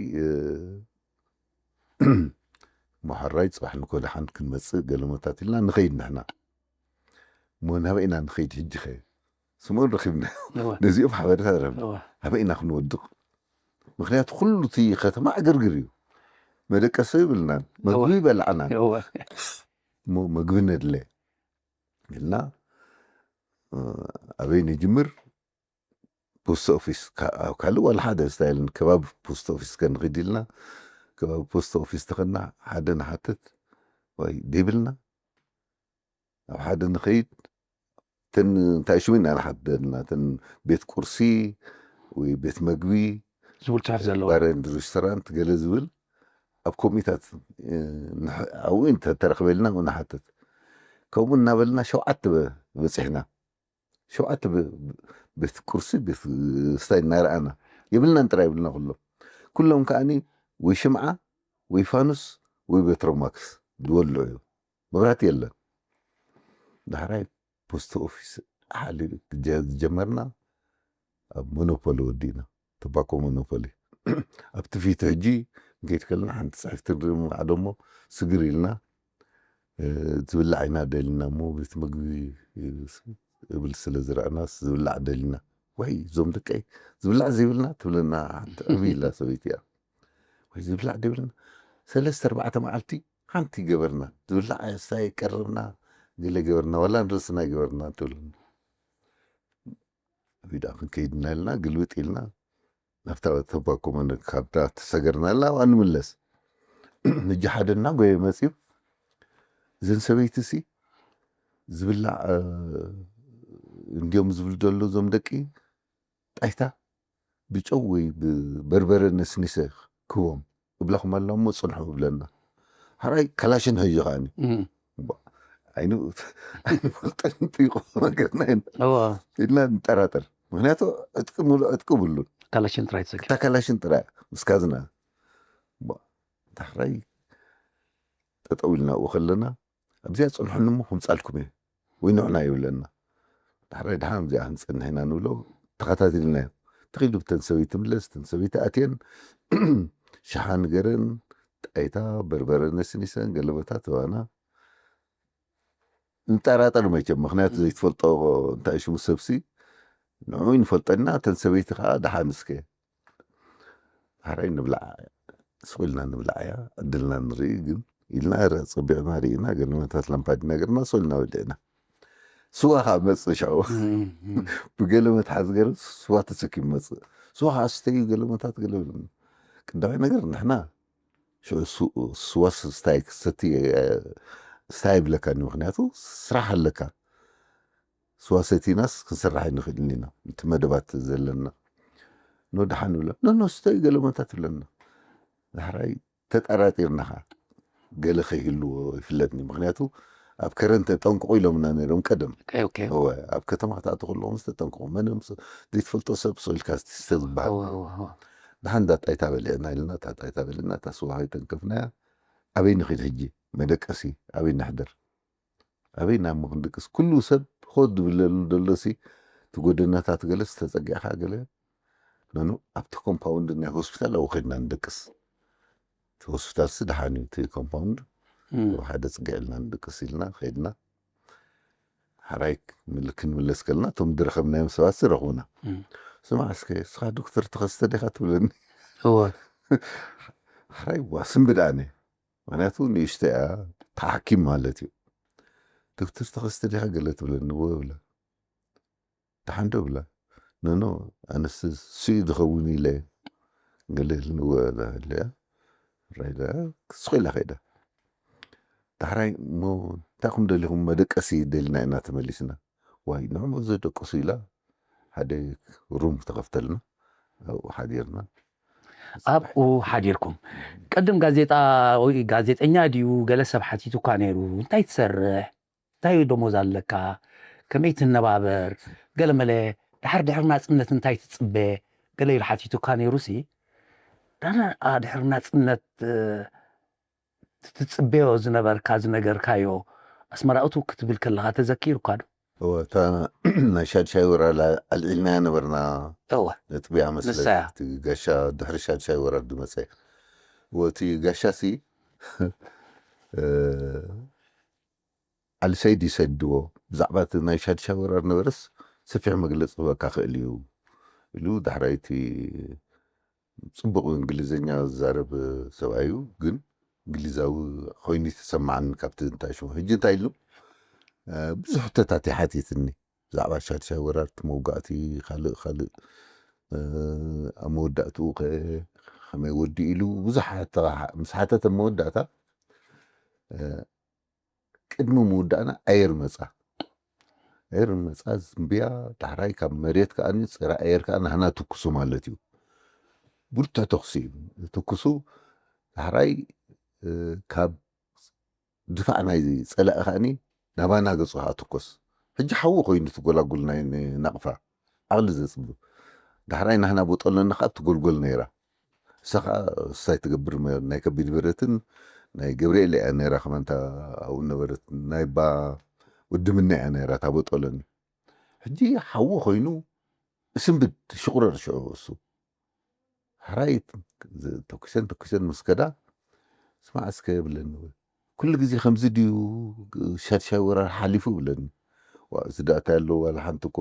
መሓራይ ፅባሕ ንኮ ደሓን ክንመፅእ ገለመታት ኢልና ንኸይድ ንሕና እሞ ናበይ ኢና ንኸይድ ሕጂ ኸ ስምኦን ረኺብና ነዚኦም ሓበሬታ ረብ ኣበይ ኢና ክንወድቕ ምክንያቱ ኩሉ እቲ ከተማ ዕግርግር እዩ መደቀሲ ይብልናን መግቢ ይበልዓናን እሞ መግቢ ነድለ ኢልና ኣበይ ንጅምር ፖስት ኦፊስ ኣብ ካልእ ዋላ ሓደ ስታይልን ከባቢ ፖስት ኦፊስ ከንኽድ ኢልና ከባቢ ፖስት ኦፊስ ተኸና ሓደ ንሓትት ወይ ዲብልና ኣብ ሓደ ንኸይድ እተን እንታይ ሽሙ ኢና ንሓት ዘለና እተን ቤት ቁርሲ ወይ ቤት መግቢ ዝብል ፅሑፍ ዘለዎ ባረንድ ሬስቶራንት ገለ ዝብል ኣብ ኮሚታት ኣብኡ ተረክበልና ንሓትት ከምኡ እናበልና ሸውዓተ በፂሕና ሸውዓተ ቤት ቁርሲ ቤት ስታይ እናረኣና የብልናን ጥራይ ይብልና ኩሎም ኩሎም ከዓኒ ወይ ሽምዓ ወይ ፋኑስ ወይ ቤትሮማክስ ዝበልዑ እዩ መብራህቲ የለን ዳሕራይ ፖስት ኦፊስ ሓሊ ጀ- ጀመርና። ኣብ ሞኖፖሊ ወዲና፣ ተባኮ ሞኖፖሊ። ኣብቲ ፊት ሕጂ ንከይድ ከለና ሓንቲ ጽሕፍቲ ንርኢ፣ ምብዓዶ እሞ ስግር ኢልና። ዝብላዕ ኢና ደሊና እሞ ቤት ምግቢ እብል ስለ ዝረኣና ዝብላዕ ደሊና። ወይ እዞም ደቀይ ዝብላዕ ዘይብልና ትብለና። ሓንቲ ዕብይ ኢላ ሰበይቲ እያ። ወይ ዝብላዕ ደይብልና፣ ሰለስተ ኣርባዕተ መዓልቲ ሓንቲ ገበርና። ዝብላዕ ስታይ ቀረብና፣ ገለ ገበርና፣ ዋላ ንርእስና ገበርና ትብለና። ቢዳ ክንከይድና ኢልና ግልብጥ ኢልና ናብታ ተባኮመን ካብታ ተሰገርና ኢልና ኣብኣ ንምለስ። ሕጂ ሓደ እናጎየ መፅዩ፣ እዘን ሰበይቲ ሲ ዝብላዕ እንዲዮም ዝብሉ ዘሎ እዞም ደቂ ጣይታ ብጨው ወይ ብበርበረ ነስኒሰ ክቦም እብላኹም ኣለና እሞ ፅንሑ እብለና። ሓራይ ካላሽን ሕጂ ከዓኒ ኣይኑ ኣይንፈልጠን ጥይቆ ነገርና ኢና ኢልና ንጠራጠር። ምክንያቱ ዕጥቂ ሙሉእ ዕጥቂ ብሉን። ካላሽን ጥራይ ትሰኪ። እታ ካላሽን ጥራይ ምስ ካዝና። ዳሕራይ ጠጠው ኢልና ኣብኡ ከለና ኣብዚኣ ፅንሑኒ እሞ ክምፃልኩም እየ ወይ ንዑና ይብለና። ዳሕራይ ድሓን ኣብዚኣ ክንፀንሕ ኢና ንብሎ። ተኸታቲልና ተኺሉ ብተን ሰበይቲ ምለስ። ተን ሰበይቲ ኣትየን ሸሓ ንገረን ጣይታ በርበረ ነስኒሰን ገለመታት ተባና። ንጠራጠር መቸም ምክንያቱ ዘይትፈልጦ እንታይ ሽሙ ሰብሲ ንዑ ይንፈልጠና። ተን ሰበይቲ ከዓ ድሓን እስከ ሓራይ ንብላዕ ስቕ ኢልና ንብላዕ እያ ዕድልና ንርኢ ግን ኢልና ጸቢቕና ርኢና ገለመታት ላምፓዲና ገርና ስቕ ኢልና በሊዕና። ስዋ ከዓ መፅእ ሻው ብገለ መትሓዚ ገረ ስዋ ተሰኪሙ መፅእ። ስዋ ከዓ ስተዩ ገለመታት ገለ ቀዳማይ ነገር ንሕና ስዋ ስታይ ክሰቲ ስታይ ይብለካኒ ምክንያቱ ስራሕ ኣለካ። ስዋ ሰቲናስ ክንሰርሕ ኣይንኽእልን ኢና። እቲ መደባት ዘለና ኖ ደሓን ይብለ ኖ ኖ ስተዩ ገለመታት ይብለና። ዳሕራይ ተጠራጢርና ኸዓ ገለ ከይህልዎ ይፍለጥኒ። ምክንያቱ ኣብ ከረን ተጠንቅቑ ኢሎምና ነይሮም ቀደም። እወ ኣብ ከተማ ክትኣቱ ከለኹም ተጠንቅቑ መንም ዘይትፈልጦ ሰብ ስቕ ኢልካ ስተ ዝበሃል። ደሓን እዛ ጣይታ በሊዕና ኢልና እታ ጣይታ በሊዕና እታ ስዋ ከይተንከፍናያ ኣበይ ንኺድ ሕጂ መደቀሲ ኣበይ ንሕደር? ኣበይ ናብ ምኽንድቅስ ኩሉ ሰብ ሆድ ዝብለሉ ደሎሲ እቲ ጎደናታት ገለስ ተጸጊዕካ ገለ ነኑ ኣብቲ ኮምፓውንድ ናይ ሆስፒታል ኣብኡ ከድና ንደቅስ። እቲ ሆስፒታል ሲ ደሓን እዩ እቲ ኮምፓውንድ ሓደ ጽግዕ ኢልና ንደቅስ ኢልና ከድና። ሓራይ ክንምለስ ከለና እቶም ዝረኸብናዮም ሰባት ዝረኽቡና ስማ እስከ እስኻ ዶክተር ተኸስተ ዲኻ ትብለኒ። ሓራይ ዋ ስምብድ ኣነ ምክንያቱ ንእሽተያ ተሓኪም ማለት እዩ። ዶክተር ተኸስተ ዲኻ ገለ ትብለኒ እወ ብላ። ደሓን ዶ ብላ። ኖኖ ኣነስ ስኡ ዝኸውን ኢለ ገለ ኢልኒ እወ ኢላ። ራይዳ ስቕ ኢላ ከይዳ። ዳሕራይ እሞ እንታይ ኹም ደሊኹም መደቀሲ ደሊና ኢና ተመሊስና። ዋይ ንዕሞ ዘደቅሱ ኢላ ሓደ ሩም ተኸፍተልና ኣብኡ ሓዲርና። ኣብኡ ሓዲርኩም ቅድም ጋዜጣ ወይ ጋዜጠኛ ድዩ ገለ ሰብ ሓቲቱካ ነይሩ እንታይ ትሰርሕ እንታይ ደሞዝ ኣለካ ከመይ ትነባበር ገለመለ ድሓር ድሕሪ ናፅነት እንታይ ትፅበ ገለ ኢሉ ሓቲቱካ ነይሩ ሲ ዳና ድሕሪ ናፅነት ትፅበዮ ዝነበርካ ዝነገርካዮ ኣስመራእቱ ክትብል ከለካ ተዘኪሩካ ዶ? እወ እታ ናይ ሻድሻይ ወራር ኣልዒልናያ ነበርና። እወ ነጥብያ መስለ ንሳያ። እቲ ጋሻ ድሕሪ ሻድሻይ ወራር ዝመፀ እወ እቲ ጋሻ ሲ ዓሊ ሰይድ ይሰድዎ ብዛዕባ እቲ ናይ ሻድሻይ ወራር ነበረስ ሰፊሕ መግለፂ ክበካ ክእል እዩ ኢሉ ዳሕራይቲ ፅቡቕ እንግሊዝኛ ዝዛረብ ሰብኣይ እዩ ግን እንግሊዛዊ ኮይኑ ተሰማዓኒ ካብቲ እንታይ ሽሙ ሕጂ እንታይ ኢሉ ብዙሕ ሕቶታት ይሓቲትኒ ብዛዕባ ሻድሻይ ወራርቲ መውጋእቲ ካልእ ካልእ ኣብ መወዳእትኡ ከ ከመይ ወዲ ኢሉ ብዙሕ ምስ ሓተተ መወዳእታ ቅድሚ ምውዳእና ኣየር መፃ ኣየር መፃ ዝንብያ ዳሕራይ ካብ መሬት ከዓ ፀረ ኣየር ከዓ ናህና ትኩሱ ማለት እዩ ብርቱዕ ተኩሲ እዩ ትኩሱ ዳሕራይ ካብ ድፋዕ ናይ ፀላኢ ከዓኒ ናባና ገፁ ከዓ ትኮስ ሕጂ ሓዊ ኮይኑ ትጎላጉል ናይ ናቕፋ ዓቕሊ ዘፅብብ ዳሕራይ ናህና ቦጠለኒ ከዓ ትጎልጎል ነይራ እሳ ከዓ እሳይ ትገብር ናይ ከቢድ ብረትን ናይ ገብርኤል እያ ነይራ ከመንታ ኣብኡ ነበረት ናይ ባ ወዲ ምነ እያ ነይራ እታ ቦጦሎኒ። ሕጂ ሓዊ ኮይኑ ስንብድ ሽቑረር ሽዑ እሱ። ሕራይ ተኩሰን ተኩሰን ምስ ከዳ፣ "ስማዕ እስከ" ይብለኒ። "ኩሉ ግዜ ከምዚ ድዩ ሻድሻይ ወራር ሓሊፉ?" ይብለኒ። "ዋ፣ እዚ ደኣ እንታይ ኣለዎ? ዋላ ሓንቲ እኮ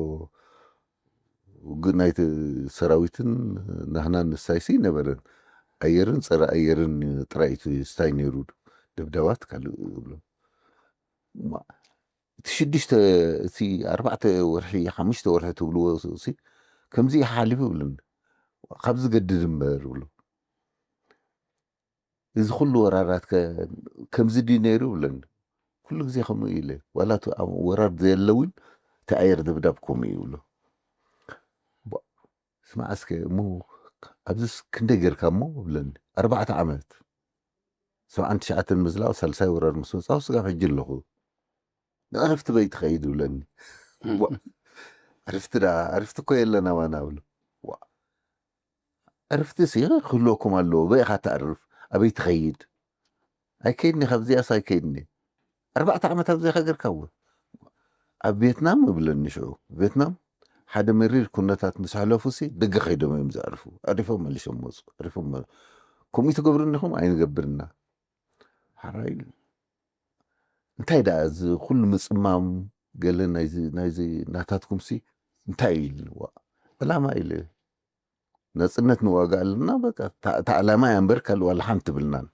ውግእ ናይቲ ሰራዊትን ናህናን ንሳይሲ ነበረን። ኣየርን ጸረ ኣየርን ጥራይ እዩ ስታይ ነይሩ። ደብዳባት ካልእ" ይብሎ። "እማ፣ እቲ ሽዱሽተ፣ እቲ ኣርባዕተ ወርሒ፣ ሓሙሽተ ወርሒ ትብልዎ ሲ ከምዚ እዩ ሓሊፉ" ይብለኒ። "ካብ ዝገድድ እምበር" ይብሎ። "እዚ ኩሉ ወራራት ከ ከምዚ ድዩ ነይሩ?" ይብለኒ። "ኩሉ ግዜ ከምኡ እዩ" ኢለ። "ዋላ እቲ ኣብ ወራር ዘየለ እውን እቲ ኣየር ደብዳብ ከምኡ እዩ" ይብሎ። "ቧ-፣ ስማዕ እስከ እሞ፣ ኣብዚስ ክንደይ ጌርካ እሞ?" ይብለኒ። "ኣርባዕተ ዓመት፣ ሰብዓን ትሽዓተን ምዝላቕ፣ ሳልሳይ ወራር ምስ ወጻኹ ስጋብ ሕጂ ኣለኹ። ንዕረፍቲ በይ ትኸይድ?" ይብለኒ። "ቧ፣ ዕርፍቲ ደኣ፣ ዕርፍቲ እኮ የለን ኣባና" እብሎ። "ዋ፣ ዕርፍቲ ሲ ክህልወኩም ኣለዎ፣ በይ ኢኻ ተዕርፍ፣ ኣበይ ትኸይድ?" "ኣይከይድኒ፣ ካብዚኣስ ኣይከይድኒ። ኣርባዕተ ዓመት ኣብዚኣ ከ ጌርካ?" "እወ፣ ኣብ ቬትናም" ይብለኒ ሽዑ። "ቬትናም ሓደ መሪር ኩነታት ምስ ኣሕለፉ ሲ ደገ ከይዶም እዮም ዘዕርፉ። ኣዕሪፎም መሊሶም መጹ። ኣዕሪፎም መ-፣ ከምኡ ትገብሩ እንዲኹም?" "ኣይንገብርና። ሓራይ እንታይ ደኣ እዚ ኩሉ ምጽማም ገለ ናይዚ፣ ናይዚ ናታትኩም ሲ እንታይ እዩ?" "ዋ፣ ዕላማ" ኢለ። "ናጽነት ንዋጋ ኣለና፣ በቃ፣ እታ፣ እታ ዕላማ እያ እምበር ካልእ ዋላ ሓንቲ ትብልናን።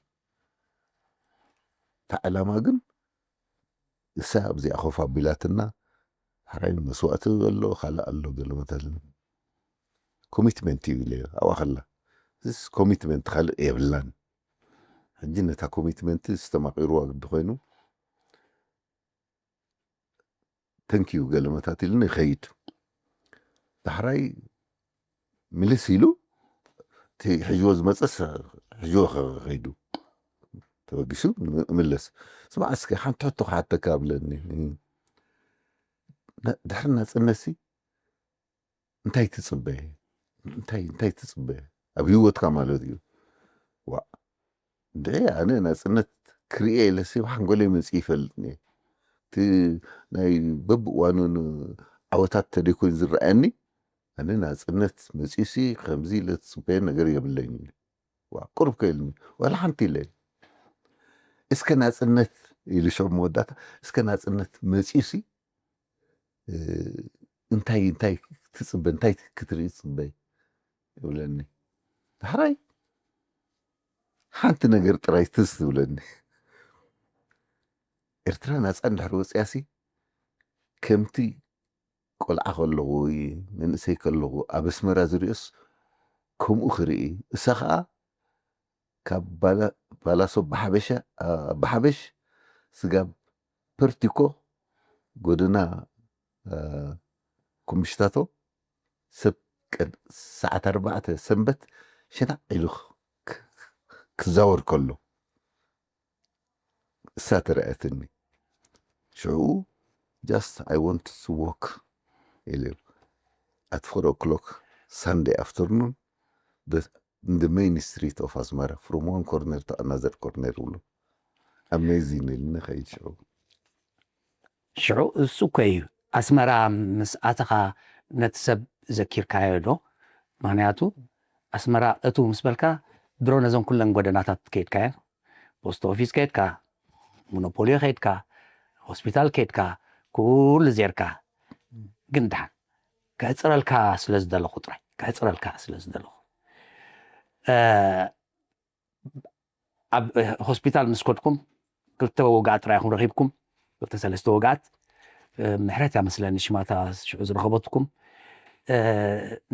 እታ ዕላማ ግን እሳ ኣብዚኣ ኮፍ ኣቢላትና፣ ሕራይ መስዋእቲ ኣሎ፣ ካልእ ኣሎ፣ ገለ መታልን ኮሚትመንት እዩ" ኢለ ኣብኣ ከላ። እዚስ ኮሚትመንት ካልእ የብልናን። ሕጂ ነታ ኮሚትመንት ዝተማቒርዋ ግዲ ኮይኑ፣ "ተንኪዩ" ገለ መታት ኢሉኒ ይኸይድ። ዳሕራይ ምልስ ኢሉ፣ እቲ ሒዝዎ ዝመጸስ ሒዝዎ ከ-፣ ከይዱ ተበጊሱ ምልስ። "ስማዕ እስከ ሓንቲ ሕቶ ክሓተካ" ብለኒ። "ን-፣ ድሕሪ ናጽነትሲ እንታይ ትጽበ? እንታይ፣ እንታይ ትጽበ? ኣብ ህይወትካ ማለት እዩ?" "ዋ፣ እንደ ኣነ ናጽነት ክርእየ ኢለሲ ብሓንጎለይ መጺኡ ይፈልጥኒ። እቲ ናይ በብእዋኑ ን-፣ ዓወታት ተደይኮይኑ ዝረኣየኒ፣ ኣነ ናጽነት መጺኡሲ ከምዚ ኢለ ዝጽበዮ ነገር የብለይን" ኢለ። "ዋ፣ ቁሩብ ከ" ኢሉኒ። "ዋላ ሓንቲ" ኢለ። "እስከ ናጽነት" ኢሉ ሽዑ መወዳእታ፣ "እስከ ናጽነት መጺኡሲ፣ እ፣ እንታይ፣ እንታይ ክትጽበ፣ እንታይ ክትርኢ ትጽበ?" ይብለኒ። ዳሕራይ ሓንቲ ነገር ጥራይ ትዝ ትብለኒ። ኤርትራ ናጻ እንድሕር ወጺኣሲ፣ ከምቲ ቆልዓ ከለኹ ወይ መንእሰይ ከለኹ ኣብ ኣስመራ ዝርእዮስ ከምኡ ክርኢ፣ እሳ ኸኣ ካብ ባላ-፣ ባላሶ ኣባሓበሻ-፣ ኣባሓበሽ ስጋብ ፐርቲኮ ጎደና፣ እ፣ ኩምሽታቶ ሰብ ቀድ-፣ ሰዓት ኣርባዕተ ሰንበት ሸናዕ ኢሉ ክ-፣ ክ-፣ ክዛወር ከሎ እሳ ተረኣየትኒ። ሽዑ "Just I want to walk" ኢለ፣ "at four o'clock Sunday afternoon, the, in the main street of Asmara, from one corner to another corner" ብሎ። ኣሜዚን ኢልኒ ከይድ ሽዑ። ሽዑ እሱ እኮ እዩ ኣስመራ ምስ ኣተኻ ነቲ ሰብ ዘኪርካዮ ዶ? ምኽንያቱ ኣስመራ እቱ ምስ በልካ ድሮ ነዞን ኩለን ጎደናታት ከይድካየን፣ ፖስት ኦፊስ ከይድካ፣ ሞኖፖልዮ ከይድካ፣ ሆስፒታል ከይድካ፣ ኩሉ ዜርካ። ግን ደሓን ከሕጽረልካ ስለ ዝደለኹ ጥራይ፣ ከሕጽረልካ ስለ ዝደለኹ። እ፣ ኣብ ሆስፒታል ምስ ከድኩም ክልተ ወግኣት ጥራይ ኢኹም ረኺብኩም፣ ክልተ ሰለስተ ወግኣት። እ፣ ምሕረት እያ መስለኒ ሽማታ ሽዑ ዝረኸበትኩም። እ፣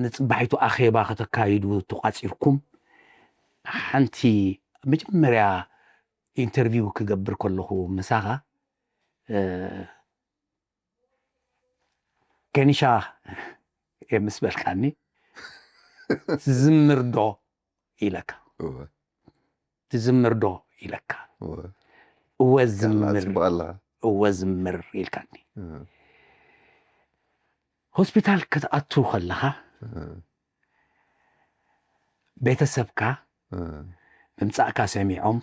ንጽባሒቱ ኣኼባ ከተካይዱ ተቋጺርኩም። ሓንቲ መጀመርያ ኢንተርቪው ክገብር ከለኹ ምሳኻ፣ እ፣ "ከኒሻ" እየ ምስ በልካኒ፣ "ትዝምር ዶ?" ኢለካ። እወ። "ትዝምር ዶ?" ኢለካ። እወ። "እወ ያላ ዝምር፣ ጽቡቕ ኣላ። እወ ዝምር" ኢልካኒ። እወ። ሆስፒታል ክትኣቱ ከለኻ፣ እወ። ቤተሰብካ እወ። ምምጻእካ ሰሚዖም፣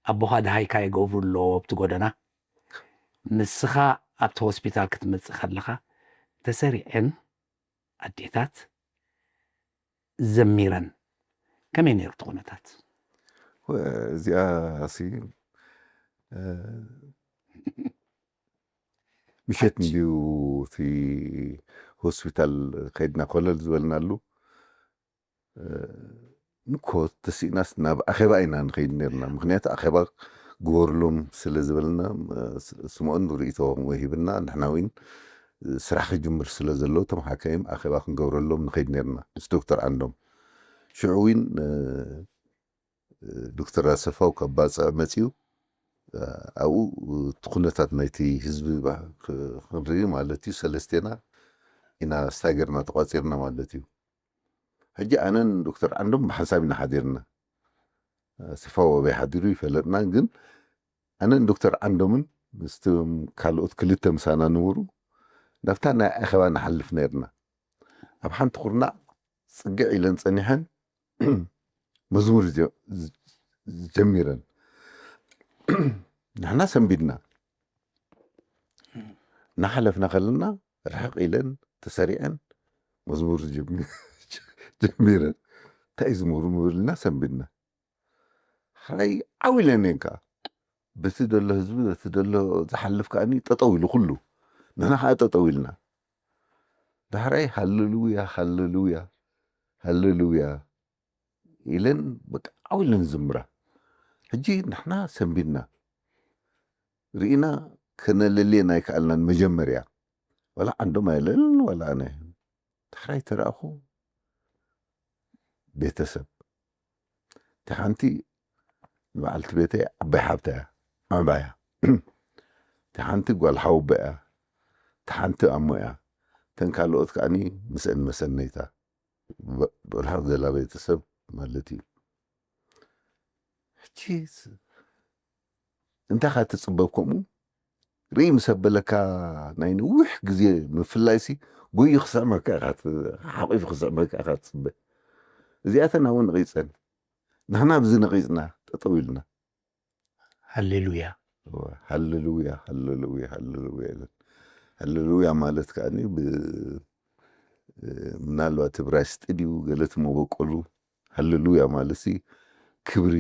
ኣቦኻ ደሃይካ ይገብሩ ኣለዎ ኣብቲ ጎደና። ንስኻ ኣብቲ ሆስፒታል ክትመጽእ ከለኻ ተሰሪዐን ኣዴታት ዘሚረን፣ ከመይ ነይሩ እቲ ኩነታት? እዚኣ ሲ ምሸት እንዲዩ እቲ ሆስፒታል ከይድና ኮለል ዝበልናሉ። ንኮ ተሲእናስ ናብ ኣኼባ ኢና ንኸይድ ነርና። ምክንያቱ ኣኼባ ግበርሎም ስለ ዝበልና፣ ስምኦን ርእይቶ ወሂብና። ንሕና እውን ስራሕ ክጅምር ስለ ዘለዎ እቶም ሓካይም ኣኼባ ክንገብረሎም ንኸይድ ነርና ምስ ዶክተር ዓንዶም። ሽዑ እውን ዶክተር ኣሰፋው ካብ ባፅዕ መፅዩ። ኣብኡ እቲ ኩነታት ናይቲ ህዝቢ ክንርኢ ማለት እዩ። ሰለስቴና ኢና ስታይገርና ተቋፂርና ማለት እዩ። ሕጂ ኣነን ዶክተር ዓንዶም ብሓንሳብ ኢና ሓዲርና። ኣሰፋው ኣበይ ሓዲሩ ይፈለጥና፣ ግን ኣነን ዶክተር ዓንዶምን ምስቶም ካልኦት ክልተ ምሳና ነበሩ ናብታ ናይ ኣኼባ ንሓልፍ ነርና። ኣብ ሓንቲ ኩርናዕ ፅግዕ ኢለን ፀኒሐን መዝሙር ጀሚረን። ንሕና ሰንቢድና እናሓለፍና ከለና ርሕቕ ኢለን ተሰሪዐን መዝሙር ጀሚረን። እንታይ ዝሙር ምብልና ሰንቢድና። ሕራይ ዓው ኢለን እየን ከዓ በቲ ደሎ ህዝቢ በቲ ደሎ ዝሓልፍ ከዓኒ ጠጠው ኢሉ ኩሉ። ንሕና ከዓ ጠጠው ኢልና። ዳሕራይ ሃለሉያ ሃለሉያ ሃለሉያ ኢለን በቃ ዓው ኢለን ዝምራ። ሕጂ ንሕና ሰንቢድና ርኢና ከነለልየን ኣይከኣልናን። መጀመርያ ዋላ ዓንዶም ኣየለልን ዋላ ኣነ። ዳሕራይ ተረኣኹ ቤተሰብ። እቲ ሓንቲ ንበዓልቲ ቤተይ ዓባይ ሓብታ እያ፣ ዓባያ። እቲ ሓንቲ ጓል ሓወቦ እያ፣ እቲ ሓንቲ ኣሞ እያ። እተን ካልኦት ከዓኒ ምስአን መሰነይታ ብርሃቕ ዘላ ቤተሰብ ማለት እዩ። ሕጂ እንታይ ካ ትፅበብ ከምኡ ርኢ ምስ ኣበለካ ናይ ነዊሕ ግዜ ምፍላይ ሲ ጎዩ ክስዕመካ ኢኻ ሓቂፉ ክስዕመካ ኢኻ ትፅበ። እዚኣተን ኣብኡ ነቒፀን ንሕና ኣብዚ ነቒፅና ጠጠው ኢልና ሃሌሉያ ሃሌሉያ ሃሌሉያ ሃሌሉያ ኢለን። ሃሌሉያ ማለት ከዓ ምናልባት እብራይስጢ ድዩ ገለ እቲ መበቆሉ ሃሌሉያ ማለት ሲ ክብሪ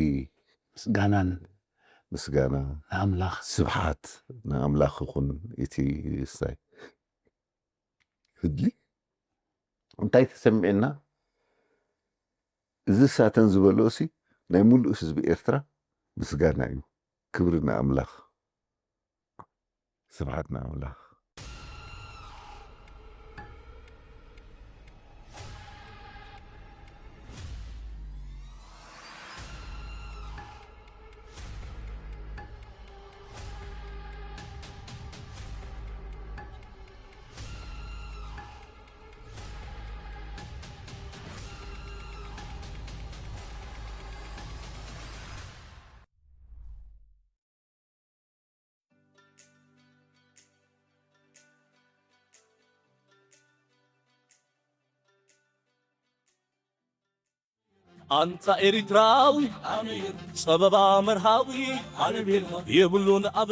ምስጋናን ምስጋና ንኣምላኽ ስብሓት ንኣምላኽ ይኹን። እቲ ሳይ ህድሊ እንታይ ተሰሚዕና? እዚ ሳተን ዝበልኦ ሲ ናይ ሙሉእ ህዝቢ ኤርትራ ምስጋና እዩ። ክብሪ ንኣምላኽ፣ ስብሓት ንኣምላኽ። ኣንታ ኤሪትራዊ ጸበባ መርሃዊ የብሉን ኣበ